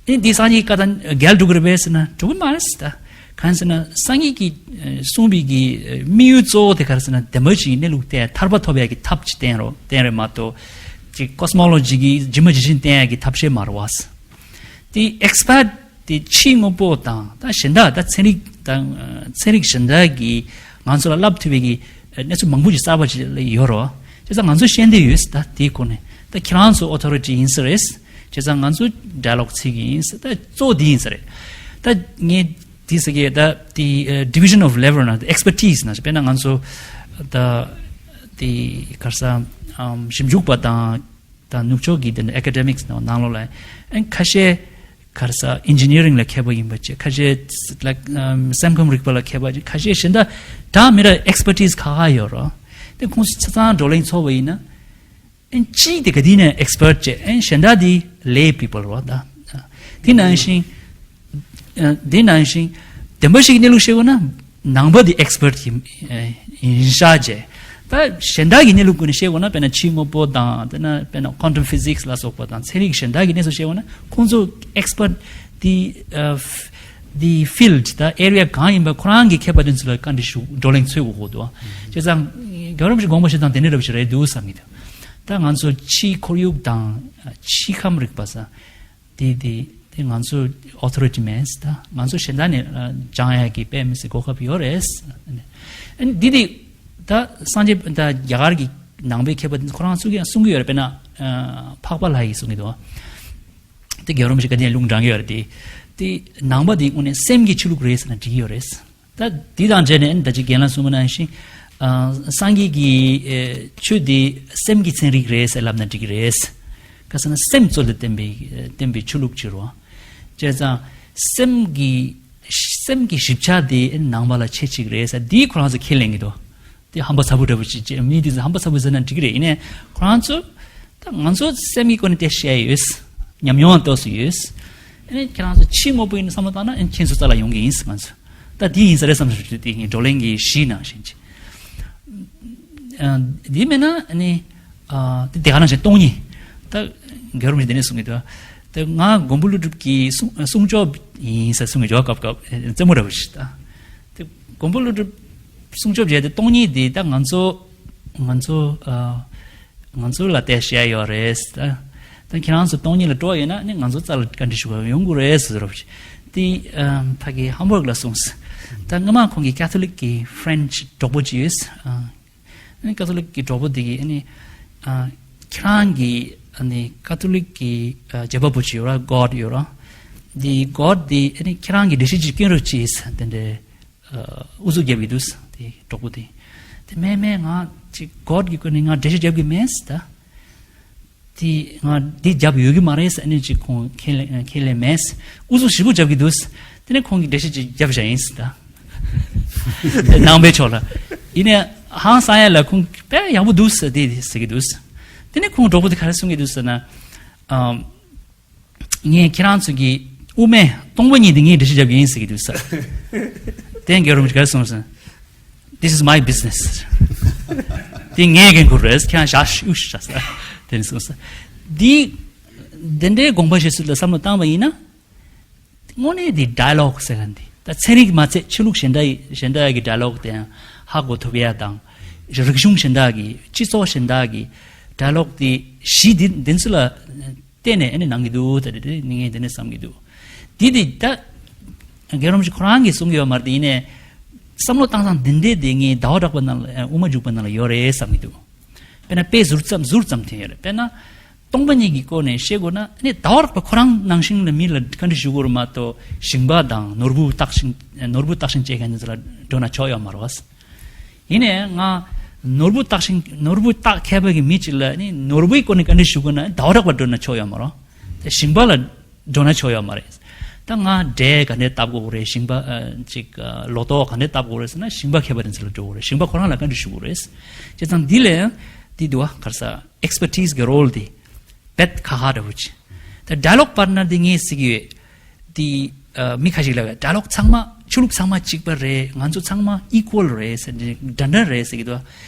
ཨེ། འདི་སངས་རྒྱས་ཀྱི་བཀའ་དང་འགལ་འགྲོ་གི་རེད་པས་ཟེར་ན། འགྲོ་གི་མ་རེད་ཟེར། ད་གང་ཟེར་ན། སངས་རྒྱས་ཀྱིས་གསུངས་པའི་གི་དམིགས་ཡུལ་གཙོ་བོ་དེ་ག་རེ་ཟེར་ན། བདེན་པ་བཞིའི་གནས་ལུགས་དེ་ཐར་པ་ཐོབ་ཡ་གི་ཐབས་ཅིག་བསྟན་རོགས་བསྟན་རེད་མ་གཏོགས། ཅིག་ཀོ་སི་མོ་ལོ་ཇི་གིས་ཇི་མ་ཇི་བཞིན་བསྟན་ཡ་གི་ཐབས་ཤེས་མ་རེད་པ། དེ་ཨེག་སི་པར་ཊི་དེ་ཕྱི་དངོས་པོ་དང་། ད་གཞན་དག་ད་ཚན་རིག་དང་། ཚན་རིག་གཞན་དག་གིས་ང་ཚོ་ལ་བསླབ་ཐུབ་པའི་གི་གནས་ཚུལ་མང་པོ་ཞིག་གསར་པ་ཞིག་ཡོད་རེད་པ། བྱས་ཙང་ང་ཚོ་ཤེས་འདོད་ཡོད་ཟེར། ད་དེའི་སྐོར་ནས། ད་ཁྱེད་རང་ཚོ་ཨོ་ཐོ་རི་ཊི་ཡིན་ས་རེད། བྱས་ཙང་ང་ཚོ་ཌའི་ལོག་བྱེད་ཀྱི་ཡིན་ཟེར། ད་གཙོ་བོ་འདི་ཡིན་ས་རེད། ད་ངས་འདི་ཟེར་གི། ད་དེ་ཨ་ཌི་བི་ཤན་ཨོཕ་ལེ་ཝལ་ནང་། ཨེག་སི་པར་ཊི་སི་ནང་། དཔེར་ན་ང་ཚོ་ད་དེ་ག་རེ་ཟེར། ཨམ། ཞིབ་འཇུག་པ་དང་། ད་ནུབ་ཕྱོགས་ཀྱི་དེ་ནི་ཨེ་ཀ་ཌེ་མིག་སི་ནང་ལོགས་ལ། ཨ། ཁ་ཤས་ག་རེ་ཟེར། ཨིན་ཇི་ནི་ཡ་རིང་ལ་མཁས་པ་ཡིན་པ་བྱས། ཁ་ཤས་ལ། ཨམ། སེམས་ཁམས་རིག་པ་ལ་མཁས་པ་བྱས། ཁ་ཤས་གཞན་དག་འདྲ་མི་འདྲ་ཨེག་སི་པར་ཊི་སི་ཁག་ཁག་ཡོད་རེད་པ། དེ་ཁོང་ཚོ་ཆ་ཚང་བགྲོ་གླེང་ཚོགས་པ་ཡིན་ན། ཨ། གཅིག་དེ་ག་དེ་ནས་ཨེག་སི་པར་ཊི་བྱས། ཨ། གཞན་དག་དེ་ལེ་པི་པལ་རེད་པ། ད་དེ་ནང་བཞིན། ཨ། དེ་ནང་བཞིན་བདེན་པ་བཞིའི་གནས་ལུགས་བཤད་དགོས་ན། ནང་པ་དེ་ཨེག་སི་པར་ཊི་ཡིན། ཨ། ཡིན་ཤག་བྱས། ད་གཞན་དག་གི་གནས་ལུགས་སྒོ་ནས་བཤད་དགོས་ན། དཔེར་ན་ཕྱི་དངོས་པོ་དང་། དེ་ན་དཔེར་ན་ཀོན་ཊམ་ཕི་ཟིག་སི་ལ་སོགས་པ་དང་། ཚན་རིག་གཞན་དག་གི་གནས་ཚུལ་བཤད་དགོས་ན། ཁོང་ཚོ་ཨེག་སི་པར་ཊི་དེ། ཨ། དེ་ཕིལ་ཌི་དང་ཨེ་རི་ཡ་གང་ཡིན་པ་ཁོ་རང་གི་མཁས་པ་དེ་ཚོ་ལ་བཀའ་འདྲི་ཞུ། བགྲོ་གླེང་འཚོལ་དགོས་ཀྱི་འདུག། བྱས་ཙང་རྒྱལ་བ་རིན་པོ་ཆེའི་དགོངས་པ་བཞེས་སྟངས་དེ་འདྲ་འདྲ་པོ་ཞིག་རེད་འདུག་བསམ་གྱི་འདུག། ད་ང་ཚོ་ཕྱིའི་ཁོར་ཡུག་དང་ཕྱིའི་ཁམས་རིག་པ་ས་དེ་དེ་དེ་ང་ཚོ་ཨོ་ཐོ་རི་ཊི་མེད་ད། ང་ཚོ་གཞན་དག་ནས་སྦྱང་ཡག་གི་དཔེ་མི་སྲིད་གོ་སྐབས་ཡོད་རེད། ཨ་ནི་འདི་དེ་ད་སངས་རྒྱས་ད་རྒྱ་གར་གྱི་ནང་པའི་མཁས་པ་ཁོ་རང་ཚོ་གིས་གསུང་གི་ཡོད་རེད། དཔེར་ན་འཕགས་པ་ལྷ་ཡིས་གསུང་གི་འདུག་དེ་རྒྱལ་བ་རིན་པོ་ཆེ་བཀའ་དྲིན་ལུང་དྲངས་ཡོད་རེད། དེ་དེ་ནང་པ་དེ་དངོས་གནས་སེམས་ཀྱི་ཆོས་ལུགས་རེད་ཟེར་ན་འགྲིག་གི་ཡོད་རེད། ད་དེ་དང་འབྲེལ་ནས་ད་ཅི་རྒན་ལགས་གསུངས་པ་ནང་བཞིན་སངས་རྒྱས་ཀྱི་ཆོས་དེ་སེམས་ཀྱི་ཚན་རིག་རེད་ཟེར་ལབ་ན་འགྲིག་གི་རེད། ག་ཟེར་ན་སེམས་གཙོ་ལ་བརྟེན་པའི་བརྟེན་པའི་ཆོས་ལུགས་ཅིག་རེད། བྱས་ཙང་སེམས་ཀྱི་སེམས་ཀྱི་ཞིབ་ཆ་དེ་ནང་པ་ལ་ཆེ་གཅིག་རེད་ཟེར་དེ་ཁོ་རང་ཚོ་ཁས་ལེན་གྱི་འདུག་དེ་ཧམ་པ་ཚ་པོ་འདྲ་པོ་ཅིག་བྱས། མི་དེ་ཚོ་ཧམ་པ་ཚ་པོ་ཟེར་ན་འགྲིག་གི་རེད། ཡིན་ནའི་ཁོ་རང་ཚོ་ད་ང་ཚོ་སེམས་ཀྱི་སྒོ་ནས་བལྟས་བཤད་ཡོད། ཉམས་མྱོང་ཏོག་ཙམ་ཡོད། ཨ་ནི་ཁྱེད་རང་ཚོ་ཕྱི་དངོས་པོ་ཡིན་བསམ་བློ་བཏང་ན་ཨ་ནི་ཁྱེད་ཚོ་རྩ་ལ་ཡོང་གི་ཡིན་ང་ཚོ། ད་དེ་ཡིན་ས་རེད་བསམ་ཞིག་དེ་ངའི་བགྲོ་གླེང་གི་གཞི་ནང་བཞིན་ཅིག་ཨ་དེ་མེད་ན་ཨ་ནི་ཨ་དེ་དེ་ག་ནང་བཞིན་སྟོང་ཉིད། ད་རྒྱལ་བ་རིན་པོ་ཆེ་དེ་ནས་གསུང་གི་འདུག་ད་ང་མགོན་པོ་ཀླུ་སྒྲུབ་ཀྱི་གསུང་གསུང་ཆོས་ཡིན་ཟེར་གསུང་གི་འཇོག་སྐབས་སྐབས་རྩེད་མོ་འདྲ་པོ་ཞིག་ད་དེ་མགོན་པོ་ཀླུ་སྒྲུབ་གསུང་ཆོས་བྱས་ཏེ་སྟོང་ཉིད་དེ་ད་ང་ཚོ་ང་ཚོ་ཨ་ང་ཚོ་ལ་བལྟས་བཤད་ཡོད་རེད། ད་ད་ཁྱེད་རང་ཚོ་སྟོང་ཉིད་ལ་སྤྲོ་བ་ཡོད་ན་ནི་ང་ཚོ་རྩ་ལ་བཀའ་འདྲི་ཞུ་བ་ཡོང་དགོས་རེད་ཟེར་རོ། དེ་ཨ་ཕ་གི་ཧམ་བྷག་ལ་གསུངས། ད་སྔ་མ་ཁོང་གི་ཀ་ཐོ་ལིག་གི་ཕ་རན་ཆི་གྲོགས་པོ་ཅིག་ཡོད། ཨ་ནི་ཀ་ཐོ་ལིག་གི་གྲོགས་པོ་དེ་གིས་ཨ་ནི་ཨ་ཁྱེད་རང་གི་ཨ་ནི་ཀ་ཐོ་ལིག་གི་ཨ་བྱེད་པ་པོ་ཅིག་ཡོད་ར། གོཌ་ཡོད་ར། དེ་གོཌ་དེ་ཨ་ནི་ཁྱེད་རང་གི་འགྲེལ་བཤད་ཅིག་སྐྱོན་རོགས་གྱིས་དེ་འདྲའི་ཨ་ཨུ་ཚུགས་རྒྱབ་ཀྱི་འདུག་དེ་གྲོགས་པོ་དེ། དེ་མེད་མེད་ང་ཅིག་གོཌ་ཀྱི་སྐོར་ནས་ང་འགྲེལ་བཤད་རྒྱབ་ཀྱི་མེད་ད། དེ་ང་འདི་རྒྱབ་ཡོད་ཀྱི་མ་རེད་ཟེར་ཨ་ནི་ཅིག་ཁོང་ཁས་ལེན་ཁས་ལེན་མེད། ཨུ་ཚུགས་ཞེ་པོ་རྒྱབ་ཀྱི་འདུག་དེ་ནས་ཁོང་གིས་འགྲེལ་བཤད་ཅིག་རྒྱབ་བཞག་ཡིན་ཟེར་ད། དེ་ནང་པའི་ཕྱོགས་ལ། ཡིན་ནའི་ཧང་སང་ཡ་ལ་ཁོང་དཔེ་ཡག་པོ་འདུག་ཟེར་དེ་ཟེར་གྱི་འདུག་དེ་ནས་ཁོང་གྲོགས་པོ་དེ་ག་རེ་གསུང་གི་འདུག་ཟེར་ན། ཨམ། ངས་ཁྱེད་རང་ཚོ་གི་དབུ་མའི་སྟོང་པ་ཉིད་དེ་ངས་འགྲེལ་བཤད་རྒྱབ་ཀྱི་ཡིན་ཟེར་གྱི་འདུག་ས། དེ་རྒྱལ་བ་རིན་པོ་ཆེ་ག་རེ་གསུངས་སོང་། This is my business. དེ་ངའི་འགན་ཁུར་རེད། ཁྱེད་རང་བཞག་ཤུགས་ཤ་ས། དེ་ནས་གསུངས་ས། འདི་དེ་འདྲའི་དགོངས་པ་བཞེས་ཚུལ་ལ་བསམ་བློ་བཏང་བ་ཡིན་ན། དངོས་གནས་འདི་ཌའི་ལོག་ཟེར་མཁན་འདི་ད་ཚན་རིག་མ་ཚད་ཆོས་ལུགས་གཞན་དག་གཞན་དག་གི་ཌའི་ལོག་དེ་ཡང་ཧ་གོ་ཐུབ་ཡ་དང་། རིག་གཞུང་གཞན་དག་གི་སྤྱི་ཚོགས་གཞན་དག་གི་ཌའི་ལོག་དེ་གཞི་འདི་འདི་ཚོ་ལ་བརྟེན་ནས་ཨ་ནི་གནང་གི་འདུག་ད་དེ་དེ་ནི་ངས་འདི་ནས་བསམ་གྱི་འདུག་དེ་དེ་ད་རྒྱལ་བ་རིན་པོ་ཆེ་ཁོ་རང་གིས་གསུང་གི་ཡོད་མ་རེད། དེ་ཡིན་ནའི་བསམ་བློ་བཏང་སྟངས་འདི་འདྲས་དེ་ངས་ཟླ་བ་གྲགས་པ་ནང་ལ་དབུ་མ་འཇུག་པ་ནང་ལ་ཡོད་རེད་བསམ་གྱི་འདུག་དཔེར་ན་དཔེ་ཟུར་ཙམ་ཟུར་ཙམ་ཐོན་ཡོད་རེད། དཔེར་ན་སྟོང་པ་ཉིད་ཀྱི་སྐོར་ནས་བཤད་དགོས་ན་ནི་ཟླ་བ་གྲགས་པ་ཁོ་རང་ནང་བཞིན་ལ་མི་ལ་བཀའ་འདྲི་ཞུ་དགོས་རེད་མ་གཏོགས་ཞིང་པ་དང་ནོར་བུ་བཏགས་ཤིང་ནོར་བུ་བཏགས་ཤིང་བཅད་མཁན་ཚོ་ལ་འགྲོ་ན་ཆོག་ཡོད་མ་རེད་བ། ཡིན་ནའི་ང་ནོར་བུ་བཏགས་ཤིང་ནོར་བུ་བཏགས་མཁས་པ་གི་མི་གཅིག་ལ་ནི་ནོར་བུའི་སྐོར་ནས་བཀའ་འདྲི་ཞུ་དགོས་ན་ཟླ་བ་གྲགས་པ་འགྲོ་ན་ཆོག་ཡོད་མ་རེད། དེ་ཞིང་པ་ལ་འགྲོ་ན་ཆོག་ཡོད་མ་རེད། ད་ང་འབྲས་ག་འདྲས་བཏབ་དགོས་རེད། ཞིང་པ་ཨ་ཅིག་ཨ་ལོ་ཏོག་ག་འདྲས་བཏབ་དགོས་རེད་ཟེར་ན་ཞིང་པ་མཁས་པ་དེ་ཚོ་ལ་འགྲོ་དགོས་རེད། ཞིང་པ་ཁོ་རང་ལ་བཀའ་འདྲི་ཞུ་དགོས་རེད། བྱས་ཙང་འདི་ལ་ཡང་འདི་འདུག་བ། ག་རེ་ཟེར་ཨེག་སི་པར་ཊི་སི་གི་རོལ་འདི་རྦད་ཁག་ཁག་འདྲ་བོ་ཅིག་ད་ཌའི་ལོག་པར་ཊི་ནར་འདི་ངས་ཟེར་གྱི་ཡོད། འདི་ཨ་མི་ཁ་ཤས་ལ་ཌའི་ལོག་ཚང་མ་ཆོས་ལུགས་ཚང་མ་གཅིག་པ་རེད། ང་ཚོ་ཚང་མ་ཨི་ཀུ་ཝལ་རེད་ཟེར་འདྲ་འདྲ་རེད་ཟེར་གྱི་འདུག་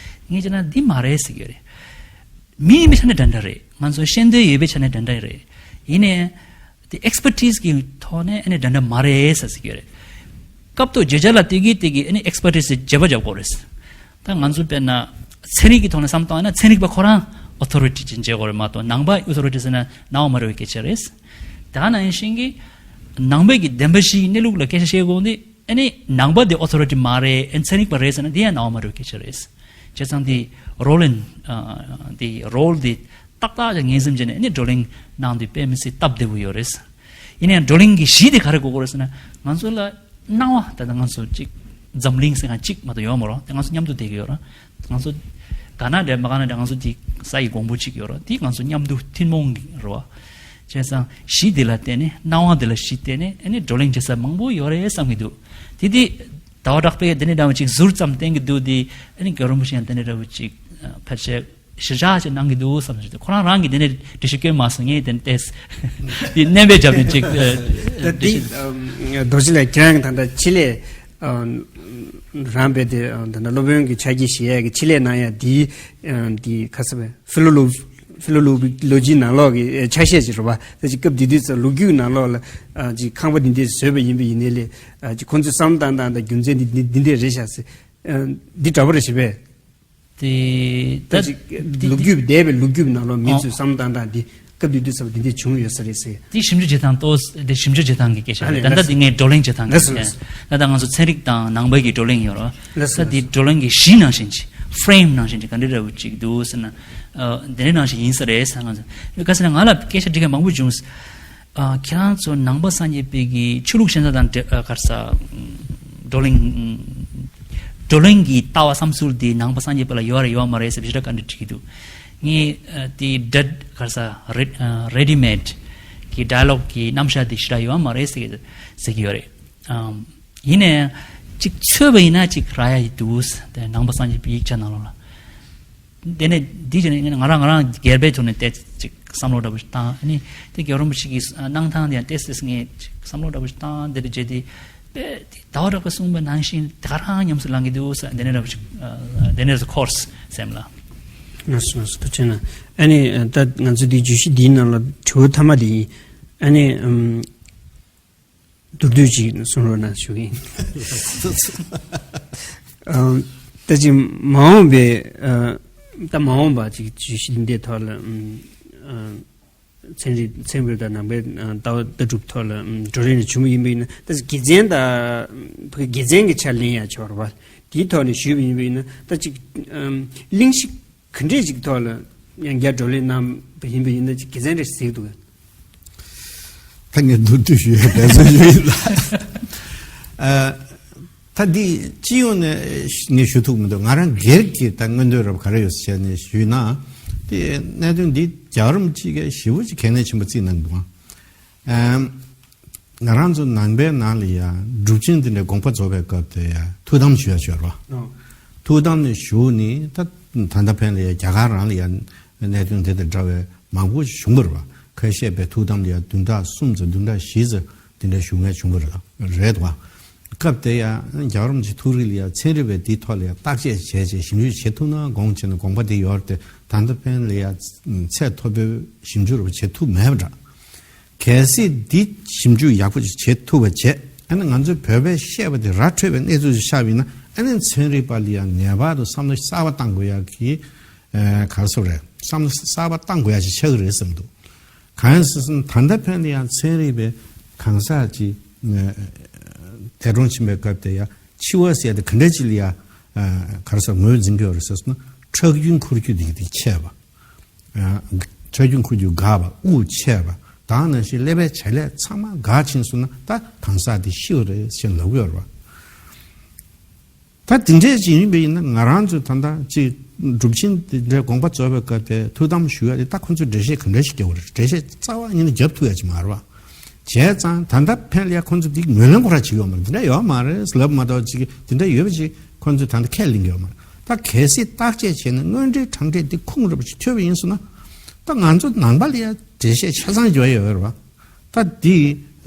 ངས་བྱས་ན་འདི་མ་རེད་ཟེར་གྱི་ཡོད་རེད། མི་ཡིན་པའི་ཆ་ནས་འདྲ་འདྲ་རེད། ང་ཚོ་ཤེས་འདོད་ཡོད་པའི་ཆ་ནས་འདྲ་འདྲ་རེད། ཡིན་ནའི་དེ་ཨེག་སི་པར་ཊི་སི་གི་ཐོག་ནས་ཨ་ནི་འདྲ་འདྲ་མ་རེད་ཟེར་ཟེར་གྱི་ཡོད་རེད། སྐབས་ཐོག་བརྗོད་བྱ་ལ་བལྟས་ཀྱི་བལྟས་ཀྱི་ཨ་ནི་ཨེག་སི་པར་ཊི་སི་བརྗོད་པ་རྒྱག་དགོས་རེད། ད་ང་ཚོ་དཔེར་ན་ཚན་རིག་གི་ཐོག་ནས་བསམ་བཏང་ན་ཚན་རིག་པ་ཁོ་རང་ཨོ་ཐོ་རི་ཊི་ཅིག་བྱེད་དགོས་རེད་མ་གཏོགས་ནང་པ་ཨོ་ཐོ་རི་ཊི་ཟེར་ན་སྣང་བ་མ་རུང་བའི་སྐད་ཆ་རེད། ད་ནང་བཞིན་གྱི་ནང་པའི་གི་བདེན་པ་བཞིའི་གནས་ལུགས་ལ་སྐད་ཆ་བཤད་དགོས་འདི་ཨ་ནི་ནང་པ་དེ་ཨོ་ཐོ་རི་ཊི་མ་རེད། ཨ་ནི་ཚན་རིག་པ་རེད་ཟེར་ན་དེ་ཡང་སྣང་བ་མ་རུང་བའི་སྐད་ཆ་རེད། བྱས་ཙང་དེ་རོལ་ཨིན་དེ་རོལ་དེ་ཏག་ཏག་ཅིག་ངན་སེམས་བྱས་ནས་ཨ་ནི་བགྲོ་གླེང་གནང་དུས་དཔེ་མི་སྲིད་སྟབས་བདེ་པོ་ཡོད་རེད། ཡིན་ནའང་བགྲོ་གླེང་གི་གཞི་དེ་ག་རེ་དགོས་ཀྱི་རེད་ཟེར་ན་ང་ཚོ་ལ་སྣང་བ་ད་ལྟ་ང་ཚོ་གཅིག་འཛམ་གླིང་ཟེར་མཁན་གཅིག་མ་གཏོགས་ཡོད་མ་རེད། དེ་ང་ཚོ་མཉམ་དུ་བསྡད་ཀྱི་ཡོད་རེད། ང་ཚོ་དགའ་ན་འདྲ་མ་དགའ་ན་འདྲ་ང་ཚོ་དེ་ས་ཡི་གོང་བུ་གཅིག་ཡོད་རེད། དེ་ང་ཚོ་མཉམ་དུ་ཐུན་མོང་གི་རེད་བ། བྱས་ཙང་གཞི་དེ་ལ་བརྟེན་ནས་སྣང་བ་དེ་ལ་གཞི་བརྟེན་ནས་ཨ་ནི་བགྲོ་གླེང་བྱེད་ས་མང་པོ་ཡོད་རེད་བསམ་གྱི་འདུག་དེ་དེ་ཟླ་བ་གྲགས་པས་དེ་ནས་འདྲ་བ་ཅིག་ཟུར་ཙམ་བསྟན་གྱི་འདུག་དེ་ཨ་ནི་རྒྱལ་བ་རིན་པོ་ཆེ་ཡང་དེ་ནས་འདྲ་བ་ཅིག་ཕལ་ཆེར་ཞེ་དྲག་ཅིག་གནང་གི་འདུག་བསམ་བྱུང་། ཁོ་རང་རང་གིས་དེ་ནས་འགྲེལ་བཤད་སྐྱོན་མ་སོང་། ངས་དེ་ནས་བལྟས། དེ་བསྣན་པའི་རྒྱབ་ནས་ཅིག་ད་འདི་འགྲེལ་བཤད། རྡོ་རྗེ་ལགས་ཁྱེད་རང་གིས་ད་ལྟ་ཆེད་ལས་རང་བས་དེ་ད་ལྟ་སློབ་དཔོན་གྱི་ཕྱག་རྗེས་བཞེས་ཡས་ཀྱི་ཆེད་ལས་གནང་ཡ་འདི་འདི་ག་ས་བས་ཕི་ལོ་ལོ་ཕི་ལོ་ལོ་ལོ་ཇི་ནང་ལོགས་ཀྱི་ཆ་ཤས་ཅིག་རེད་བ། ད་ཅིག་སྐབས་དེ་དུས་ཚོ་ལོ་རྒྱུས་ནང་ལོགས་ལ་ཅིག་ཁང་པ་འདི་འདྲས་བཟོས་པ་ཡིན་པ་ཡིན་ནའི་ལས་ཅིག་ཁོང་ཚོས་བསམ་བཏང་སྟངས་དང་རྒྱུ་མཚན་འདི་འདི་འདི་འདྲས་རེད་ཤག་ཟེར། འདི་འདྲ་པོ་རེད་ཤག་པས། དེ་ད་ད་ཅིག་ལོ་རྒྱུས་འདས་པའི་ལོ་རྒྱུས་ནང་ལོགས་མི་ཚོས་བསམ་བློ་བཏང་སྟངས་འདི་སྐབས་དེ་དུས་ཙམ་འདི་འདྲ་བྱུང་ཡོད་ས་རེད་ཟེར། དེ་ཞིབ་འཇུག་བྱེད་སྟངས་ཏོག་དེ་ཞིབ་འཇུག་བྱེད་སྟངས་ཀྱི་སྐད་ཆ་ཨ་རེད། ལས་ད་ལྟ་ལགས་དེ་ངས་བགྲོ་གླེང་བྱེད་སྟངས་ཀྱི་ལགས་སོ། ལགས་སོ། ད་ལྟ་ང་ཚོ་ཚན་རིག་དང་ནང་པའི་གི་བགྲོ་གླེང་ཡོད་རེད། ལགས་སོ། ད་དེ་བགྲོ་གླེང་གི་གཞི་ནང་བཞིན་ཅིག་ཧྥི་རེམ་ནང་བཞིན་ཅིག་ག་འདྲ་འདྲ་བོ་ཅིག་འདུག་ཟེར་ན། ཨ་དེ་འདྲ་ནང་བཞིན་ཡིན་ས་རེད་ཟེར། ང་ཚོ་ག་ཟེར་ན་ང་ལ་སྐད་ཆ་འདྲི་མཁན་མང་པོ་བྱུང་། ཨ་ཁྱེད་རང་ཚོ་ནང་པ་སངས་རྒྱས་པའི་གི་ཆོས་ལུགས་ཤན་སྟངས་དང་འབྲེལ་ཨ་ག་རེ་ཟ། བགྲོ་གླེང་བགྲོ་གླེང་གི་ལྟ་བ་བསམ་ཚུལ་དེ་ནང་པ་སངས་རྒྱས་པ་ལ་ཡོད་རེད་ཡོད་མ་རེད་ཟེར་བའི་ཞེ་དྲག་བཀའ་འདྲི་དྲི་གི་འདུག་ངས་ཨ་དེ་འདྲ་ག་རེ་ཟ་རེ་ཨ་རེ་ཌི་མེཌ་གི་ཌའི་ལོག་གི་རྣམ་གཞག་དེ་ཞེ་དྲག་ཡོད་མ་རེད་ཟེར་གི་ཟེར་གི་ཡོད་རེད། ཨམ་ཡིན་ནའི་ཅིག་འཚོལ་བ་ཡིན་ན་ཅིག་རག་ཡ་ཡི་འདུག་དེ་ནང་པ་སངས་རྒྱས་པའི་ཡིག་ཆ་ནང་ལོགས་ལ། དེ་ནས་འདི་བྱས་ནས་ང་རང་ང་རང་སྒེར་པའི་ཐོག་ནས་བལྟས་ཅིག་བསམ་བློ་འདྲ་པོ་ཞིག་བཏང་ཨ་ནི་དེ་རྒྱལ་བ་རིན་པོ་ཆེ་གི་གནང་སྟངས་དེ་ཡང་ཏོག་ཙམ་ངས་ཅིག་བསམ་བློ་འདྲ་པོ་ཞིག་བཏང་དེ་འདྲ་བྱས་ཏེ་དཔེ་དེ་ཟླ་བ་གྲགས་པས་གསུངས་པ་ནང་བཞིན་དེ་ག་རང་ཉམས་སུ་བླང་གི་འདུག་ས་དེ་ནས་འདྲ་པོ་ཞིག་དེ་ནས་ཁོར་སེམས་ལ། ང་སོང་སོ་ཐུགས་རྗེ་གནང་། ཨ་ནི་ད་ང་ཚོ་འདི་བརྗོད་གཞི་འདིའི་ནང་ལ་དྲི་བ་མཐའ་མ་དེ་ཡིན། ཨ་ནི་ཨམ། མདོར་བསྡུས་ཅིག་གསུང་རོགས་གནང་ཞུ་གི་ཡིན། ཨ་ད་ཅིག་མ་འོངས་པའི་ཨ་ད་མ་འོངས་པ་ཅིག་བརྗོད་གཞི་འདི་འདྲའི་ཐོག་ལ་ཨམ་ཨ་ཚན་རིག་ཚན་རིག་དང་ནང་པའི་ཨ་ལྟ་བ་ལྟ་གྲུབ་ཐོག་ལ་ཨམ་བགྲོ་གླེང་ནས་བྱུང་བ་ཡིན་པ་ཡིན་ན་ད་ཅིག་དགེ་མཚན་དང་དགེ་མཚན་གྱི་ཆ་ལེན་ཡ་ཆོག་རེད་པ། དེའི་ཐོག་ནས་ཞུས་པ་ཡིན་པ་ཡིན་ན་ད་ཅིག་ཨམ་གླེང་གཞི་ག་འདྲས་ཅིག་ཐོག་ལ་ཡང་བསྐྱར་བགྲོ་གླེང་གནང་བ་ཡིན་པ་ཡིན་ན་ཅིག་དགེ་མཚན་རེ་གཟིགས་འདུག་ད་ངས་མདོར་བསྡུས་ཞུ་ཡ་འབད་བརྩོན་ཞུ་ཡིན་ལ། ཨ་ད་འདི་སྤྱི་ཡོངས་ནས་ངས་ཞུ་ཐུབ་མི་འདུག་ང་རང་སྒེར་གྱི་ད་མངོན་འདོད་རབ་ག་རེ་ཡོད་ཟེར་ནས་ཞུས་ན། དེ་གནད་དོན་འདི་རྒྱལ་བ་རིན་པོ་ཆེ་གིས་ཞེ་པོ་ཅིག་གལ་གནད་ཆེན་པོ་བརྩིས་གནང་འདུག་ཨ། ང་རང་ཚོ་ནང་པའི་ནང་ལ་ཡ་སྒྲུབ་ཆེན་འདི་འདྲའི་དགོངས་པ་རྫོགས་པའི་སྐབས་དེ་ཡ་ཐུགས་དམ་ཞུ་ཡ་ཞུ་ཡ་རོ། ཨོ། ཐུགས་དམ་ནས་ཞུ་ནི་ད་ད་ལྟ་ཕན་ལ་ཡ་རྒྱ་གར་རང་ལ་ཡ་གནད་དོན་དེ་དང་འདྲ་བའི་མང་པོ་བྱུང་བ་རེད་བ། ཁ་ཤས་པའི་ཐུགས་དམ་ལ་ཡ་བདུན་ཕྲག་གསུམ་ཙམ་བདུན་ཕྲག་བཞི་ཙམ་དེ་འདྲ་བཞུགས་མཁན་བྱུང་བ་རེད་རེད་བ། སྐབས་དེ་ཡ་རྒྱལ་བ་རིན་པོ་ཆེ་ཐུགས་རིག་ལ་ཡ་ཚན་རིག་པས་འདིའི་ཐོག་ལ་ཡ་བརྟག་དཔྱད་བྱས་བྱས་ཞིབ་འཇུག་བྱེད་ཐུབ་ན་དགོངས་བྱས་ནས་དགོངས་པ་དེ་ཡོད་རེད་དེ་ད་ལྟ་ཕན་ལ་ཡ་ཚད་མཐོ་པོའི་ཞིབ་འཇུག་རེ་བ་བྱེད་ཐུབ་མེད་པ་འདྲ། གལ་སྲིད་འདི་ཞིབ་འཇུག་ཡག་པོ་ཞིག་བྱེད་ཐུབ་པ་བྱས། ཨ་ནི་ང་ཚོའི་བོད་པས་བཤད་པ་དེ་ར་འཕྲོད་པའི་གནས་ཚུལ་ཞིག་ཆགས་པ་ཡིན་ན་ཨ་ནི་ཚན་རིག་པ་ལ་ཡང་ངེས་པར་དུ་བསམ་བློ་གསར་པ་བཏང་དགོས་ཡག་གི་ཨ་ག་རེ་ཟེར་རེད། བསམ་བློ་གསར་པ་བཏང་དགོས་ཡག་ཞིག་ཆགས་ཀྱི་རེད་བསམ་འདུག་གང་ཡིན་ཟེར་ན་ད་ལྟ་ཕན་ལ་ཡང་ཚན་རིག་པའི་གང་ཟག་ཅིག་ཨ་འདས་གྲོངས་ཕྱིན་པའི་སྐབས་དེ་ཡང་འཆི་བ་ཟེར་ཡག་དེ་ག་འདྲ་ཅིག་ལ་ཡང་ཨ་ག་རེ་ཟེར་ངོས་འཛིན་གྱི་ཡོད་རེད་ཟེར་སོང་ན་ཁྲག་རྒྱུན་འཁོར་རྒྱུ་དེ་དེ་ཆད་པ། ཁྲག་རྒྱུན་འཁོར་རྒྱུ་འགག་པ་དབུགས་ཆད་པ་དང་ནང་བཞིན་ཀླད་པའི་བྱེད་ལས་ཚང་མ་འགག་ཕྱིན་སོང་ན་ད་གང་ཟག་དེ་ཤི་བ་རེད་ཟེར་ལབ་ཀྱི་ཡོད་རེད་བ། ད་དེ་འདྲས་ཅིག་ཡིན་པ་ཡིན་ན་ང་རང་ཚོ་ད་ལྟ་ཅིག་སྒྲུབ་ཆེན་དེ་འདྲའི་དགོངས་པ་རྫོགས་པའི་སྐབས་དེ་ཐུགས་དམ་ཞུ་ཡ་དེ་ད་ཁོ་ཚོས་འགྲེལ་བཤད་ག་འདྲ་ཞིག་རྒྱབ་པ་རེད། འགྲེལ་བཤད་རྩ་བ་ཉིད་ནས་རྒྱབ་ཐུབ་ཡ་ཅིག་མ་རེད་བ། བྱས་ཙང་ད་ལྟ་ཕན་ལ་ཡ་ཁོ་ཚོ་འདི་ངོས་ལེན་ཁོ་རང་བྱེད་ཀྱི་ཡོད་མ་རེད། འདི་འདྲ་ཡོད་མ་རེད་ལབ་མ་གཏོགས་ཅིག་འདི་འདྲ་ཡོད་པ་ཅིག་ཁོ་ཚོས་ད་ལྟ་ཁས་ལེན་གྱི་ཡོད་མ་རེད། ད་གལ་སྲིད་བརྟག་དཔྱད་བྱས་ནས་དངོས་འབྲེལ་དྲང་འབྲེལ་འདི་ཁུངས་རུབ་ཅིག་ཐོས་པ་ཡིན་སོང་ན་ད་ང་ཚོ་ནང་པ་ལ་ཡ་འགྲེལ་བཤད་ཆ་ཚང་རྒྱག་ཡ་ཡོད་རེད་བ། ད་འདི་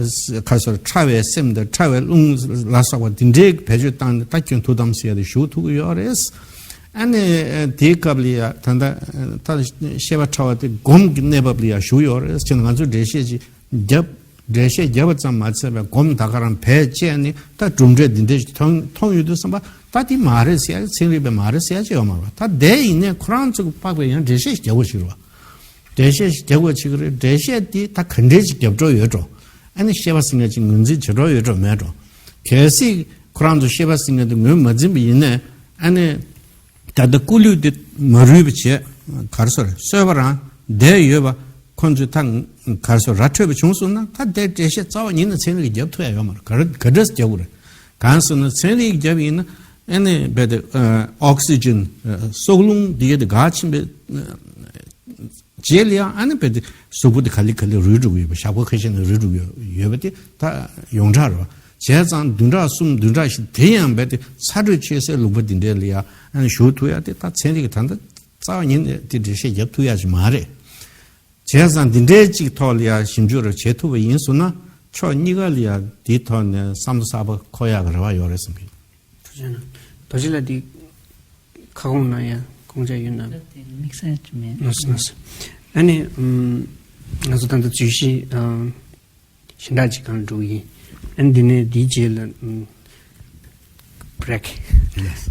ཁ་སོར་ཕྲ་བའི་སེམས་དང་ཕྲ་བའི་རླུང་ལ་སོགས་པ་འདི་འདྲའི་བེད་སྤྱོད་བཏང་ནས་ད་ཁྱོད་ཐུགས་དམ་ཟེར་ཡ་དེ་ཞུ་ཐུབ་ཀྱི་ཡོད་རེད། ཨ་ནི་དེའི་སྐབས་ལ་ཡ་ད་ལྟ་ད་བཤད་པ་ཕྲ་བ་དེ་སྒོམ་གྱི་གནས་བབ་ལ་ཡ་ཞུ་ཡོད་རེད་ཟེར་ནས་ང་ཚོས་འགྲེལ་བཤད་ཅིག་རྒྱབ། འགྲེལ་བཤད་རྒྱབ་པ་ཙམ་མ་ཚད་པའི་སྒོམ་ད་ག་རང་བེད་སྤྱད་ནས་ད་གྲུབ་འབྲས་འདི་འདྲས་ཞིག་མཐོང་མཐོང་ཡོད་དུས་ཙམ་པ་ད་འདི་མ་རེད་ཟེར་ཡ་ཚན་རིག་པས་མ་རེད་ཟེར་ཡ་ཅིག་ཡོད་མ་རེད་བ། ད་དེ་ཡིན་ནའི་ཁོ་རང་ཚོ་གི་དཔག་པའི་ཡང་འགྲེལ་བཤད་ཞིག་རྒྱབ་དགོས་ཞིག་རེད་བ། འགྲེལ་བཤད་ཞིག་རྒྱབ་དགོས་ཅིག་རེད། འགྲེལ་བཤད་འདི་ད་ག་འདྲས་ཅིག་རྒྱབ་འགྲོ་ཡོད་འགྲོ། ཨ་ནི་བཤད་པ་ཟེར་མཁན་ཅིག་ངོས་འཛིན་བྱེད་འགྲོ་ཡོད་འགྲོ་མེད་འགྲོ། གལ་སྲིད་ཁོ་རང་ཚོ་བཤད་པ་ཟེར་མཁན་དེ་ངོས་མ་འཛིན་པ་ཡིན་ནའི་ཨ་ནི་ད་ལྟ་སྐུ་ལུས་འདི་མ་རུལ་བ་བྱས་ག་རེ་ཟེར་གསོལ་བ་རང་བསྡད་ཡོད་པ་ཁོ་ཚོས་ད་ག་རེ་ཟེར་ར་འཕྲོད་པ་བྱུང་སོང་ན་ད་དེ་འགྲེལ་བཤད་རྩ་བ་ཉིད་ནས་ཚན་རིག་གིས་རྒྱབ་ཐུབ་ཡ་ཡོད་མ་རེད། ག་རེ་ག་འདྲས་རྒྱབ་དགོས་རེད། གང་ཟེར་ན་ཚན་རིག་རྒྱབ་ཡིན་ན་ཨ་ནི་རྦད་དེ་ཨོག་སི་ཇན་སྲོག་རླུང་འདི་ག་དེ་འགག་ཕྱིན་པའི་རྗེས་ལ་ཡང་ཨ་ནི་རྦད་དེ་གཟུགས་པོ་དེ་ག་ལེ་ག་ལེ་རུལ་འགྲོ་གི་ཡོད་པ་ཞག་པོ་ཁ་ཤས་ནས་རུལ་འགྲོ་གི་ཡོད་པ་དེ་ད་ཡོངས་གྲགས་རེད་བ། བྱས་ཙང་བདུན་ཕྲག་གསུམ་བདུན་ཕྲག་བཞི་དེ་ཡང་རྦད་དེ་ཚ་དྲོད་ཆེ་སའི་ལུང་པ་འདི་འདྲའི་ལ་ཡང་ཨ་ནི་བཞུགས་ཐུབ་ཡ་དེ་ད་ཚན་རིག་གི་ད་ལྟ་རྩ་བ་ཉིད་ནས་དེ་འགྲེལ་བཤད་རྒྱབ་ཐུབ་ཡ་ཞིག་མ་རེད། བྱས་ཙང་འདི་འདྲའི་གཅིག་ཐོག་ལ་ཡ་ཞིབ་འཇུག་རེ་བྱེད་ཐུབ་པ་ཡིན་སོང་ན་ཕྱོགས་གཉིས་ཀ་ལ་ཡ་འདིའི་ཐོག་ནས་བསམ་བློ་གསར་པ་འཁོར་ཡག་གི་རེ་བ་ཡོད་རེད་བསམ་གི། ཐུགས་རྗེ་གནང་། རྡོ་རྗེ་ལགས་འདི་ཁ་སྐོང་གནང་ཡ་དགོངས་འཆར་ཡོད་ན། ད་དེ་དམིགས་བསལ་ཅིག་མེད། ལགས་སོ་ལགས་སོ། ཨ་ནི་ཨམ་ང་ཚོ་ད་ལྟ་བརྗོད་གཞི་ཨམ་གཞན་དག་ཅིག་སྒང་ལ་འགྲོ་གི་ཡིན། ཨ་ནི་འདི་ནས་འདིའི་རྗེས་ལ་ཨམ་ break. Yes.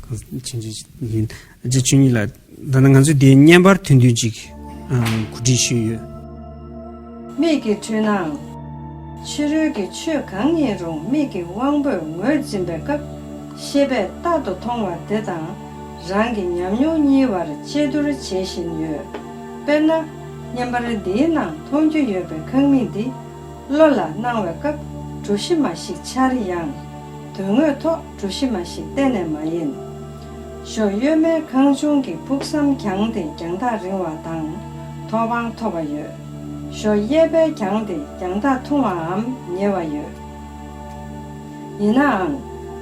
ཆུང་ཆུང་ཡིན། རྗེ་ཆོས་ཉིད་ལགས། ད་ནི་ང་ཚོས་དེའི་བརྙན་པར་ཐོན་དོན་ཅིག་ཨ་གོ་སྒྲིག་ཞུས་ཡོད། མིག་གི་འཁྲུལ་སྣང་། ཕྱི་རོལ་གྱི་ཆོས་གང་ཡིན་རུང་མིག་གི་དབང་པོས་ངོས་འཛིན་པའི་སྐབས་ཤེས་པས་རྟག་ཏུ་མཐོང་བ་དེ་དང་རང་གི་ཉམས་མྱོང་གཉིས་བར་དཔྱད་བསྡུར་བྱེད་བཞིན་ཡོད། དཔེར་ན། བརྙན་པར་འདིའི་ནང་མཐོང་རྒྱུ་ཡོད་པའི་ཁང་མིག་འདི། བློ་ལ་སྣང་བའི་སྐབས་གྲུ་བཞི་མ་ཞིག་འཆར་ཡང་། དོན་དངོས་ཐོག་གྲུ་བཞི་མ་ཞིག་གཏན་ནས་མ་ཡིན། གཞོགས་གཡོན་མའི་ཁང་ཆུང་གི་ཕུགས་བསམ་གྱང་དེ་རྒྱང་ཐག་རིང་བ་དང་མཐོ་བང་མཐོ་བ་ཡོད། གཞོགས་གཡས་པའི་གྱང་དེ་རྒྱང་ཐག་ཐུང་བའམ་ཉེ་བ་ཡོད། ཡིན་ནའང་།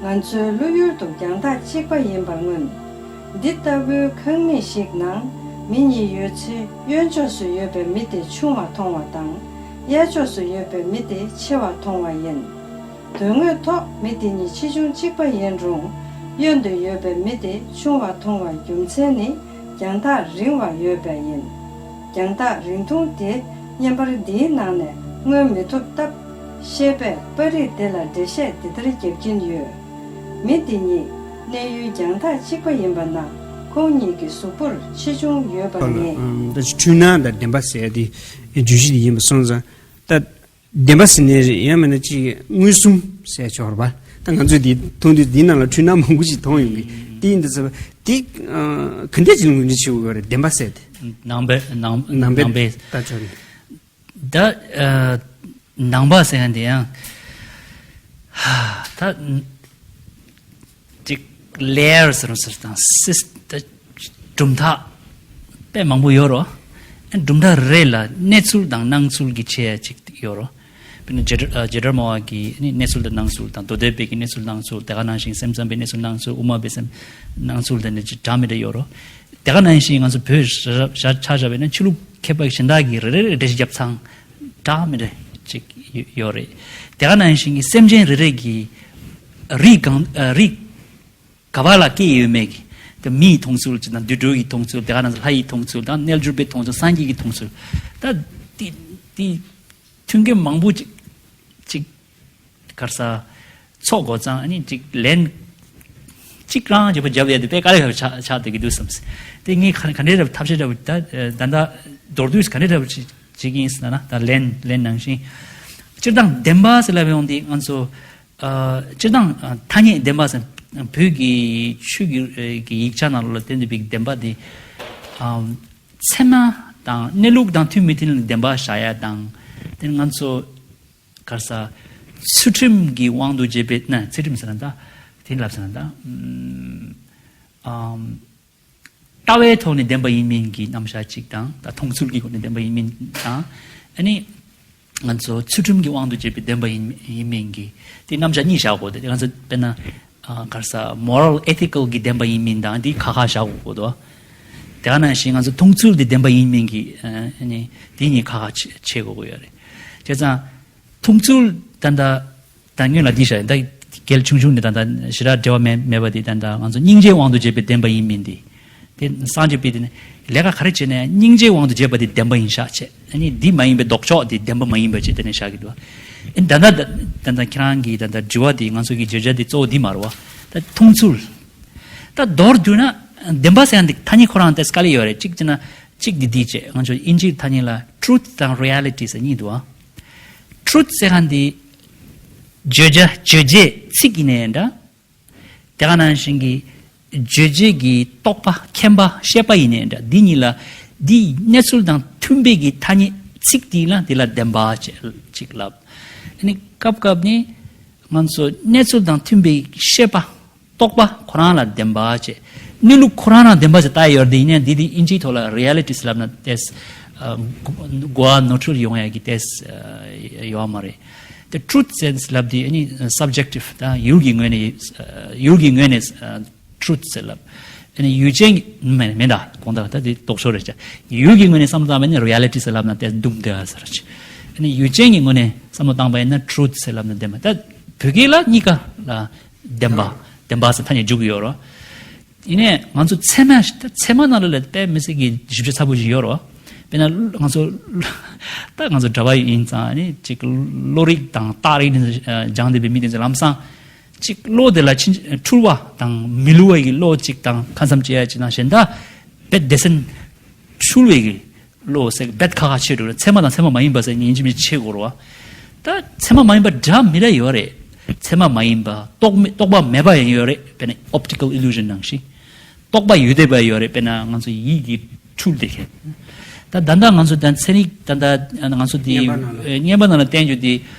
ང་ཚོའི་བློ་ཡུལ་དུ་རྒྱང་ཐག་གཅིག་པ་ཡིན་པར་མངོན། འདི་ལྟ་བུའི་ཁང་མིག་ཞིག་ནང་མི་གཉིས་ཡོད་ཚེ་གཡོན་ཕྱོགས་སུ་ཡོད་པའི་མི་དེ་ཆུང་བ་མཐོང་བ་དང་། གཡས་ཕྱོགས་སུ་ཡོད་པའི་མི་དེ་ཆེ་བ་མཐོང་བ་ཡིན། དོན་དངོས་ཐོག་མི་དེ་གཉིས་ཆེ་ཆུང་གཅིག་པ་ཡིན་རུང་། གཡོན་དུ་ཡོད་པའི་མི་དེ་ཆུང་བ་མཐོང་བའི་རྒྱུ་མཚན་ནི་རྒྱང་ཐག་རིང་བ་ཡོད་པས་ཡིན། རྒྱང་ཐག་རིང་ཐུང་དེ་བརྙན་པར་འདིའི་ནང་ནས་མངོན་མི་ཐུབ་སྟབས། ཤེས་པས་པར་རིས་དེ་ལ་འགྲེལ་བཤད་འདི་ལྟར་བརྒྱབ་ཀྱིན་ཡོད། མི་དེ་གཉིས་གནས་ཡུལ་རྒྱང་ཐག་གཅིག་པ་ཡིན་པ་ན་ཁོང་གཉིས་ཀྱི་གཟུགས་པོར་ཆེ་ཆུང་ཡོད་པར་ངེས། ད་འཁྲུལ་སྣང་དང་བདེན་པ་ཟེར་དེ་བརྗོད་གཞི་དེ་ཡིན་པ་སོང་ཙང་ད། བདེན་པ་ཟེར་ནའི་རེད། ཡང་མིན་ན་ཅིག་མངོན་སུམ་ཟེར་ཆོག་རེད་པ། ད་ང་ཚོས་འདི་མཐོང་དུས་འདི་ནང་ལ་འཁྲུལ་སྣང་མང་པོ་ཞིག་མཐོང་ཡོང་གི། དེ་ཡིན་དུས་ཙམ་པ་དེ་ཨ་ག་འདྲས་ཅིག་ལ་ངོས་འཛིན་བྱེད་དགོས་རེད། བདེན་པ་ཟེར་དེ། ནང་པའི་ནང་ནང་པའི་ནང་པའི་ལྟ་ཆོག་རེད། ད་ཨ་ནང་པ་ཟེར་མཁན་དེ་ཡང་ད། ཅིག་ལེ་ཡར་ཟེར་རོ་ཟེར་དང་སིས་ད་གྲུབ་མཐའ་དཔེ་མང་པོ་ཡོད་རོ། ཨ་གྲུབ་མཐའ་རེ་ལ་གནས་ཚུལ་དང་སྣང་ཚུལ་གྱི་ཆེ་ཡ་ཅིག་ཡོད་རོ། དཔེར་ན་ཇི་ལྟར་ཨ་ཇི་ལྟར་སྨྲ་བ་གི་ནི་གནས་ཚུལ་དང་སྣང་ཚུལ་དང་། མདོ་སྡེ་པའི་གི་གནས་ཚུལ་སྣང་ཚུལ། དེ་ག་ནང་བཞིན་སེམས་ཙམ་པའི་གནས་ཚུལ་སྣང་ཚུལ། དབུ་མ་པའི་སེམས་སྣང་ཚུལ་དེ་འདྲ་ཅིག་འདྲ་མི་འདྲ་ཡོད་རོ། དེ་ག་ནང་བཞིན་ང་ཚོ་བོད་ཞར་ཞར་ཆ་བཞག་པ་ཡིན་ན་ཆོས་ལུགས་མཁས་པ་གཞན་དག་གིས་རེ་རེ་རེ་འགྲེལ་བཤད་རྒྱབ་ཚང་འདྲ་མི་འདྲ་ཅིག་ཡོད་རེད། དེ་ག་ནང་བཞིན་གྱི་སེམས་ཅན་རེ་རེ་གི་རིགས་གང་ཨ་རིགས་ག་པ་ལ་སྐྱེས་ཡོད་མེད་ཀྱི། དེ་མིའི་མཐོང་ཚུལ་ཅིག་དང་། དུད་འགྲོ་ཡི་མཐོང་ཚུལ། དེ་ག་ནང་བཞིན་ལྷ་ཡི་མཐོང་ཚུལ་དང་། རྣལ་འབྱོར་པའི་མཐོང་ཚུལ། སངས་རྒྱས་ཀྱི་མཐོང་ཚུལ། ད་དེ་དེ་མཐུན་རྐྱེན་མང་པོ་ཅིག་ཅིག་ག་རེ་ཟ། ཚོགས་དགོས་ཙང་ཨ་ནི་ཅིག་ལན་ཅིག་རང་བརྗོད་པ་བརྒྱབ་ཡ་དེ་དཔེ་དཀའ་ལས་ཁག་ཆགས་ཆགས་བསྡད་ཀྱི་འདུག་བསམ། དེ་ངས་ག་ག་འདྲའི་འདྲ་པོ་ཐབས་ཤེས་འདྲ་པོ་ད་ད་ད་མདོར་བསྡུས་ག་འདྲའི་འདྲ་པོ་ཅིག་ཅིག་ཡིན་ཟེར་ན། ད་ལན་ལན་ནང་བཞིན་སྤྱིར་བཏང་བདེན་པ་ཟེར་ལབ་ཡོང་དུས་ང་ཚོ་ཨ་སྤྱིར་བཏང་ཨ་ཐ་སྙད་བདེན་པ་ཟེར་བོད་ཀྱི་ཆོས་ཀྱི་ཨ་གི་ཡིག་ཆ་ནང་ལ་བསྟན་འདུག་པའི་བདེན་པ་དེ་ཨ་ཚད་མ་དང་གནས་ལུགས་དང་མཐུན་མི་མཐུན་ལ་བདེན་པ་བཞག་ཡ་དང་། དེ་ང་ཚོ་ག་རེ་ཟ། ཚུལ་ཁྲིམས་ཀྱི་དབང་དུ་བྱས་པའི་ན། ཚུལ་ཁྲིམས་ཟེར་ན་ད་དེ་ལབ་ཟེར་ན་ད་ཨམ་ལྟ་བའི་ཐོག་ནས་བདེན་པ་ཡིན་མིན་གྱི་རྣམ་གཞག་ཅིག་དང་། ད་མཐོང་ཚུལ་གྱི་སྒོ་ནས་བདེན་པ་ཡིན་མིན་དང་། ཨ་ནི་ང་ཚོ་ཚུལ་ཁྲིམས་ཀྱི་དབང་དུ་བྱས་པའི་བདེན་པ་ཡིན་ཡིན་མིན་གྱི་དེ་རྣམ་གཞག་གཉིས་བཞག་དགོས་ཏེ། ང་ཚོ་དཔེར་ན་ཨ་ག་རེ་ཟ། མོ་རལ་ཨེ་ཐི་ཀལ་གྱི་བདེན་པ་ཡིན་མིན་དང་དེ་ཁ་ཁ་བཞག་དགོས་དོ། དེ་ག་ནང་བཞིན་ང་ཚོ་མཐོང་ཚུལ་དེ་བདེན་པ་ཡིན་མིན་གྱི་ཨ་ནི་དེ་གཉིས་ཁ་ཁ་ཕྱེ་དགོས་ཀྱི་ཡོད་རེད། བྱས་ཙང་། མཐོང་ཚུལ་ད་ལྟ་ད་སྔོན་ལ་འདི་བཤད་ཡིན། ད་གལ་ཆུང་ཆུང་ནས་ད་ལྟ་ཞེ་དྲག་འབྲེལ་བ་མེད་མེད་པ་དེ། ད་ལྟ་ང་ཚོ་སྙིང་རྗེའི་དབང་དུ་བྱས་པའི་བདེན་པ་ཡིན་མིན་དེ། དེ་སངས་རྒྱས་པའི་དེ་ནི་ལས་ཀ་ག་རེ་བྱས་ནས་སྙིང་རྗེའི་དབང་དུ་བྱས་པ་དེ་བདེན་པ་ཡིན་ཤག་བྱས། ཨ་ནི་འདི་མ་ཡིན་པའི་ལྡོག་ཕྱོགས་དེ་བདེན་པ་མ་ཡིན་པ་བྱས་དེ་ནས་བཞག་གི་འདུག་ཨ་ནི་ད་ལྟ་ད་ལྟ་ཁྱེད་རང་གི་ད་ལྟ་དྲི་བ་དེ། ང་ཚོ་གི་བརྗོད་བྱ་དེ་གཙོ་བོ་འདི་མ་རེད་བ། ད་མཐོང་ཚུལ། ད་མདོར་བསྡུས་ན་བདེན་པ་ཟེར་ཡ་འདི་ཐ་སྙད་ཁོ་རང་ཏོག་ཙམ་དཀའ་ལས་ཡོད་རེད། གཅིག་བྱས་ན་གཅིག་འདི་འདི་བྱས། ང་ཚོ་དབྱིན་ཇིའི་ཐ་སྙད་ལ་truth དང་reality ཟེར་གཉིས་འདུག་ཨ། Truth ཟེར་མཁན་འདི་བརྗོད་བྱ། བརྗོད་བྱེད་ཚིག་ཡིན་ནའི་འདྲ། དེ་ག་ནང་བཞིན་གྱི་བརྗོད་བྱེད་ཀྱི་རྟོག་པ། མཁྱེན་པ། ཤེས་པ་ཡིན་ནའི་འདྲ། འདི་གཉིས་ལ་འདི་གནས་ཚུལ་དང་མཐུན་པའི་གི་ཐ་སྙད་ཚིག་འདི་ལ་འདི་ལ་བདེན་པ་ཅེས་ཅིག་ལབ། ཨ་ནི་སྐབས་སྐབས་ནི་ང་ཚོ་གནས་ཚུལ་དང་མཐུན་པའི་ཤེས་པ། རྟོག་པ་ཁོ་རང་ལ་བདེན་པ་བྱས། གནས་ལུགས་ཁོ་རང་རང་བདེན་པ་ཞིག་ལྟ་ཡི་ཡོད་རེད་དེ། ཡིན་ནའང་འདི་དེ་དབྱིན་ཇིའི་ཐོག་ལ་reality ཟེར་ལབ་ན་ཏོག་ཙམ་གོ་བ་ནོར་འཁྲུལ་ཡོང་ཡ་གི་ཏོག་ཙམ་ཡོད་མ་རེད། དེ་truth ཟེར་ལབ་དེ་ཨ་ནི་subjective ད་ཡུལ་གྱི་ངོས་ནས། ཡུལ་གྱི་ངོས་ནས་truth ཟེར་ལབ། ཨ་ནི་ཡུལ་ཅན་གྱི་མིན་མིན་ད་དགོངས་དག་ད་དེ་ལྡོག་ཕྱོགས་རེད་ཅག་ཡུལ་གྱི་ངོས་ནས་བསམ་བློ་བཏང་བ་ནི་reality ཟེར་ལབ་ན་ཏོག་ཙམ་དུམ་བསྡད་ཟེར་ཅིག་ཨ་ནི་ཡུལ་ཅན་གྱི་ངོས་ནས་བསམ་བློ་བཏང་བ་ཡིན་ན་truth ཟེར་ལབ་ན་བདེན་པ། ད་བོད་སྐད་ལ་གཉིས་ཀ་ལ་བདེན་པ། བདེན་པ་ཟེར་ཐ་སྙད་འཇུག་གི་ཡོད་རེད། ཡིན་ནའི་ང་ཚོ་ཚད་མ་ད་ཚད་མ་ནང་ལ་ལ་དཔེ་མི་སྲིད་ཀྱི་ཞིབ་ཆ་ཚ་པོ་ཞིག་ཡོད་རེད། དཔེར་ན་ང་ཚོ་ད་ང་ཚོ་གྲྭ་པ་ཡིན་ཙང་ནི་ཅིག་བློ་རིག་དང་རྟགས་རིགས་ནི་སྦྱངས་བསྡད་པའི་མི་དེ་ཚོ་ལམ་སང་ གཅིག་བློ་དེ་ལ་ཕྱིན་འཁྲུལ་བ་དང་མི་སླུ་བ་ཡི་བློ་གཅིག་དང་ཁ་མཚམས་བཅད་ཡ་གཅིག་དང་གཞན་དག་བེད་སྡེ་ཚན་འཁྲུལ་བའི་གི་བློ་ཟེར་བེད་ཁ་ཁ་ཆེ་འགྲོ་རེད། ཚད་མ་དང་ཚད་མ་མ་ཡིན་པ་ཟེར་ཡིན་གཅིག་མིན་གཅིག་བྱེད་དགོས་རེད་བ། ད་ཚད་མ་མ་ཡིན་པ་འདྲ་མི་འདྲ་ཡོད་རེད། ཚད་མ་མ་ཡིན་པ་རྟོག་མེད་རྟོག་པ་མེད་པ་ཡང་ཡོད་རེད། དཔེར་ན་optical illusion་ནང་བཞིན་རྟོག་པ་ཡོད་བསྡད་པ་ཡོད་རེད། དཔེར་ན་ང་ཚོ་ཡིད་ཀྱི་འཁྲུལ་བསྡད་མཁན། ད་ད་ལྟ་ང་ཚོ་ད་ཚན་རིག་ད་ལྟ་ང་ཚོ་དེ་བརྙན་པ་ནང་ལ་བརྙན་པ་ནང་ལ་བསྟན་རྒྱུ་དེ་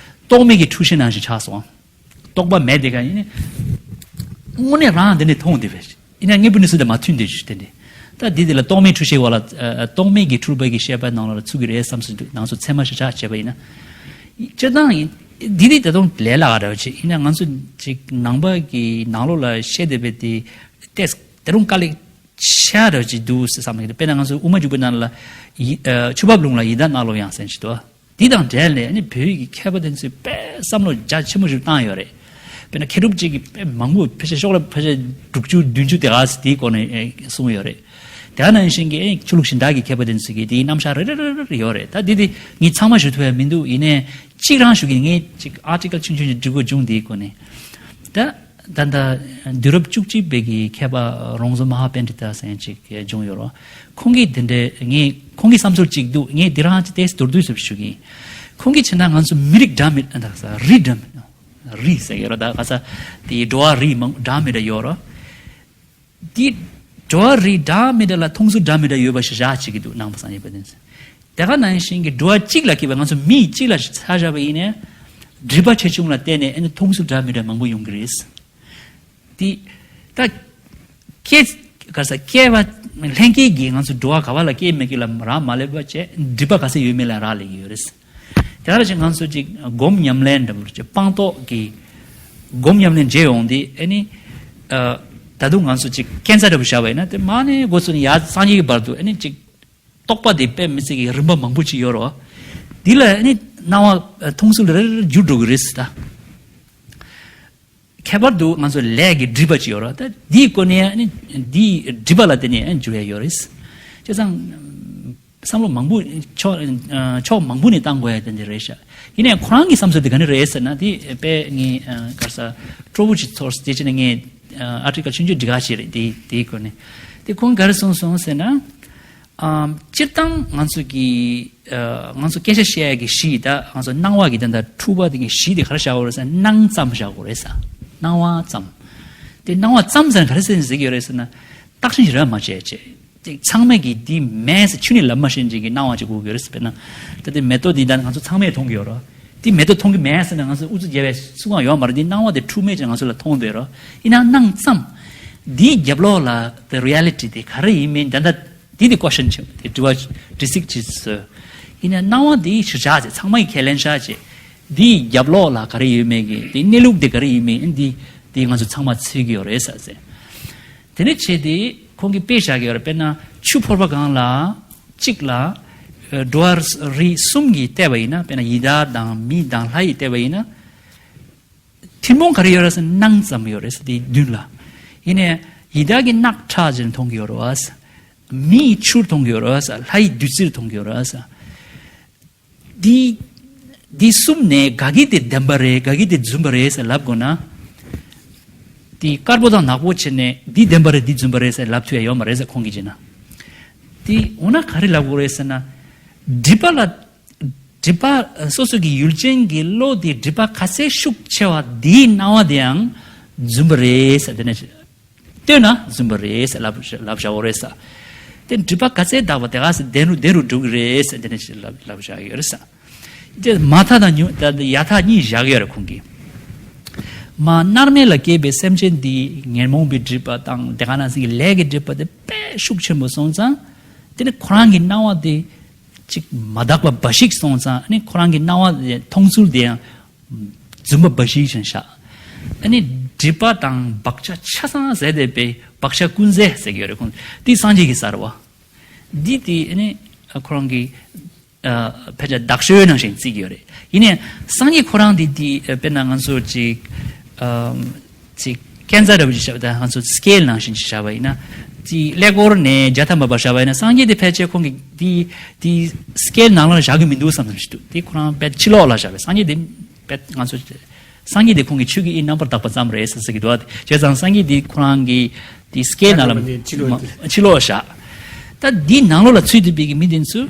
རྟོག་མེད་ཀྱི་འཁྲུལ་ཤེས་ནང་བཞིན་ཆགས་སོང་། རྟོག་པ་མེད་དེ་ག་ཡིན་ནི། དངོས་གནས་རང་དེ་ནས་མཐོང་དེ་བས། ཡིན་ན་དངོས་པོ་གནས་ཚུལ་དང་མ་མཐུན་དེ་ཞུ་དེ་འདི། ད་འདི་དེ་ལ་རྟོག་མེད་འཁྲུལ་ཤེས་བ་ལ་ཨ་རྟོག་མེད་ཀྱི་འཁྲུལ་པ་གི་ཤེས་པ་ནང་ལ་ཚུད་ཀྱི་རེད་བསམ་སྲིད་འདུག་ནང་ཚོ་ཚད་མ་ཤ་ཆགས་བྱས་པ་ཡིན་ན། སྤྱིར་བཏང་ཡིན། འདི་འདི་ད་དུང་ལས་སླ་བ་འདྲ་བ་ཅིག་ཡིན་ན་ང་ཚོ་ཅིག་ནང་པ་གི་ནང་ལོགས་ལ་བཤད་བསྡད་པའི་དེ་ཏེས་ད་རུང་དཀའ་ལས་ཆེ་བ་འདྲ་བ་ཅིག་འདུག་ཟེར་བསམ་གི་འདུག་དཔེར་ན་ང་ཚོ་དབུ་མ་འཇུག་པའི་ནང་ལ་ཡི་ཨ་ཆུ་འབབ་ལུང་ལ་ཡི་དྭགས་གནག་ལོ་ཡང་ཟེར་ཅིག་འདུག་འདི་དང་འབྲེལ་ནས་ནི་བོད་ཡིག་གི་མཁས་པ་དེ་ཚོས་དཔེ་བསམ་བློ་རྒྱ་ཆེན་པོ་ཞིག་བཏང་ཡོད་རེད། དཔེར་ན་མཁས་གྲུབ་ཅིག་གིས་དཔེ་མང་པོ་ཕལ་ཆེར་ཤོག་ལྷེ་ཕལ་ཆེར་དྲུག་ཅུ་བདུན་ཅུ་དེ་ག་ཙམ་དེའི་སྐོར་ནས་ཨེ་གསུངས་ཡོད་རེད། དེ་ནང་བཞིན་གྱི་ཨེ་ཆོས་ལུགས་གཞན་དག་གི་མཁས་པ་དེ་ཚོས་ཀྱིས་དེའི་རྣམ་གཞག་རེ་རེ་རེ་རེ་ཡོད་རེད། ད་འདི་དེ་ངས་ཚང་མ་ཞུ་ཐུབ་ཡ་མི་འདུག་ཡིན་ནའི་གཅིག་རང་ཞུ་གི། ངས་ཅིག་ཨར་ཊི་ཀལ་ཆུང་ཆུང་ཞིག་འབྲི་དགོས་བྱུང་། དེའི་སྐོར་ནས་ད། ད་ལྟ་དུས་རབས་བཅུ་གཅིག་པའི་གི་མཁས་པ་རོང་ཟོམ་མ་ཧཱ་པཎྜི་ཏ་ཟེར་མཁན་ཅིག་བྱུང་ཡོད་རེད། ཁོང་གིས་དེ་འདྲའི་ངས་ཁོང་གི་བསམ་ཚུལ་ཅིག་འདུག་ངས་འདི་རང་ཅིག་ཏོག་ཙམ་མདོར་བསྡུས་ཙམ་ཞུ་གི་ཡིན། ཁོང་གིས་བྱས་ན་ང་ཚོ་མི་རིགས་འདྲ་མི་ད་ག་ས་རིགས་འདྲ་མི་རིགས་ཟེར་གི་རེད་ད་ག་ས་དེ་འགྲོ་བ་རིགས་མང་འདྲ་མི་འདྲ་ཡོད་རེད། དེ་འགྲོ་བ་རིགས་འདྲ་མི་འདྲ་ལ་མཐོང་ཚུལ་འདྲ་མི་འདྲ་ཡོད་པ་ཞིག་བཞག་བྱེད་ཀྱི་འདུག་ནང་པ་སངས་རྒྱས་པ་དེ་ཚོས། དེ་ག་ནང་བཞིན་གྱི་འགྲོ་བ་གཅིག་ལ་སྐྱེས་པའི་ང་ཚོ་མི་གཅིག་ལ་ཆ་བཞག་པ་ཡིན་ནའི་སྒྲིབ་པ་ཆེ་ཆུང་ལ་བལྟས་ནས་ཨ་ནི་མཐོང་ཚུལ་འདྲ་མི་འདྲ་མང་པོ་ཡོང་གི་རེད། དེ་ད་སྐྱེ་ག་ས་སྐྱེ་བ་ལྷན་སྐྱེས་ཀྱིས་ང་ཚོ་འགྲོ་བ་ག་བ་ལ་སྐྱེས་མེད་ཀྱི་ལ་རག་མ་ལས་པ་བྱས་སྒྲིབ་པ་ག་ཚད་ཡོད་མེད་ལ་རག་ལས་ཀྱི་ཡོད་རེད། དེ་ག་ལ་ཅིག་ང་ཚོ་ཅིག་སྒོམ་ཉམས་ལེན་འདྲ་པོ་ཅིག་སྤངས་རྟོགས་ཀྱི་སྒོམ་ཉམས་ལེན་བྱེད་ཡོང་དུས་ཨ་ནི་ཨ་ད་དུང་ང་ཚོ་ཅིག་སྐས་འཛེག་འདྲ་པོ་བཞག་པ་ཡིན་ན་དེ་མ་ནས་འགོ་ཚུགས་ནས་ཡར་སངས་རྒྱས་ཀྱི་བར་དུ་ཨ་ནི་ཅིག་རྟོགས་པ་དེ་དཔེ་མི་སྲིད་ཀྱི་རིམ་པ་མང་པོ་ཅིག་ཡོད་རེད་བ། འདི་ལ་ཨ་ནི་སྣང་བ་མཐོང་ཚུལ་རེ་རེ་འགྱུར་འགྲོ་གི་རེད་ཟེར་ད། ཁྱད་པར་དུ་ང་ཚོ་ལས་ཀྱི་སྒྲིབ་པ་ཅིག་ཡོད་རེད་ད། འདིའི་སྒོ་ནས་ཨ་ནི་འདིའི་སྒྲིབ་པ་ལ་བརྟེན་ནས་ཨ་ནི་འགྱུར་ཡ་ཡོད་རེད། བྱས་ཙང་བསམ་བློ་མང་པོ་ཕྱོགས་ཕྱོགས་མང་པོ་ནས་བཏང་དགོས་ཡ་དེ་འདྲ་རེད་ཤག་ཡིན་ནའི་ཁོ་རང་གི་བསམ་ཚུལ་དེ་ག་ནས་རེད་ཟེར་ན་དེ་དཔེ་ངས་ག་རེ་ཟ་སྤྲོ་པོ་ཅིག་ཚོར་དེ་བྱས་ནས་ངས་ཨར་ཊི་ཀལ་ཆུང་ཆུང་འབྲི་ག་བྱས་རེད། དེ་དེའི་སྒོ་ནས་དེ་ཁོང་ག་རེ་གསུངས་སོང་ཟེར་ན། ཨམ། སྤྱིར་བཏང་ང་ཚོ་གི་ཨ་ང་ཚོ་སྐད་ཆ་བཤད་ཡ་གི་གཞི་ད་ང་ཚོ་སྣང་བ་གི་ད་ལྟ་འཁྲུལ་པ་དེ་གི་གཞི་དེ་ག་རེ་བཞག་དགོས་རེད་ཟེར་ན་སྣང་ཙམ་བཞག་དགོས་རེད་ཟེར། སྣང་བ་ཙམ། དེ་སྣང་བ་ཙམ་ཟེར་ན་ག་རེ་ཟེར་ཟེར་གི་ཡོད་རེད་ཟེར་ན། བརྟག་ཞིབ་ར་མ་བྱས་བྱས། དེ་ཚང་མས་ཀྱི་དེ་མེད་ཟེར་ཆུ་ནས་ལབ་མ་ཤེས་ཅིག་གི་སྣང་བ་ཅིག་དགོས་ཀྱི་ཡོད་རེད་ཟེར། དཔེར་ན་ད་དེ་མེ་ཏོག་འདི་ད་ང་ཚོ་ཚང་མས་མཐོང་གི་ཡོད་རེད། དེ་མེ་ཏོག་མཐོང་གི་མེད་ཟེར་ན་ང་ཚོ་ཨུ་ཚུགས་རྒྱབ་པའི་སུ་གང་ཡོད་མ་རེད། དེ་སྣང་བ་དེ་འཁྲུལ་མེད་ཅིག་ང་ཚོ་ལ་མཐོང་བསྡད་རེད། ཡིན་ན་སྣང་ཙམ། དེའི་རྒྱབ་ལོགས་ལ་the reality་དེ་ག་རེ་ཡིན་མིན་ད་ལྟ་འདི་དེ་ཀོ་ཤན་ཆེན་པོ་དེ་དྲི་བ་དྲི་ཚིག་ཅིག་བཟོས། ཡིན་ན་སྣང་བ་འདི་གཞི་བཞག་ཅིག་ཚང་མ་གི་ཁས་ལེན་བཞག་ཅིག་འདིའི་རྒྱབ་ལོགས་ལ་ག་རེ་ཡོད་མེད་ཀྱི་དེ་གནས་ལུགས་དེ་ག་རེ་ཡིན་མིན་འདི་འདི་ང་ཚོ་ཚང་མ་འཚོལ་གྱི་ཡོད་རེད་ཟེར་ཟེར། དེ་ནས་བྱས་ཏེ་ཁོང་གིས་དཔེ་བཞག་གི་ཡོད་རེད། དཔེར་ན་ཆུ་ཕོར་པ་གང་ལ་གཅིག་ལ་འགྲོ་བ་རིགས་གསུམ་གྱིས་བལྟས་པ་ཡིན་ན། དཔེར་ན་ཡི་དྭགས་དང་མི་དང་ལྷ་ཡིས་བལྟས་པ་ཡིན་ན། ཐུན་མོང་ག་རེ་ཡོད་རེད་ཟེར་ན་སྣང་ཙམ་ཡོད་རེད་ཟེར། དེ་མདུན་ལ། ཡིན་ནའི་ཡི་དྭགས་ཀྱི་རྣག་ཁྲག་ཅན་མཐོང་གི་ཡོད་རེད་བ་ཟེར། མིའི་ཆུར་མཐོང་གི་ཡོད་རེད་བ་ཟེར། ལྷ་ཡི་བདུད་རྩིར་མཐོང་གི་ཡོད་རེད་བ་ཟེར། འདི་འདི་གསུམ་ནས་ག་གི་དེ་བདེན་པ་རེད་ག་གི་དེ་རྫུན་པ་རེད་ཟེར་ལབ་དགོས་ན། འདི་དཀར་པོ་དང་ནག་པོ་བྱས་ནས་འདི་བདེན་པ་རེད་འདི་རྫུན་པ་རེད་ཟེར་ལབ་ཐུབ་ཡ་ཡོད་མ་རེད་ཟེར་ཁོང་གིས་བྱས་ན། འདི་འོ་ན་ག་རེ་ལབ་དགོས་རེད་ཟེར་ན། སྒྲིབ་པ་ལ། སྒྲིབ་པ་སོ་སོ་གི་ཡུལ་ཅན་གྱི་བློ་དེ་སྒྲིབ་པ་ག་ཚད་ཤུགས་ཆེ་བ་དེའི་སྣང་བ་དེའང་རྫུན་པ་རེད་ཟེར། དེ་ནས་ལྟོས་ན་རྫུན་པ་རེད་ཟེར་ལབ་ལབ་བཞག་ཡོད་རེད་ཟེར། དེ་སྒྲིབ་པ་ག་ཚད་དག་པ་དེ་ག་ཚད་བདེན་རུ་བདེན་རུ་འགྲོ་གི་རེད་ཟེར། དེ་ནས་ལབ་ལབ་བཞག་ཡོད་རེད་ཟེར། དེ་མ་ཐག་དང་ཉུ་ད་ཡ་ཐག་གཉིས་བཞག་ཡོད་རེད་ཁོང་གིས། མ་མནར་མེད་ལ་སྐྱེས་པའི་སེམས་ཅན་འདི་ཉོན་མོངས་པའི་སྒྲིབ་པ་དང་དེ་ག་ནང་བཞིན་གྱི་ལས་ཀྱི་སྒྲིབ་པ་དེ་དཔེ་ཤུགས་ཆེན་པོ་སོང་ཙང་། དེ་ནི་ཁོ་རང་གི་སྣང་བ་དེ་ཅིག་མ་དག་པ་འབའ་ཞིག་སོང་ཙང་ཨ་ནི་ཁོ་རང་གི་སྣང་བ་དེ་མཐོང་ཚུལ་དེ་ཡང་རྫུན་པ་འབའ་ཞིག་ཅན་ཤག་ཨ་ནི་སྒྲིབ་པ་དང་བག་ཆགས་ཆ་ཚང་ཟད་བསྡད་པའི་བག་ཆགས་ཀུན་ཟད་ཟེར་གྱི་ཡོད་རེད་ཁོང་། འདི་སངས་རྒྱས་ཀྱི་ས་རེད་བ། འདི་དེ་ཨ་ནི་ཁོ་རང་གི་ཨ་ཕལ་ཆེར་དག་ཤོས་ནང་བཞིན་བརྩི་གི་ཡོད་རེད། ཡིན་ནའི་སངས་རྒྱས་ཁོ་རང་དེ་དེ་དཔེར་ན་ང་ཚོ་ཅིག་ཨམ་ཅིག་ཀན་ཛ་འདྲ་བོ་ཅིག་བཞག་པ་དང་ང་ཚོ་སི་ཀེལ་ནང་བཞིན་ཅིག་བཞག་པ་ཡིན་ན། ཅིག་ཀླད་ཀོར་ནས་བརྒྱ་ཐམ་པ་བར་བཞག་པ་ཡིན་ན་སངས་རྒྱས་དེ་ཕལ་ཆེར་ཁོང་གིས་དེ་དེ་སི་ཀེལ་ནང་ལ་བཞག་གི་མི་འདུག་བསམ་བསམ་ཞིག་འདུག་དེ་ཁོ་རང་དཔེ་ཕྱི་ལོགས་ལ་བཞག་པའི་སངས་རྒྱས་དེ་དཔེ་ང་ཚོ་ སངས་རྒྱས་དེ་ཁོང་གི་ཆོས་ཀྱི་དབྱིངས་རྣམ་པར་དག་པ་ཙམ་རེད་ཟེར་ཟེར་གྱི་འདུག་བ། བྱས་ཙང་སངས་རྒྱས་དེ་ཁོ་རང་གི་དེ་སྐད་ནང་ལ་ཕྱི་ལོགས་བཞག་ད་འདི་ནང་ལོགས་ལ་ཚུད་བསྡད་པའི་གི་མི་དེ་ཚོས།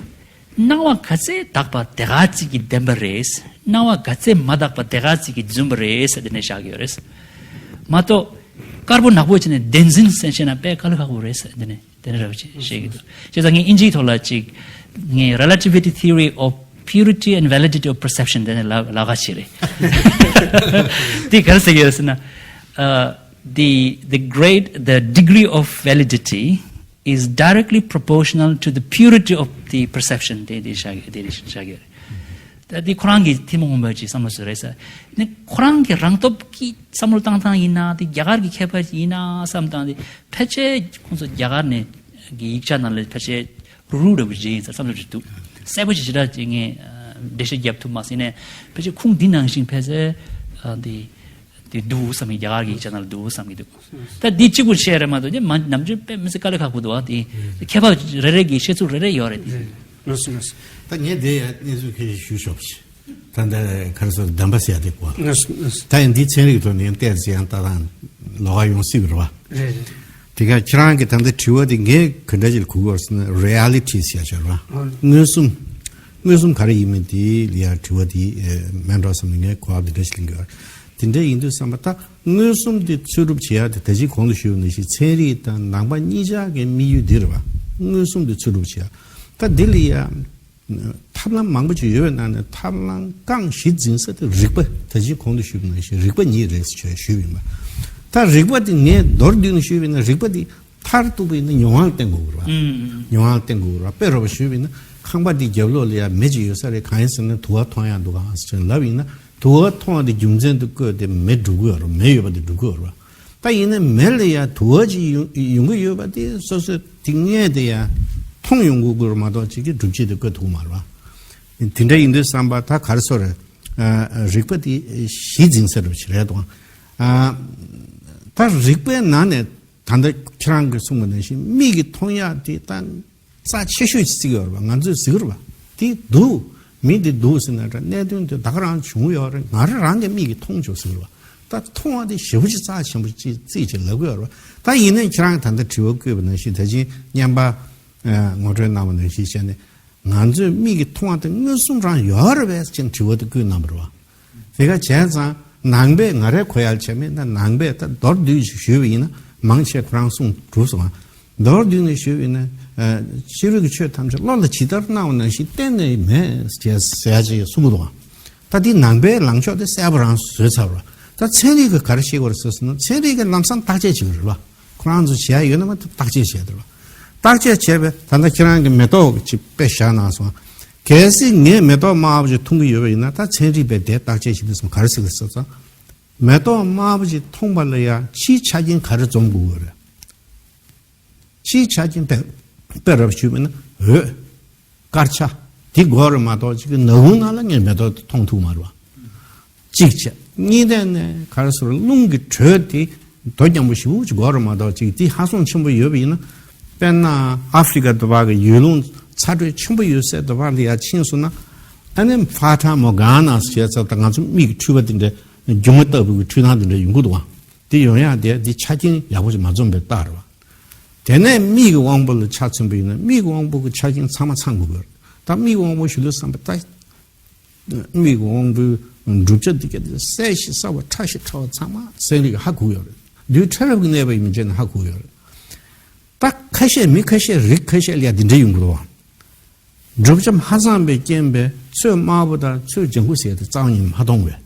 སྣང་བ་ག་ཚད་དག་པ་དེ་ག་ཅིག་གི་བདེན་པ་རེད། སྣང་བ་ག་ཚད་མ་དག་པ་དེ་ག་ཅིག་གི་རྫུན་པ་རེད་ཟེར་དེ་ནས་བཞག་གི་ཡོད་རེད། མ་གཏོགས་དཀར་པོ་ནག་པོ་བྱས་ནས་བདེན་འཛིན་ཟེར་བཤད་ན་དཔེ་དཀའ་ལས་ཁག་པོ་རེད་ཟེར་དེ་ནས་དེ་ནས་ར་བ་ཅིག་བཤད་ཀྱི་འདུག་བྱས་ཙང་ངས་ཨིན་ཇིའི་ཐོག་ལ་ཅིག་ངས་relativity theory of purity and validity of perception དེ་ནས་ལ་ལ་ཁ་ཞིག་རེད། དེ་ག་རེ་ཟེར་གྱི་ཡོད་ཟེར་ན། ཨ། the the great the degree of validity is directly proportional to the purity of the perception དེ་དེ་བཞག་དེ་བཞག་ཡོད་རེད། ད་དེ་ཁོ་རང་གི་ཐུན་མོང་མ་ཡིན་པའི་བསམ་བློ་ཞིག་རེད་ཟེར། ནི་ཁོ་རང་གི་རང་སྟོབས་ཀྱིས་བསམ་བློ་བཏང་སྟངས་ཡིན་ན་དེ་རྒྱ་གར་གྱི་མཁས་པ་ཡིན་ན་བསམ་སྟངས་དེ་ཕལ་ཆེར་ཁོང་ཚོ་རྒྱ་གར་ནས་གི་ཡིག་ཆ་ནང་ལ་ཕལ་ཆེར་རུ་རུ་འདྲ་པོ་ཞིག་ཡིན་ཟེར་བསམ་བློ་ཞིག་འདུག་གསལ་པོ་ཞིག་ཞེ་དྲག་ཅིག་ངས་འགྲེལ་བཤད་རྒྱབ་ཐུབ་མ་སོང་ནས་ཕལ་ཆེར་ཁུངས་འདི་ནང་བཞིན་ཕལ་ཆེར་འདི། དེ་འདུག་བསམ་གྱི་རྒྱ་གར་གྱི་ཡིག་ཆ་ནང་ལ་འདུག་བསམ་གྱི་འདུག་ད་འདི་གཅིག་པུ་བཤད་རེད་མ་གཏོགས་དེ་མ་ནམ་རྒྱུན་དཔེ་མི་སྲིད་དཀའ་ལས་ཁག་པོ་འདུག་ཨ། དེ་མཁས་པ་རེ་རེ་གི་བཤད་ཚུལ་རེ་རེ་ཡོད་རེད་དེ། ལགས་སོ་ལགས་སོ། ད་ངས་དེ་ཡང་གནས་ཚུལ་ཁ་ཤས་ཞུ་ཆོག་པ་ཞིག་ད་ལྟ་ག་རེ་ཟེར་བདེན་པ་ཟེར་ཡ་དེ་གོ་ལགས་སོ་ལགས་སོ། ད་ཡང་འདི་ཚན་རིག་ཐོག་ནས་ཡང་བལྟས་ཚེ་ཡང་ལྟ་སྟངས་ལོགས་ཀ་ཡོང་སྲིད་པ་རེད་བ། རེད་རེད། དེ་ག་ཁྱེད་རང་གི་ད་ལྟ་དྲི་བ་དེ་ངས་ག་འདྲ་ཞིག་ལ་གོ་གི་ཡོད་ཟེར་ན་རི་ཨེ་ལི་ཊི་ཟེར་ཡ་ཅིག་ཡོད་རེད་བ། མངོན་སུམ། མངོན་སུམ་ག་རེ་ཡིན་མིན་དེ་ལ་ཡ་དྲི་བ་དེ་མེད་འགྲོ་བསམ་ནས་ངས་གོ་བ་དེ་འདྲ་ཞིག་ལེན་གྱི་ཡོད་རེད། དེ་འདྲ་ཡིན་དུས་བསམ་པ་ད་མངོན་སུམ་དེ་འཚོལ་སྒྲུབ་བྱེད་ཡ་དེ་ད་ཅི་གོང་དུ་ཞུས་པ་ནང་བཞིན་ཚན་རིག་དང་ནང་པ་གཉིས་ཆ་གི་དམིགས་ཡུལ་འདི་རེད་བ། མངོན་སུམ་དེ་འཚོལ་སྒྲུབ་བྱེད་ཡ། ད་འདི་ལ་ཡ། ཐབས་ལམ་མང་པོ་ཅིག་ཡོད་པའི་ནང་ནས་ཐབས་ལམ་རྐང་གཞི་འཛིན་ས་དེ་རིག་པ་ད་ཅི་གོང་དུ་ཞུས་པ་ནང་བཞིན་རིག་པ་ཉིད་རེད་ཟེར་ཞུས་པ་ཡིན་པ། ད་རིག་པ་དེ་ངས་མདོར་བསྡུས་ནས་ཞུས་པ་ཡིན་ན་རིག་པ་དེ་མཐར་གཏུགས་པ་ཡིན་ན་མྱོང་བ་ལ་བརྟེན་དགོས་ཀྱི་རེད་བ། མྱོང་བ་ལ་བརྟེན་དགོས་ཀྱི་རེད་བ། དཔེ་རོ་བ་ཞུས་པ་ཡིན་ན་ཁང་པ་འདི་རྒྱབ་ལོགས་ལ་ཡ་མེ་ཅིག་ཡོད་ས་རེད། གང་ཡིན་ཟེར་ན་དུ་བ་མཐོང་ཡ་འདུག་ག་ཟེར་ལབ་ཡིན་ན་དུ་བ་མཐོང་བ་དེ་རྒྱུ་མཚན་དུ་བཀོད་དེ་མེ་འགྲོ་གི་ཡོད་རེད། མེ་ཡོད་པ་དེ་འགྲོ་གི་ཡོད་རེད་བ། ད་ཡིན་ན་མེ་ལ་ཡ་དུ་བ་ཅིག་ཡོང་ཡོང་གི་ཡོད་པ་དེ་སོ་སོས་དེ་སྔོན་དེ་ཡ་མཐོང་ཡོང་དགོས་ཀྱི་རེད་མ་གཏོགས་ཅིག་གི་སྒྲུབ་བྱེད་དེ་བཀོད་ཐུབ་མ་རེད་བ། དེ་འདྲ་ཡིན་དུས་བསམ་པ་ད་ག་རེ་ཟེར་རེད། རིག་པ་དེ་གཞི་འཛིན་ས་རུ་ཞིག་རེད་དོ། ད་རིག་པའི་ནང་ནས་ད་ལྟ་ཁྱེད་རང་གིས་གསུངས་པ་ནང་བཞིན་མིག་གིས་མཐོང་ཡག་དེ་ད་རྩ་ཆེ་ཤོས་ཅིག་བརྩི་གི་ཡོད་རེད་བ། ང་ཚོས་གཟིགས་ཀྱི་རེད་བ། དེ་འདུག་མི་དེ་འདུག་ཟེར་ན་འདྲ་གནད་དོན་དེ་ད་ག་རང་བྱུང་ཡོད་རེད། ང་རང་རང་གི་མིག་གིས་མཐོང་བྱུང་ཟེར་གི་རེད་བ། ད་མཐོང་བ་དེ་ཞེ་པོ་ཅིག་རྩ་ཆེན་པོ་ཅིག་རྩིས་ཅིག་ལབ་གི་ཡོད་རེད་བ། ད་ཡིན་ནའི་ཁྱེད་རང་གིས་ད་ལྟ་དྲི་བ་བཀོད་པ་ནང་བཞིན་ད་ཅིང་སྙན་པ་ངོ་སྤྲོད་གནང་བ་ནང་བཞིན་བྱས་ནས་ང་ཚོའི་མིག་གིས་མཐོང་བ་དེ་མངོན་སུམ་རང་ཡོད་རེད་པས་ཅེས་དྲི་བ་དེ་བཀོད་གནང་བ་རེད་བ། དེ་ག་བྱས་ཙང་ནང་པས་ང་རའི་གོ་ཡག་བྱས་མིན་ན་ནང་པས་ད་མདོར་བསྡུས་ཤིག་ཞུས་པ་ཡིན་ན་མང་ཆེ་ཁོ་རང་གསུངས་གྲུབ་སོང་ང་། མདོར་བསྡུས་ནས་ཞུས་པ་ཡིན་ན་ཕྱི་རོལ་གྱི་ཆོས་ཐམས་ཅད་བློ་ལ་ཇི་ལྟར་སྣང་བ་ནང་བཞིན་གཏན་ནས་མེད་ཅེས་ཟེར་ཡག་ཅིག་གསུངས་འདུག་ང་། ད་འདི་ནང་པའི་ལངས་ཕྱོགས་དེ་གསལ་པོ་རང་བཟོས་ཚར་བ། ད་ཚན་རིག་གིས་ག་རེ་བཤད་ཀྱི་ཡོད་རེད་ཟེར་ན་ཚན་རིག་གིས་ལམ་སང་བརྟག་དཔྱད་བྱེད་ཀྱི་རེད་བ། ཁོ་རང་ཚོ་བྱེད་ཡག་ཡོད་ན་མ་གཏོགས་བརྟག་དཔྱད་བྱས་འདུག་བ། བརྟག་དཔྱད་བྱས་པས་ད་ལྟ་ཁྱེད་རང་གིས་མེ་ཏོག་གི་ཅིག་དཔེ་བཞག་གནང་སོང་། གལ་སྲིད་ངས་མེ་ཏོག་དམར་པོ་ཅིག་མཐོང་གི་ཡོད་པ་ཡིན་ན་ད་ཚན་རིག་པས་དེ་བརྟག་དཔྱད་བྱེད་དུས་སོང་ག་རེ་ཟེར་གི་ཟེར་ཙང་། མེ་ཏོག་དམར་པོ་ཅིག་མཐོང་པ་ལ་ཡང་ཕྱིའི་ཆ་རྐྱེན་ག་རེ་འཛོམས་དགོས་ཀྱི་ཡོད་རེད། ཕྱིའི་ཆ་རྐྱེན་དཔེ་དཔེ་རབ་ཞུས་པ་ཡིན་ན་འོད། དཀར་ཆ། འདི་དགོས་རེད་མ་གཏོགས་ཅིག་གི་ནག་ཁུང་ནང་ལ་ངས་མེ་ཏོག་དེ་མཐོང་ཐུབ་མ་རེད་བ། གཅིག་བྱས། གཉིས་ནས་ནས་ག་རེ་ཟེར་རླུང་གི་དྲོད་དེ་དོ་མཉམ་པོ་ཞེ་པོ་ཅིག་དགོས་རེད་མ་གཏོགས་ཅིག་དེ་ཧ་སོང་ཆེན་པོ་ཡོད་པ་ཡིན་ན། དཔེར་ན་ཨ་ཧྥི་རི་ཀ་འདི་བར་གི་ཡུལ་ལུང་ཚ་དྲོད་ཆེན་པོ་ཡོད་སའི་འདི་བར་ལ་ཡར་ཕྱིན་སོང་ན། ཨ་ནི་ཕ་ཊ་མོར་ག་ན་ཟེར་ཙང་ད་ང་ཚོ་མིག་གི་འཕྲུལ་པ་འདི་འདྲ་སྒྱུ་མ་ལྟ་བུ་གི་འཕྲུལ་སྣང་འདི་འདྲ་ཡོང་གི་འདུག་བ། དེ་ཡོང་ཡག་དེ་འདི་ཆ་རྐྱེན་ཡག་པོ་ཅིག་མ་འཛོམས་པའི་རྟགས་རེད་བ། དེ་ནས་མིག་གི་དབང་པོ་ལ་ཆ་མཚོན་པ་ཡིན་ན་མིག་གི་དབང་པོ་གི་ཆ་རྐྱེན་ཚང་མ་ཚང་དགོས་ཀྱི་རེད། ད་མིག་གི་དབང་པོ་ཞུ་དུས་བསམ་པ་ད། མིག་གི་དབང་པོའི་གྲུབ་ཆ་འདི་ག་དེ་གསལ་ཞིང་གསལ་བ་ཕྲ་ཞིང་ཕྲ་བ་ཚང་མ་ཚན་རིག་གིས་ཧ་གོ་ཡོད་རེད། དུས་ཕྲ་རབ་ཀྱི་གནས་བབ་ཡིན་ཕྱིན་ཧ་གོ་ཡོད་རེད། ད་ཁ་ཤས་མི་ཁ་ཤས་རིགས་ཁ་ཤས་ལ་ཡ་འདི་འདྲ་ཡོང་གི་རེད་བ། གྲུབ་ཆ་མ་ཚང་པའི་རྐྱེན་པས་ཚོས་དམར་པོ་དང་ཚོས་ལྗང་ཁུ་ཟེར་ཏེ་རྩ་བ་ཉིད་ནས་མ་མཐོང་བས།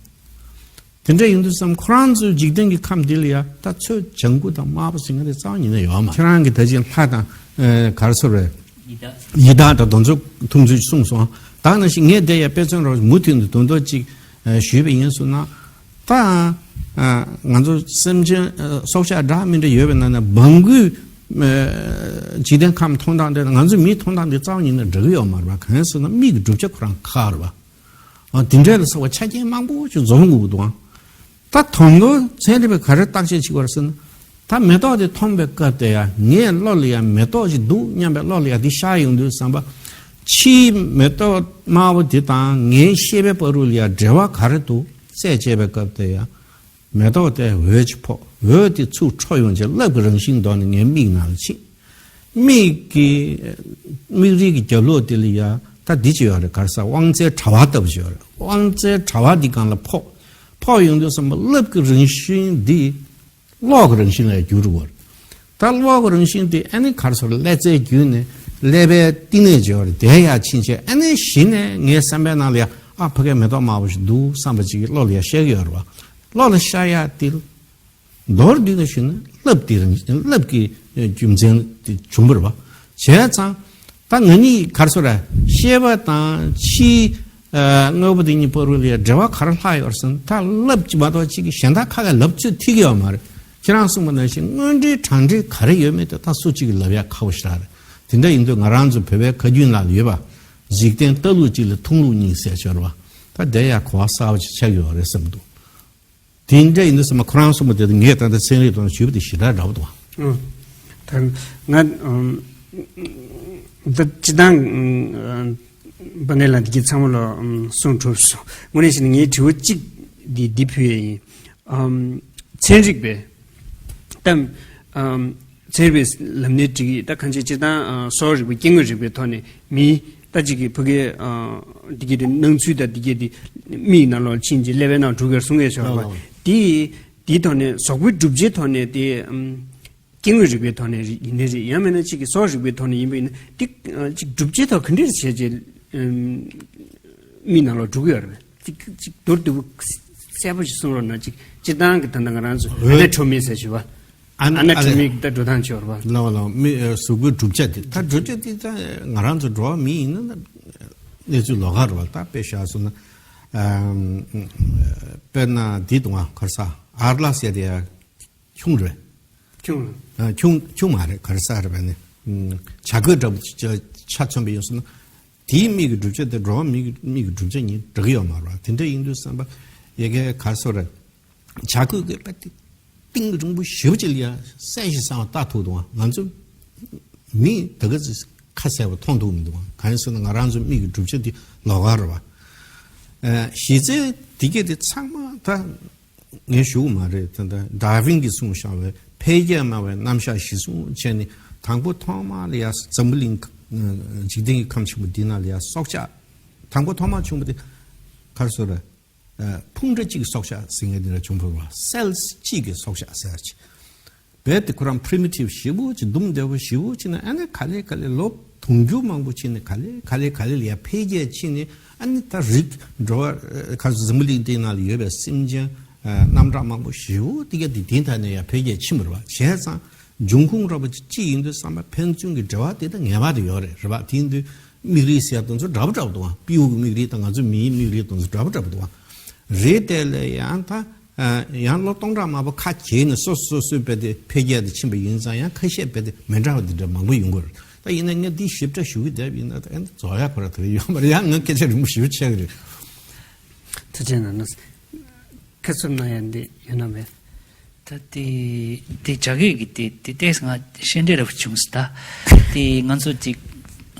དེ་འདྲ་ཡིན་དུས་ཙམ་ཁོ་རང་ཚོའི་འཇིག་རྟེན་གྱི་ཁམས་འདི་ལ་ཡ་ད་ཚོས་ལྗང་ཁུ་དང་དམར་པོ་ཟེར་མཁན་དེ་རྩ་བ་ཉིད་ནས་ཡོད་མ་རེད། ཁྱེད་རང་གིས་ད་ཅིང་ལྷ་དང་ག་རེ་ཟེར་རེད། ཡི་དྭགས། ཡི་དྭགས་དང་དེ་ཚོ་ཐུག་ཚུལ་གསུངས་སོང་། ད་ནང་བཞིན་ངས་དེ་ཡ་དཔེ་མཚོན་རོགས་མུ་མཐུད་དུ་དོན་དག་ཅིག་ཞུས་པ་ཡིན་སོང་ན། ད་ང་ཚོ་སེམས་ཅན་སྲོག་ཆགས་འདྲ་མི་འདྲ་ཡོད་པའི་ནང་ན་སྦྲང་བུས་འཇིག་རྟེན་ཁམས་མཐོང་སྟངས་དེ་ང་ཚོ་མིའི་མཐོང་སྟངས་དེ་རྩ་བ་ཉིད་ནས་འདྲ་གི་ཡོད་མ་རེད་པ། གང་ཡིན་ཟེར་ན་མིག་གི་གྲུབ་ཆ་ཁོ་རང་ཁག་རེད་པ། ཨ། དེ་འདྲ་ལ་སོགས་པ་ཆ་རྐྱེན་མང་པོ་ཅིག་འཛོམས་དགོས་ཀྱི་འདུག་ཨང་། ད་དང་པོ་ཚན་རིག་པས་ག་རེ་བརྟག་དཔྱད་བྱེད་དགོས་རེད་ཟེར་ན། ད་མེ་ཏོག་དེ་མཐོང་པའི་སྐབས་དེ་ཡ་ངའི་བློ་ལ་ཡ་མེ་ཏོག་ཅིག་འདུག་སྙམ་པའི་བློ་ལ་ཡ་དེ་ཤར་ཡོང་དུས་བསམ་པ། ཕྱིའི་མེ་ཏོག་དམར་པོ་དེ་དང་ངའི་ཤེས་པའི་བར་དུ་ལ་ཡ་འབྲེལ་བ་ག་རེ་འདུག་སྲས་བཅད་པའི་སྐབས་དེ་ཡང་མེ་ཏོག་དེ་འོད་ཅིག་ཕོག་འོད་དེ་ཚུར་འཕྲོ་ཡོང་བྱས་རླབས་ཀྱི་རང་བཞིན་ལྡོག་ནས་ངའི་མིག་ནང་ལ་ཕྱིན། མིག་གི་མིག་རིལ་གི་རྒྱབ་ལོགས་དེ་ལ་ཡ་ད་འདི་ཅི་ཡོད་རེད། ག་རེ་ཟ། དབང་རྩའི་དྲ་བ་ལྟ་བུ་ཅིག་ཡོད་རེད། དབང་རྩའི་དྲ་བ་འདི་སྒང་ལ་ཕོག་ཕོག་ཡོང་དུས་ཙམ་པ་རླབས་ཀྱི་རང་བཞིན་འདི་གློག་གི་རང་བཞིན་ལ་འགྱུར་བ་རེད། ད་གློག་གི་རང་བཞིན་དེ་ཨ་ནི་ག་རེ་ཟ་རེད། ཀླད་རྩའི་བརྒྱུད་ནས་ཀླད་པའི་གཏིང་ནས་ཅིག་ཡོད་རེད། དེ་ཡར་ཕྱིན་བྱས་ཨ་ནི་གཞི་ནས་ངའི་བསམ་པའི་ནང་ལ་ཡ་ཨ་ཕ་གིའི་མེ་ཏོག་དམར་པོ་ཞིག་འདུག་བསམ་པ་ཅིག་གི་བློ་ལ་ཡ་ཤར་གྱི་ཡོད་རེད་བ། བློ་ལ་ཤར་ཡ་དེ་མདོར་བསྡུས་ནས་ཞུས་ན་རླབས་དེ་རང་རླབས་ཀྱི་རྒྱུ་མཚན་དེ་བྱུང་བ་རེད་བ། བྱས་ཙང་ད་ང་གཉིས་ག་རེ་ཟ་རེད། ཤེས་པ་དང་ཕྱིའི་ཨ་དངོས་པོ་དེ་གཉིས་བར་ལ་ཡ་འབྲེལ་བ་ག་རེ་ལྷག་ཡོད་རེད་ཟེར་ན། ད་རླབས་ཀྱི་མ་གཏོགས་གཅིག་གིས་གཞན་དག་ཁ་ཁ་ལབ་ཚོད་ཐིག་གི་ཡོད་མ་རེད། ཁྱེད་རང་གསུངས་པ་ནང་བཞིན་དངོས་འབྲེལ་དྲང་འབྲེལ་ག་རེ་ཡོད་མེད་དེ་ད་སུ་གཅིག་གིས་ལབ་ཡ་ཁག་པོ་ཞེ་དྲག་རེད། དེ་འདྲ་ཡིན་དུས་ང་རང་ཚོ་བོད་པའི་ཁ་རྒྱུན་ནང་ལ་ཡོད་པ། འཇིག་རྟེན་ལྟ་ལུགས་གཅིག་ལ་མཐོང་ལུགས་གཉིས་ཟེར་ཆོག་རེད་བ། ད་དེ་ཡ་གོ་བ་གསར་པ་ཅིག་ཆགས་ཡོད་རེད་བསམ་འདུག་དེ་འདྲ་ཡིན་དུས་ཙམ་པ་ཁོ་རང་གསུངས་པ་དེ་ངས་ད་ལྟ་ཚན་རིག་ཐོག་ནས་ཞུས་པ་དེ་ཞེ་དྲག་འདྲ་པོ་འདུག་ཨ། ད་ང་ཨམ་ད་སྤྱིར་བཏང་ཨམ་དཔལ་ལྡན་ལགས་འདི་གའི་ཚང་མ་ལ་ཨམ་གསུང་གྲུབ་སོང་། དངོས་གནས་བྱས་ན་ངའི་དྲི་བ་གཅིག་འདི་འདི་ཕུལ་ཡས་ཡིན། ཨམ་ཚན་རིག་པས་ད་ཨམ་ཚན་རིག་པའི་ལམ་ནས་འགྲིག་གི། ད་གང་ཅི་སྤྱིར་བཏང་ཨ་གསོ་བ་རིག་པ་སྐྱེ་དངོས་རིག་པའི་ཐོག་ནས་མི་ད་ཅིག་གི་ཕ་གིའི་ཨ་འདི་གའི་དེ་སྣང་ཚུལ་དང་འདི་གའི་དེ་མིག་ནང་ལོགས་ཕྱིན་ཅིག་ཀླད་པའི་ནང་འགྲོ་གི་རེད་གསུང་ཡས་ཤོར་བ། ལགས་ལགས། དེ་དེའི་ཐོག་ནས་གཟུགས་པོའི་གྲུབ་ཆའི་ཐོག་ནས་དེ་ཨམ་སྐྱེ་དངོས་རིག་པའི་ཐོག་ནས་ཡིན་ནའི་རེད། ཡང་མིན་ན་ཅིག་གི་གསོ་བ་རིག་པའི་ཐོག་ནས་ཡིན་པ་ཡིན་ན་དེ་ཨ་ཅིག་གྲུབ་ཆའི་ཐོག་ག་འདྲས་བྱས་ཅིག་ཨམ་མིག་ནང་ལོགས་འགྲོ་གི་ཡོད་རེད། ཅིག་ཅིག་མདོར་བསྡུས་པོ་གསལ་པོ་ཞིག་གསུང་རོགས་གནང་། ཅིག་སྤྱིར་བཏང་གི་ད་ལྟ་ང་རང་ཚོ་ཨ་ན་ཊོ་མི་ཟེར་ཞུ་བ། ཨ་ན་ཨ་ན་ཊོ་མི་ད་འགྲོ་སྟངས་ཅིག་ཡོད་རེད་བ། ལགས་ལགས། མི་ཨ་གཟུགས་པོའི་གྲུབ་ཆ་དེ་ད་གྲུབ་ཆ་དེ་ད་ང་རང་ཚོ་འགྲོ་བ་མི་ཡིན་ན་ད་གནས་ཚུལ་ལོགས་ཀ་རེད་བ། ད་དཔེ་བཞག་སོང་ན་ཨམ་དཔེར་ན་འདི་དང་ག་རེ་ཟ། ཨ་ཏི་ལ་སི་ཟེར་དེ་ཡ་ཁྱུང་རེད། ཁྱུང་ལ། ཨ་ཁྱུང་ཁྱུང་མ་རེད། ག་རེ་ཟ་རེད་པས་ནི། ཨམ་བྱ་རྒོད་འདྲ་པོ་ཆ་ཆ་མཚོན་པ་ཡིན་སོང་ན། དེའི་མིག་གི་གྲུབ་ཆ་དེ་འགྲོ་བ་མིག་གི་མིག་གི་གྲུབ་ཆ་གཉིས་འདྲ་གི་ཡོད་མ་རེད་བ། དེ་འདྲ་ཡིན་དུས་བསམ་པ་ཡ་གའི་ག་རེ་ཟ་རེད། བྱ་རྒོད་ཀྱི་པ་དེ་གཏིང་རིང་པོ་ཞེ་པོ་ཅིག་ལ་ཡ་གསལ་ཞིང་གསལ་བ་ལྟ་ཐུབ་འདུག་བ། ང་ཚོ་མིས་ད་ག་ཚོད་ཁ་གསལ་པོ་མཐོང་ཐུབ་མི་འདུག་བ། གང་ཡིན་ཟེར་ན་ང་རང་ཚོ་མིག་གི་གྲུབ་ཆ་དེ་ལོགས་ཀ་རེད་བ། ཨ་གཞི་རྩའི་དེ་གས་དེ་ཚང་མ་ད། ངས་ཞུ་གི་མ་རེད། ད་ལྟ་ཌར་ཝིན་གྱིས་གསུངས་བཞག་པའི་འཕེལ་རྒྱས་སྨྲ་བའི་རྣམ་གཞག་གཞིར་བཟུང་བྱས་ནས་དང་པོ་ཐོག་མ་ལ་ཡ་འཛམ་བུ་གླིང་། འཇིག་རྟེན་གྱི་ཁམས་ཆེན་པོ་འདི་ནང་ལ་ཡ་སྲོག་ཆགས་དང་པོ་ཐོག་མ་བྱུང་བ་དེ་ག་རེ་ཟེར་རེད། ཕུང་འདྲ་གཅིག་གི་སྲོག་ཆགས་ཟེར་མཁན་འདི་འདྲ་བྱུང་བ་རེད་བ། སེལ་སི་གཅིག་གི་སྲོག་ཆགས་ཟེར་ཅིག་རྦད་དེ་ཁོ་རང་པི་རི་མི་ཊིབ་ཞེ་པོ་ཅིག་འདུམ་བདེ་པོ་ཞེ་པོ་ཅིག་ནས་ཨ་ནི་ག་ལེ་ག་ལེ་ལོ་དུང་ཕྱུར་མང་པོ་ཕྱིན་ནས་ག་ལེ་ག་ལེ་ག་ལེ་ལ་ཡ་འཕེལ་རྒྱས་ཕྱིན་ནས་ཨ་ནི་ད་རིགས་འགྲོ་བ་ག་ཚོད་འཛམ་བུ་གླིང་འདི་ནང་ལ་ཡོད་པའི་སེམས་ཅན་རྣམ་གྲངས་མང་པོ་ཞེ་པོ་དེ་ག་དེ་དེ་ད་ནས་ཡ་འཕེལ་རྒྱས་ཕྱིན་པ་རེད་བ། བྱས་ཙང་འབྱུང་ཁུངས་འདྲ་པོ་ཅིག་ཅི་ཡིན་དུས་བསམ་པ་ཕན་ཚུན་གྱི་འབྲེལ་བ་དེ་ད་ངེས་པར་དུ་ཡོད་རེད། རེད་བ། དེ་ཡིན་དུས་མིག་རིལ་ཟེར་དེ་ཚོ་འདྲ་པོ་འདྲ་པོ་འདུག་བ། སྤྲེའུ་གི་མིག་རིལ་དང་ང་ཚོ་མིའི་མིག་རིལ་དེ་ཚོ་འདྲ་པོ་འདྲ་པོ་འདུག་བ། རེད་དེ་ལས་ཡང་ད། ཡང་ལོ་སྟོང་ཕྲག་མང་པོ་ཁ་གྱེས་ནས་སོ་སོ་སོ་སོའི་དཔེ་དེ་འཕེལ་རྒྱས་དེ་ཕྱིན་པ་ཡིན་ཙང་ཡང་ཁ་ཤས་དཔེ་དེ་མི་འདྲ་བ་འདི་འདྲ་མང་པོ་ཡོང་གི་རེད། ད་ཡིན་ན་ངས་འདི་ཞིབ་ཕྲ་ཞུ་གི་བསྡད་པ་ཡིན་ན་ད་ཨེ་རྫོགས་ཡ་ཁོ་ར་དེ་ཡོད་མ་རེད། ཡང་ངས་སྐད་ཆ་རིང་པོ་ཞུ་ཆེ་གི་རེད། ཐུགས་རྗེ་གནང་། ཁ་ཚུར་གནང་ཡ་འདི་ཡོད་ན་མེད། ད་དེ་དེ་བྱ་རྒོད་ཀྱི་དེ་དེ་ཏོག་ཙམ་ང་ཤེས་འདྲ་རབ་བྱུང་སོང་། ད་དེ་ང་ཚོ་ཅིག་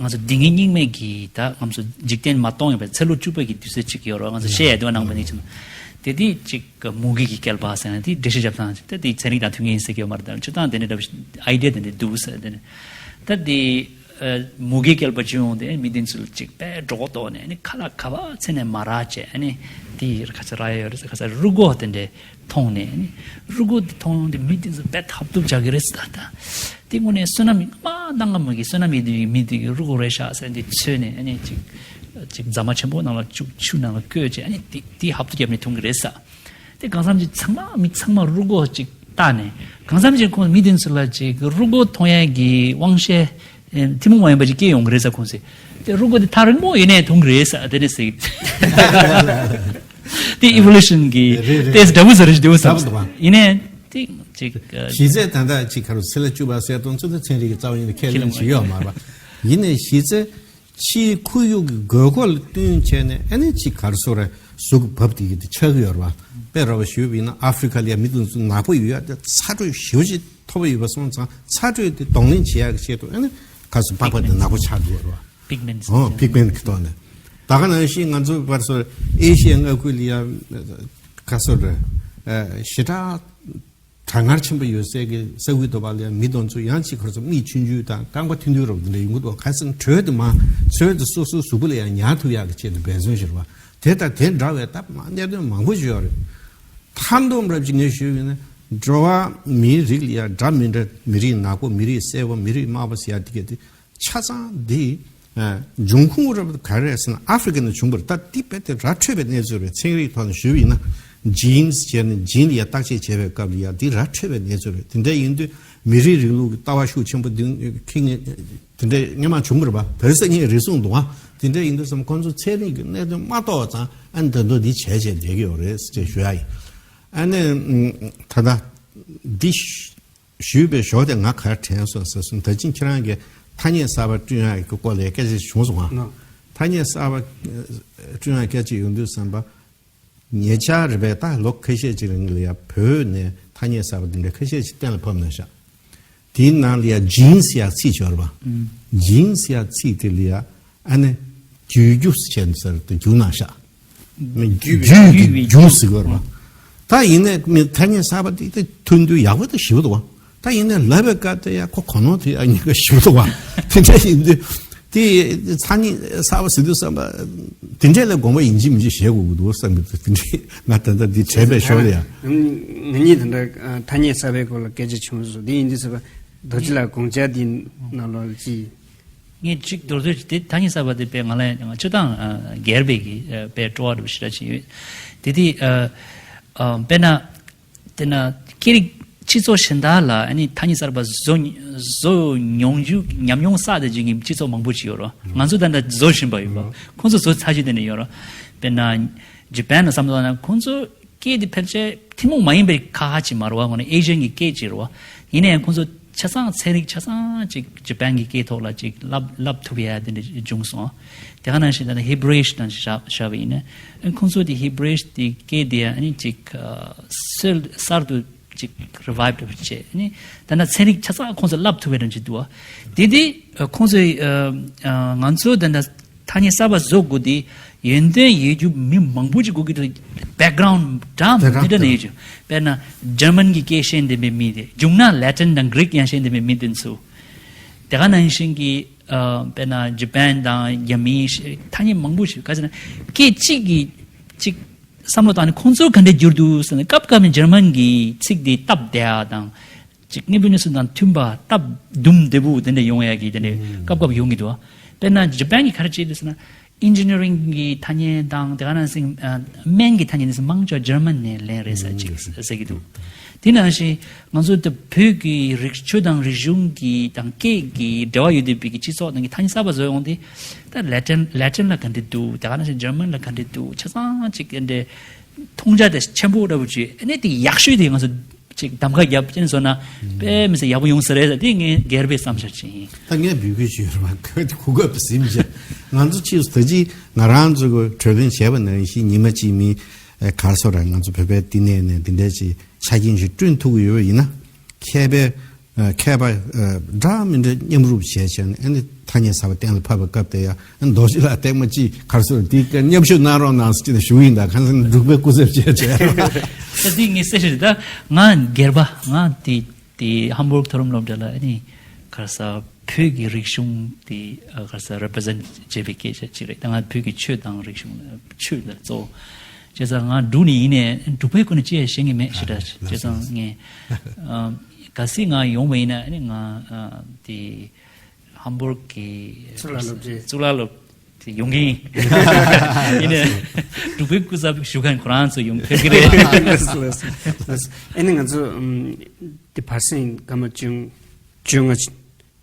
ང་ཚོ་སྡུག་བསྔལ་སྙིགས་མའི་གི་ད་ང་ཚོ་འཇིག་རྟེན་མ་སྟོངས་ཡོད་པའི་ཚེ་ལོ་བཅུ་པའི་གི་དུས་ཚོད་ཅིག་ཡོད་རེད་བ། ང་ཚོ་བཤད་ཡ་དེ་བ་ནང་པ་ནས་ཅིག་དེ་དེ་ཅིག་མུ་གེ་གི་བསྐལ་པ་ཟེར་ན་དེ་འགྲེལ་བཤད་རྒྱབ་སྟངས་ཅིག་ད་དེ་ཚན་རིག་དང་མཐུན་གི་ཡིན་ཟེར་གི་ཡོད་མ་རེད། ད་སྤྱིར་བཏང་དེ་འདྲ་འདྲ་པོ་ཞིག་ཨའི་ཌི་ཡ་དེ་འདྲ་འདུག་ཟེར། དེ་ནས་ད་དེ་མུ་གེ་བསྐལ་པ་བྱུང་ཡོང་དུས་མི་དེ་ཚོ་ལ་ཅིག་དཔེ་འགྲོ་གོ་ལྟོགས་ནས་ཨ་ནི་ཁ་ལག་ག་པར་ཚེ་ནས་མ་རག་བྱས། ཨ་ནི་དེ་ཡི་ཁ་ཆ་རག་ཡ་ཡོད་རེད་ཟེར། ཁ་ཆ་རུས་ཁོག་དེ་འདྲས་མཐོང་ནས་ཨ་ནི་རུས་ཁོག་དེ་མཐོང་ཡོང་དུས་མི་དེ་ཚོ་དཔེ་ཐབས་སྡུག་རྒྱག་གི་རེད་ཟེར། ད་ད་དེ་དངོས་གནས་བསོད་ནམས་ཡིན་མ་གཏང་ག་མ་གི་བསོད་ནམས་ཡིན་དུས་མི་དེ་གི་རུས་ཁོག་རེད་ཤག་ཟེར་འདི་འཚོལ་ནས་ཨ་ནི་ཅིག་ཅིག་རྫ་མ་ཆེན་པོ་ནང་ལ་བཅུག་ཆུ་ནང་ལ་བསྐོལ་བྱས་ཨ་ནི་དེ་དེ་ཧབ་ཏུ་བརྒྱབ་ནས་འཐུང་གི་རེད་ཟེར། དེ་གང་འཚམ་ཅིག་ཚང་མ་མི་ཚང་མ་རུས་ཁོག་ཅིག་བལྟས་ནས་གང་འཚམ་ཅིག་ཁོང་མི་དེ་ཚོ་ལ་ཅིག་རུས་ཁོག་མཐོང་ཡས་ཀྱི་དབང་ཤེས་ཨེ་ཐུན་མོང་མ་ཡིན་པ་ཅིག་སྐྱེ་ཡོང་གི་རེད་ཟེར། ཁོང་ཚོས་དེ་རུས་ཁོག་དེ་ཐག་རིང་པོ་ཡིན་ནའི་མཐོང་གི་རེད་ཟེར། དེ་ནས་ཟེར། དེ་ཨི་བོ་ལུ་ཤན་གྱི་རེད་རེད། ཏེས་འདྲ་པོ་ཟེར་རེད་འདྲ་པོ་ཟེར། འདྲ་པོ་འདུག་བ། ཡིན་ནའི་དེ་ཅིག་ཨ་གཞི་རྩའི་ད་ལྟ་ཅིག་ག་རུ་ཚེ་ལ་བཅུ་པ་ཟེར་དོན་ཚོ་དེ་ཚན་རིག་གི་རྩ་བ་ཉིད་ནས་ཁས་ལེན་བྱེད་ཡོད་མ་རེད་པ། ཡིན་ནའི་གཞི་རྩའི་ཕྱིའི་ཁོར་ཡུག་གི་དགོས་མཁོ་ལ་བསྟུན་བྱས་ནས་ཨ་ནི་ཅིག་ག་རེ་ཟེར་རེད། གཟུགས་ཀྱི་བབ་དེ་གི་དེ་ཆགས་ཀྱི་ཡོད་རེད་པ། དཔེ་ར་བ་ཞུས་པ་ཡིན་ན་ཨ་ཧྥི་རི་ཁ་ལ་ཡ་མི་དེ་ཚོ་ནག་པོ་ཡོད་ཡ་དེ་ཚ་དྲོད་ཞེ་པོ་ཅིག་ཐོབ་ཡོད་པ་སོང་ཙང་ཚ་དྲོད་དེ་གདོང་ལེན་བྱེད་ཡག་གི་ཆེད་དུ་ཨ་ནི་ག་རེ་ཟེར་པགས་པ་དེ་ནག་པོ་ཆགས་འགྲོ་བ་རེད་པ། པིག་མེན་ཊི། ཨོ་པིག་མེན་ཊི་གི་ཐོག་ནས། ད་ག་ནང་བཞིན་ང་ཚོ་བར་སོར་ཨེ་ཤི་ཡའི་མངའ་ཁུལ་ལ་ཡ་ ཁ་སོ་རེད། ཨ་ཞེ་དྲག་གྲང་ངར་ཆེན་པོ་ཡོད་སའི་གི་ས་ཁུལ་དུ་བ་ལ་ཡང་མི་དེ་ཚོ་ཡང་ཅིག་ཁར་སོ་མིག་ཆུང་ཆུང་དང་རྐང་པ་ཐུང་ཐུང་རོབ་འདི་འདྲ་ཡོང་གི་འདུག་ཁ་སང་དྲོད་དུ་མ་ཚོད་དུ་སོ་སོའི་གཟུགས་པོ་ལ་ཡང་ཉར་ཐུབ་ཡག་གི་ཆེད་དུ་འབད་བརྩོན་བྱེད་པ་དེ་དང་དེ་འདྲ་བའི་སྟབས་མ་གནད་དོན་མང་པོ་ཞིག་ཡོད་རེད། མཐའ་སྡོམ་རབ་ཅིག་ངས་ཞུས་ཡིན་ན་འགྲོ་བ་མིའི་རིགས་ལ་ཡང་འདྲ་མི་འདྲ་མི་རིགས་ནག་པོ་མི་རིགས་སེར་པོ་མི་རིགས་དམར་པོ་ཟེར་ཡ་དེ་གས་དེ། ཆ་ཚང་འདི་ཨ་འབྱུང་ཁུངས་རབ་ག་རེ་རེད་ཟེར་ན་ཨ་ཧྥི་རི་ཀ་ནས་བྱུང་བ་རེད། ད་འདི་རྦད་དེ་ར་འཕྲོད་པའི་གནས་ཚུལ་རེད། ཚན་རིག་ཐོག་ནས་ཞུས་པ་ཡིན་ན་ཇིན་ཟེར་ནས་ཇིན་ལ་ཡ་བརྟག་དཔྱད་བྱས་པའི་སྐབས་ལ་ཡ་འདི་ར་འཕྲོད་པའི་གནས་ཚུལ་རེད། དེ་འདྲ་ཡིན་དུས་མི་རིགས་རིང་ལུགས་ཀྱི་ལྟ་བ་ཤུགས་ཆེན་པོ་འདི་ཁེངས་ངེས་དེ་འདྲ་སྔོན་མ་བྱུང་བ་རེད་པ། བོད་ས་གཉིས་རེ་ཟུང་འདུག་ཨ། དེ་འདྲ་ཡིན་དུས་ཙམ་ཁོང་ཚོ་ཚན་རིག་གི་གནད་དོན་མ་རྟོགས་ཙང་ཨ་ནི་ད་དུང་འདི་བྱས་བྱས་བསྡད་ཀྱི་ཡོད་རེད་ཅེས་ཞུ་ཡ་ཡིན། ཨ་ནི་ད་ལྟ་འདི་ཞུས་པའི་ཞོར་དེ་ང་ག་རེ་དྲན་སོང་ཟེར་སོང་། ད་ཅིང་ཁྱེད་རང་གིས་ཐ་སྙད་གསར་པ་བསྐྲུན་ཡག་གི་སྐོར་ལ་སྐད་ཆ་བྱུང་སོང་ང་། ཐ་སྙད་གསར་པ་བསྐྲུན་ཡག་སྐད་ཆ་ཡོང་དུས་བསམ་པ། ཉེ་ཆར་རེད་པས་ད་ལོ་ཁ་ཤས་ཅིག་རིང་ལ་ཡ་བོད་ནས་ཐ་སྙད་གསར་པ་འདི་འདྲ་ཁ་ཤས་ཅིག་གཏན་ལ་ཕབ་གནང་ཤག་དེའི་ནང་ལ་ཡ་ཇིན་ཟེར་ཡག་ཚིག་ཅིག་ཡོད་རེད་པ། ཇིན་ཟེར་ཡག་ཚིག་དེ་ལ་ཡ་ཨ་ནི་རྒྱུད་རྒྱུ་ཟེར་ནས་ཟེར་དུ་བསྒྱུར་གནང་ཤག་རྒྱུད་པའི་རྒྱུད་ཀྱི་རྒྱུ་ཟེར་གི་ཡོད་རེད་པ། ད་ཡིན་ནའི་མི་ཐ་སྙད་གསར་པ་དེ་དེ་ཐོན་དུས་ཡག་པོ་དང་ཞེ་པོ་འདུག་པ། ད་ཡིན་ནའི་ལབ་པའི་སྐབས་དེ་ཡ་ཁོ་གོ་ནོར་དེ་ཡ་ཉེན་ཁ་ཞེ་པོ་འདུག་པ། དེ་འདྲ་ཡིན་དུས་དེ་ཐ་སྙད་གསར་པ་ཟེར་དུས་བསམ་པ་དེ་འདྲས་ལ་དགོངས་པ་ཡིན་གཅིག་མིན་གཅིག་བཞེས་དགོས་ཀྱི་འདུག་བསམ་གྱི་འདུག་དེ་འདྲས་ང་ད་ལྟ་འདི་དྲན་པའི་ཞོར་ལ་ཡ། ང་གཉིས་དེ་འདྲ་ཐ་སྙད་གསར་པའི་སྐོར་ལ་སྐད་ཆ་བྱུང་སོང་། དེ་ཡིན་དུས་ཟེར་བ་རྡོ་རྗེ་ལགས་དགོངས་འཆར་འདི་ནང་ལོགས་ཅི། ངས་གཅིག་མདོར་བསྡུས་ཀྱིས་དེ་ཐ་སྙད་གསར་པ་དེ་དཔེ་ང་ལ་ཡང་སྤྱིར་བཏང་སྒེར་བའི་གི་དཔེ་སྤྲོ་བ་འདྲ་པོ་ཞེ་དྲག་ཅིག་ཡོད། དེ་དེ་དཔེར་ན་དེ་ན་སྐད་རིགས་སྤྱི་ཚོགས་གཞན་དག་ལ་ཨ་ནི་ཐ་སྙད་གསར་པ་བཟོ་བཟོ་མྱོང་རྒྱུ་ཉམས་མྱོང་བསགས་བསྡད་རྒྱུ་གི་སྤྱི་ཚོགས་མང་པོ་ཅིག་ཡོད་རེད། ང་ཚོ་ད་ལྟ་བཟོ་བཞིན་པ་ཡོད་པ། ཁོང་ཚོ་བཟོ་ཚར་རྒྱུ་དེ་འདྲ་ཡོད་རེད། དཔེར་ན་ཇི་པན་ལ་བསམ་བློ་བཏང་ན་ཁོང་ཚོ་སྐད་དེ་ཕལ་ཆེར་ཐུན་མོང་མ་ཡིན་པའི་ཁ་ཁ་ཅིག་མ་རེད་པ། ཁོ་ནི་ཨེ་ཤི་ཡན་གྱི་སྐད་ཅིག་རེད་པ། ཡིན་ན་ཡང་ཁོང་ཚོ་ཆ་ཚང་ཚན་རིག་ཆ་ཚང་ཅིག་ཇི་པན་གྱི་སྐད་ཐོག་ལ་ཅིག་བསླབ་བསླབ་ཐུབ་ཡ་དེ་འདྲ་བྱུང་སོང་། དེ་ག་ནང་བཞིན་ད་ནི་ཧི་བྷུ་རུ་ནང་བཞིན་བཞག་བཞག་པ་ཡིན་ན་ཁོང་ཚོ་དེ་ཧི་བྷུ་རུ་དེ་སྐད་དེ་ཨ་ནི་ཅིག་གསར་གསར་དུ་ཅིག་རི་བྷའིབ་བྱས་ཨ་ནི་ད་ནི་ཚན་རིག་ཆ་ཚང་ཁོང་ཚོ་བསླབ་ཐུབ་པའི་རང་ཅིག་འདུག་པ། དེ་དེ་ཁོང་ཚོས་ང་ཚོ་ད་ནི་ཐ་སྙད་གསར་པ་བཟོ་དགོས་དེ་ཡོན་ཏན་ཡོད་རྒྱུ་མི་མང་པོ་ཅིག་དགོས་ཀྱི་འདུག་བེག་གྷ་རའུན་ཌི་འདྲ་མི་འདྲ་ནས་ཡོད་རྒྱུ། དཔེར་ན་ཇར་མན་གྱི་སྐད་ཤེས་ལྡན་པའི་མི་དེ། བྱུང་ན་ལེ་ཊིན་དང་གྷི་རིག་ཡང་ཤེས་ལྡན་པའི་མི་དེ་ཚོ། དེ་ག་ནང་བཞིན་གྱི་དཔེར་ན་ཇི་པན་དང་རྒྱ་མིའི་ཐ་སྙད་མང་པོ་ཞིག་ག་ཚོད་ན་སྐད་གཅིག་གིས་གཅིག་བསམ་བློ་བཏང་ནས་ཁོང་ཚོ་ག་འདྲས་བསྒྱུར་འདུག་ཟེར་ན་སྐབས་སྐབས་ནས་ཇར་མན་གྱི་ཚིག་དེ་སྟབས་བདེ་ཡ་དང་། ཅིག་དངོས་པོའི་གནས་ཚུལ་དང་མཐུན་པ་སྟབས་དུམ་བདེ་པོ་དེ་འདྲ་ཡོང་ཡ་གི་དེ་འདྲ་སྐབས་སྐབས་ཡོང་གི་འདུག་དཔེར་ན་ཇི་པན་གྱི་ག་རེ་བྱེད་འདུག་ཟེར་ན་ཨིན་ཇི་ནི་རིང་གི་ཐ་སྙད་དང་དེ་ག་ནང་བཞིན་སྨན་གྱི་ཐ་སྙད་འདི་ཚོ་མང་ཆེ་བ་ཇར་མན་ནས་ལེན་རེད་ཟེར་ཅིག་ཟེར་གྱི་འདུག་དེ་ནང་བཞིན་ང་ཚོ་ད་བོད་ཀྱི་རིག་ཆོས་དང་རིག་གཞུང་གི་དང་སྐད་ཀྱི་འབྲེལ་བ་ཡོད་བསྡད་པའི་གི་སྤྱི་ཚོགས་ནང་གི་ཐ་སྙད་གསར་པ་བཟོ་ཡོང་དེ་ད་ལེ་ཊིན་ལེ་ཊིན་ལ་ག་འདྲ་འདུག་དེ་ག་ནང་བཞིན་ཇར་མན་ལ་ག་འདྲ་འདུག་ཆ་ཚང་ཅིག་ག་འདྲ། མཐོང་རྒྱ་དེ་ཆེན་པོ་འདྲ་པོ་ཅིག་ཨ་ནི་དེ་ཡག་ཤོས་དེ་ང་ཚོ་ཅིག་གདམ་ག་རྒྱབ་ཅན་བཟོ་ན་དཔེ་མི་སྲིད་ཡག་པོ་ཡོང་ས་རེད་ཟེར་དེ་ངའི་སྒེར་པའི་བསམ་འཆར་ཅིག་ཡིན། ད་ངས་འབོད་སྐུལ་ཞུས་ཡོད་རེད་པ། གོ་སྐབས་ཟིན་བྱས་ང་ཚོ་ཕྱིས་སུ་ད་ཅི་ང་རང་ཚོ་གི་གྲོས་གླེང་བྱས་པ་ནང་བཞིན་ཉི་མ་གཅིག་མིན་ག་རེ་ཟེར་ར་ང་ཚོ་བོད་པའི་བསྟི་གནས་ནས་འདི་འདྲ་ཅིག་ཆ་རྐྱེན་ཞིག་བསྐྲུན་ཐུབ་ཀྱི་ཡོད་པ་ཡིན་ན་མཁས་པའི་མཁས་པ་འདྲ་མི་འདྲ་མཉམ་རུབ་བྱས་བྱས་ནས་ཨ་ནི་ཐ་སྙད་གསར་པ་གཏན་ལ་ཕབ་པའི་སྐབས་དེ་ཡང་རྡོ་རྗེ་ལགས་ཐེངས་མ་གཅིག་ག་རེ་ཟེར་དེ་མཉམ་ཞུགས་གནང་རོགས་གནང་ཟེར་ནས་ཞུ་གི་ཡིན། ད་གང་ཟེར་ན་འབྲུག་པའི་སྐུ་ཚབ་བྱས་བྱས། ད་དེ་ངས་གསལ་བཤད་ད་ང་སྒེར་པ་ང་དེ་དེ་ཧམ་བྷུར་མཐོ་རིམ་སློབ་གྲྭ་ལ་ཨ་ནི་ག་རེ་ཟེར་བོད་ཀྱི་རིག་གཞུང་དེ་ག་རེ་ཟེར་རེ་པི་རི་ཛེན་བྱེད་པའི་སྐད་ཆ་གཅིག་རེད། ད་ང་བོད་ཀྱི་ཆོས་དང་རིག་གཞུང་ཆོས་ལ་གཙོ་བོ་བྱས་ཙང་ང་འབྲུག་ནས་ཡིན་ནས་འབྲུག་པའི་སྐོར་ནས་ཅི་ཡང་ཤེས་ཀྱི་མེད་ཞེ་དྲག་བྱས་ཙང་ངས་གལ་སྲིད་ང་ཡོང་བ་ཡིན་ན་ཨ་ནི་ང་དེ་ཧམ་བྷུར་གི་གཙུག་ལག་སློབ་གྲྭའི་གཙུག་ལག་སློབ་དེ་ཡོང་གི་ཡིན། ཡིན་ནའི་འབྲུག་པའི་སྐུ་ཚབ་ཞུ་མཁན་ཁོ་རང་ཚོ་ཡོང་ཕེབས་ཀྱི་རེད། ལགས་སོ་ལགས་སོ་ལགས་སོ། ཨ་ནི་ང་ཚོ་ཨམ་དེ་བར་གསེང་སྐར་མ་བཅོ་བཅོ་ལྔ་